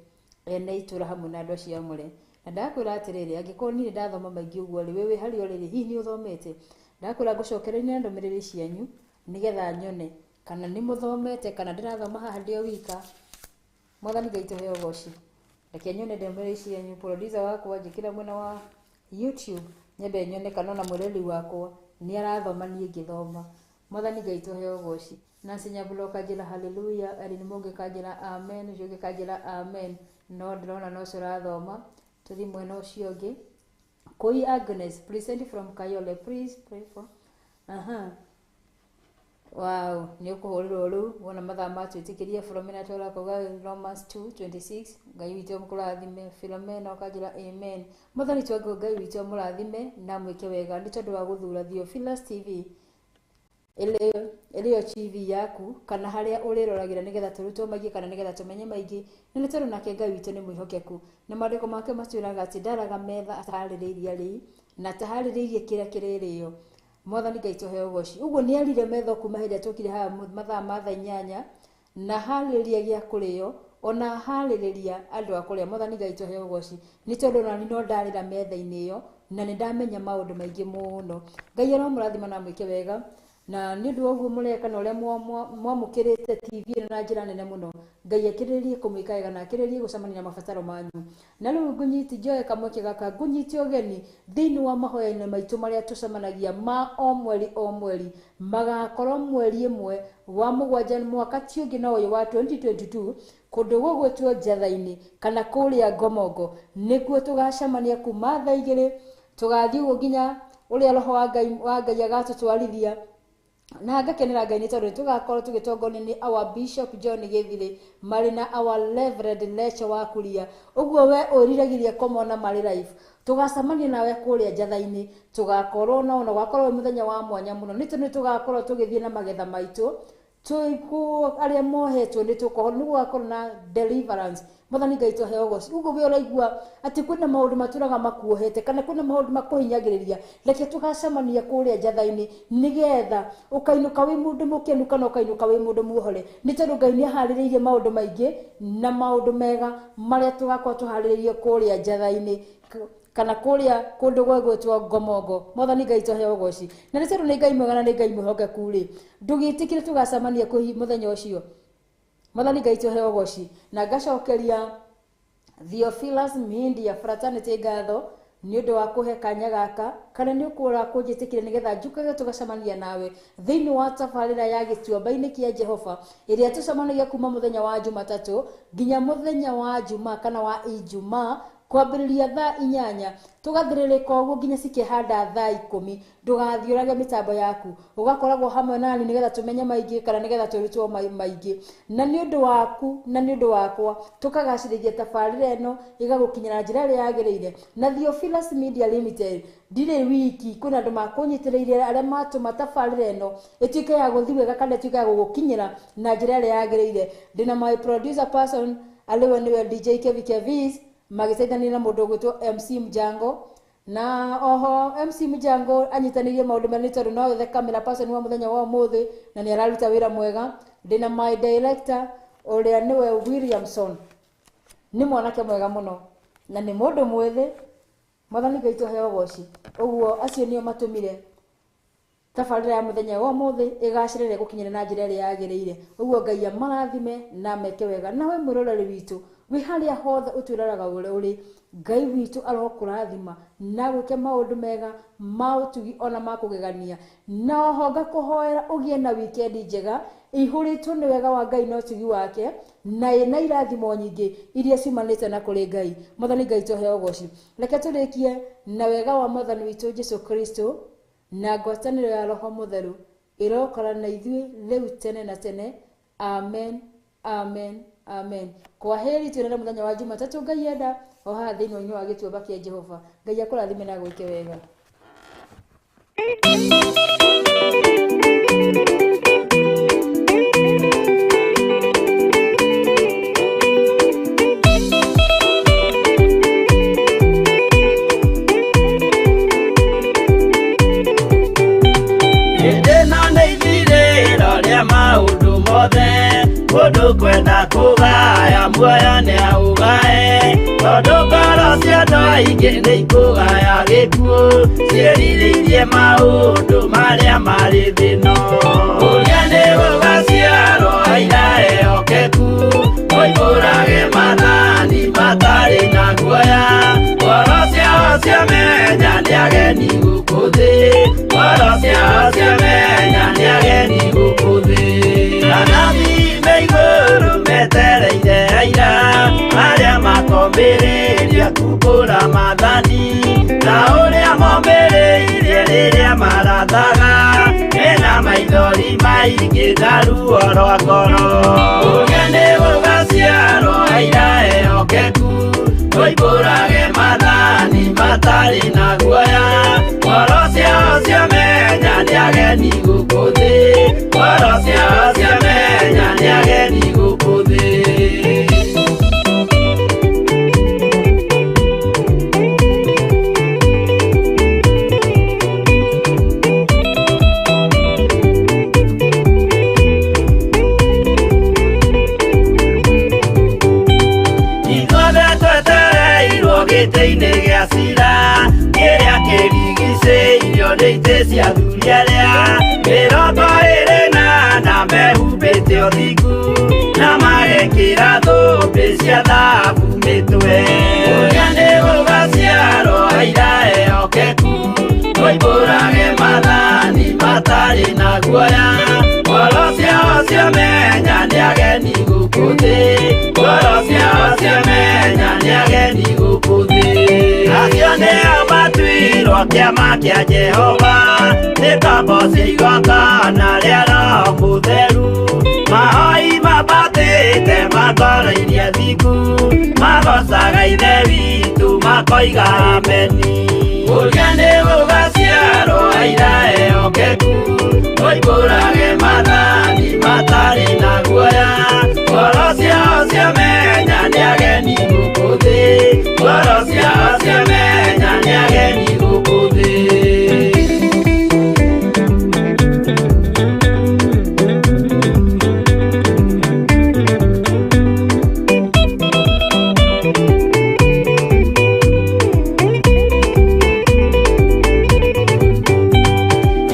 ene itũũra hamwe na andũ acio aamũre. Na ndakwĩra atĩrĩrĩ, angĩkorwo niĩ ndathoma maingĩ ũguo rĩ, wewe harĩa ũrĩ rĩ, hihi nĩ ũthomete? Ndakwĩra ngũcokereria na ndũmĩrĩri cianyu nĩgetha nyone kana nĩ mũthomete kana ndĩrathoma haha ndĩ o wika. Mwathani Ngai tũheo ũgoci. Reke nyone ndũmĩrĩri cianyu. Producer wakwa njĩkĩra mwena wa YouTube nyambe nyone kana ona mwĩrori wakwa nĩ arathoma niĩ ngĩthoma. Mwathani Ngai tũheo ũgoci. Nancy Nyambulo kanjĩra hallelujah, Erin Mũngĩ kanjĩra amen, ũcio ũngĩ kanjĩra amen. No ndĩrona no ũcio ũrathoma. Tũthiĩ mwena ũcio ũngĩ. Koi Agnes, present from Kayole, please pray for. Aha. Wow, nĩ ũkũhũrĩrwo rĩu wona mathaa matwĩtĩkĩria. Filomena twara kauga Romans 2:26, Ngai witũ amũkũrathime. Filomena ũkanjĩra amen. Mwathani twangu Ngai witũ amũrathime na mwĩke wega nĩ tondũ wa gũthura Theophilus TV ĩrĩo TV yaku kana harĩa ũrĩroragĩra nĩgetha tũrutwo maingĩ kana nĩgetha tũmenye maingĩ, na nĩ tondũ nake Ngai witũ nĩ mwĩhokeku na maandĩko make matwĩraga atĩ ndaraga metha ataharĩrĩirie arĩi na ataharĩrĩirie kĩrĩa kĩrĩrĩo. Mwathani Ngai tũheo ũgoci. Ũguo nĩ arire metha kuma hĩndĩ ĩrĩa twokire haha mathaa ma thaa 8 na harĩrĩria gĩa kũrĩo ona harĩrĩria andũ a kũrĩa. Mwathani Ngai tũheo ũgoci nĩ tondũ ona niĩ no ndarĩra metha-inĩ ĩyo na nĩ ndamenya maũndũ maingĩ mũno. Ngai aromũrathima na amwĩke wega. Na nĩ ũndũ wa ũguo mũreka na ũrĩa mwamũkĩrĩte TV ĩno na njĩra nene mũno, Ngai akĩrĩrĩrie kũmwĩka wega na akĩrĩrĩrie gũcemania na mabataro manyu. Na rĩu ngũnyiti njoe kamweke gaka ngũnyite ũgeni thĩinĩ wa mahoya-inĩ maitũ marĩa tũcemanagia ma o mweri o mweri, magakorwo mweri ĩmwe wa mũgwanja mwaka ti ũngĩ no ũyũ wa 2022, kũndũ gũgwĩtwo Njatha-inĩ kana kũrĩa Ngomongo, nĩkuo tũgacemania kuma thaa 2 tũgathiĩ ũguo nginya ũrĩa roho wa Ngai wa Ngai agatũtwarithia. Na ngakenera Ngai nĩ tondũ tũgakorwo tũgĩtongorio nĩ our Bishop John Gĩthirĩ marĩ na our Reverend Lecho wa Kuria. Ũguo we ũriragĩria kũmona marĩ live, tũgacemania nawe kũrĩa Njatha-inĩ, tũgakorwo nao na gũgakorwo wĩ mũthenya wa mwanya mũno, nĩ tondũ tũgakorwo tũgĩthiĩ na magetha maitũ tũikũ arĩa mohetwo nĩ tũkoho, nĩ gũgakorwo na deliverance. Mwathani Ngai tũheo ũgoci. Ũguo we ũraigua atĩ kwĩna maũndũ matũraga makuohete kana kwĩna maũndũ makũhinyagĩrĩria, reke tũgacemania kũrĩa Njatha-inĩ nĩgetha ũkainũka wĩ mũndũ mũkenu kana ũkainũka wĩ mũndũ muohore, nĩ tondũ Ngai nĩ aharĩrĩirie maũndũ maingĩ na maũndũ mega marĩa tũgakorwo tũharĩrĩirie kũrĩa Njatha-inĩ kana kũrĩa kũndũ gwegwĩtwo Ngomongo. Mwathani Ngai tũheo ũgoci. Na nĩ tondũ nĩ Ngai mwega na nĩ Ngai mwĩhokeku rĩ, ndũgĩtĩkĩre tũgacemania kũhi mũthenya ũcio. Mwathani Ngai tũheo ũgoci. Na ngacokeria Theophilus Media Fraternity ngatho nĩ ũndũ wa kũhe kanya gaka, kana nĩ ũkũra kũnjĩtĩkĩria nĩgetha njũkage tũgacemania nawe thĩinĩ wa tabarĩra ya Gĩtuamba-inĩ kĩa Jehova ĩrĩa tũcemanagia kuma mũthenya wa Jumatatũ nginya mũthenya wa Jumaa kana wa Ijumaa kwambĩrĩria thaa 8 tũgathĩrĩrĩka ũguo nginya cikĩhanda thaa 10. Ndũgathiũrage mĩtambo yaku, ũgakoragwo hamwe nani nĩgetha tũmenye maingĩ kana nĩgetha tũrutwo maingĩ, na nĩ ũndũ waku na nĩ ũndũ wakwa tũkagacĩrithia tabarĩra ĩno ĩgagũkinyĩra na njĩra ĩrĩa yagĩrĩire. Na Theophilus Media Limited ndirĩ wiki, kwĩna andũ makũnyitĩrĩire arĩa matũma tabarĩra ĩno ĩtuĩke ya gũthiĩ wega kana ĩtuĩke ya gũgũkinyĩra na njĩra ĩrĩa yagĩrĩire. Ndĩna my producer person arĩwe nĩwe DJ Kevi Kevis magĩteithania na mũndũ ũgwĩtwo MC Mjango, na oho MC Mjango anyitanĩirie maũndũ merĩ tondũ nowe the camera person wa mũthenya wa ũmũthĩ na nĩ araruta wĩra mwega. Ndĩna my director ũrĩa nĩwe Williamson, nĩ mwanake mwega mũno na nĩ mũndũ mwĩthĩ. Mwathani Ngai tũheo ũgoci. Ũguo acio nĩo matũmire tabarĩra ya mũthenya wa ũmũthĩ ĩgacĩrĩre gũkinyĩra na njĩra ĩrĩa yagĩrĩire. Ũguo Ngai amarathime na meke wega. Nawe mwĩroreri witũ wĩ harĩa hothe ũtwĩroraga ũrĩ, Ngai witũ arokũrathima na gwĩke maũndũ mega ma ũtugi ona ma kũgegania. Na oho ngakũhoera ũgĩe na wikendi njega ĩihũrĩtwo nĩ wega wa Ngai na ũtugi wake, na ĩna irathimo nyingĩ iria ciumanĩte na kũrĩ Ngai. Mwathani Ngai tũheo ũgoci. Reke tũrĩkie na wega wa Mwathani witũ Jesũ Kristo na ngwatanĩro ya Roho Mũtheru ĩrokora na ithuĩ rĩu tene na tene. Amen, amen, amen. Kwa heri, twĩrane mũthenya wa Jumatatũ Ngai enda, o haha thĩinĩ wa Gĩtuamba kĩa Jehova. Ngai akũrathime na agwĩke wega. Hĩndĩ ĩno nĩ ithirĩro rĩa maũndũ mothe, mũndũ kwenda kũgaya muoyo nĩ aũgae, tondũ ngoro cia andũ aingĩ nĩ ikũgaya gĩkuũ, ciĩrirĩirie maũndũ marĩa marĩ thĩ ĩno. Ũrĩa nĩ gũgaciarwo aira ehokeku, moimbũrage maathani matarĩ na guoya, ngoro ciao ciamenya nĩ ageni gũkũ thĩ, ngoro ciao ciamenya nĩ ageni gũkũ thĩ. Anabii me igũrũ metereire aira arĩa makombĩrĩria kumbũra maathani, ta ũrĩa mombĩrĩirie rĩrĩa marathaga, mena maithori maingĩ na ruo rwa ngoro. Ũrĩa nĩ gũgaciarwo aira ehokeku, moimbũrage maathani matarĩ na guoya, ngoro ciao ciamenya nĩ ageni gũkũ thĩ, ngoro ciao ciamenya nĩ ageni gũkũ thĩ. Ithuothe twetereirwo gĩtĩ-inĩ gĩa cira, kĩrĩa kĩrigicĩirio nĩ itĩ cia athuri arĩa 2 guoya, ngoro ciao ciamenya nĩ ageni gũkũ thĩ, ngoro ciao ciamenya nĩ ageni gũkũ thĩ. Acio nĩo matuirwo kĩama kĩa Jehova, nĩ ngombo cia igongona rĩa Roho Mũtheru. Mahoi mabatĩte matwarairie thingu, magocaga Ithe witũ makoiga ameni. Ũrĩa nĩ gũgaciarwo aira ehokeku, moimbũrage maathani matarĩ na guoya, ngoro ciao ciamenya nĩ ageni gũkũ thĩ, ngoro ciao ciamenya nĩ ageni gũkũ thĩ.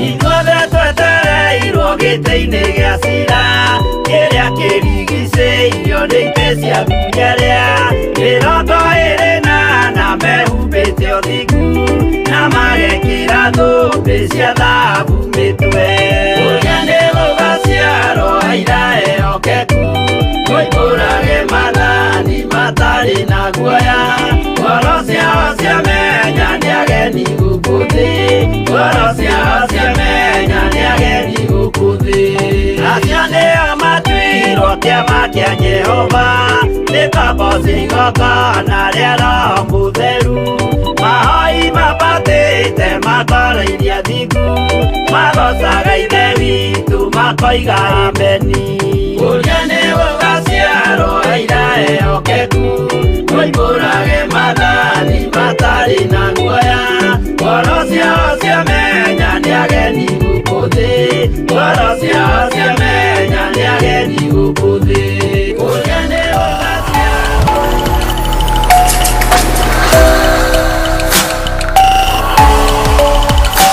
Ithuothe twetereirwo gĩtĩ-inĩ gĩa cira, kĩrĩa kĩrigicĩirio nĩ itĩ cia ngunyarĩa, 24 mehumbĩte ũthingu, na magekĩra thũmbĩ cia thahabu mĩtwe. Ũrĩa nĩ gũgaciarwo aira ehokeku, moimbũrage maathani matarĩ na guoya, ngoro ciao ciamenya nĩ ageni gũkũ thĩ, ngoro ciao ciamenya nĩ ageni gũkũ thĩ. Acio nĩo matuirwo kĩama kĩa Jehova, nĩ ngombo cia igongona rĩa Roho Mũtheru. Mahoi mabatĩte matwarairie thingu, magocaga Ithe witũ makoiga ameni. Ũrĩa nĩ gũgaciarwo aira ehokeku, moimbũrage maathani matarĩ na guoya, ngoro ciao ciamenya nĩ ageni gũkũ thĩ, ngoro ciao ciamenya nĩ ageni gũkũ thĩ.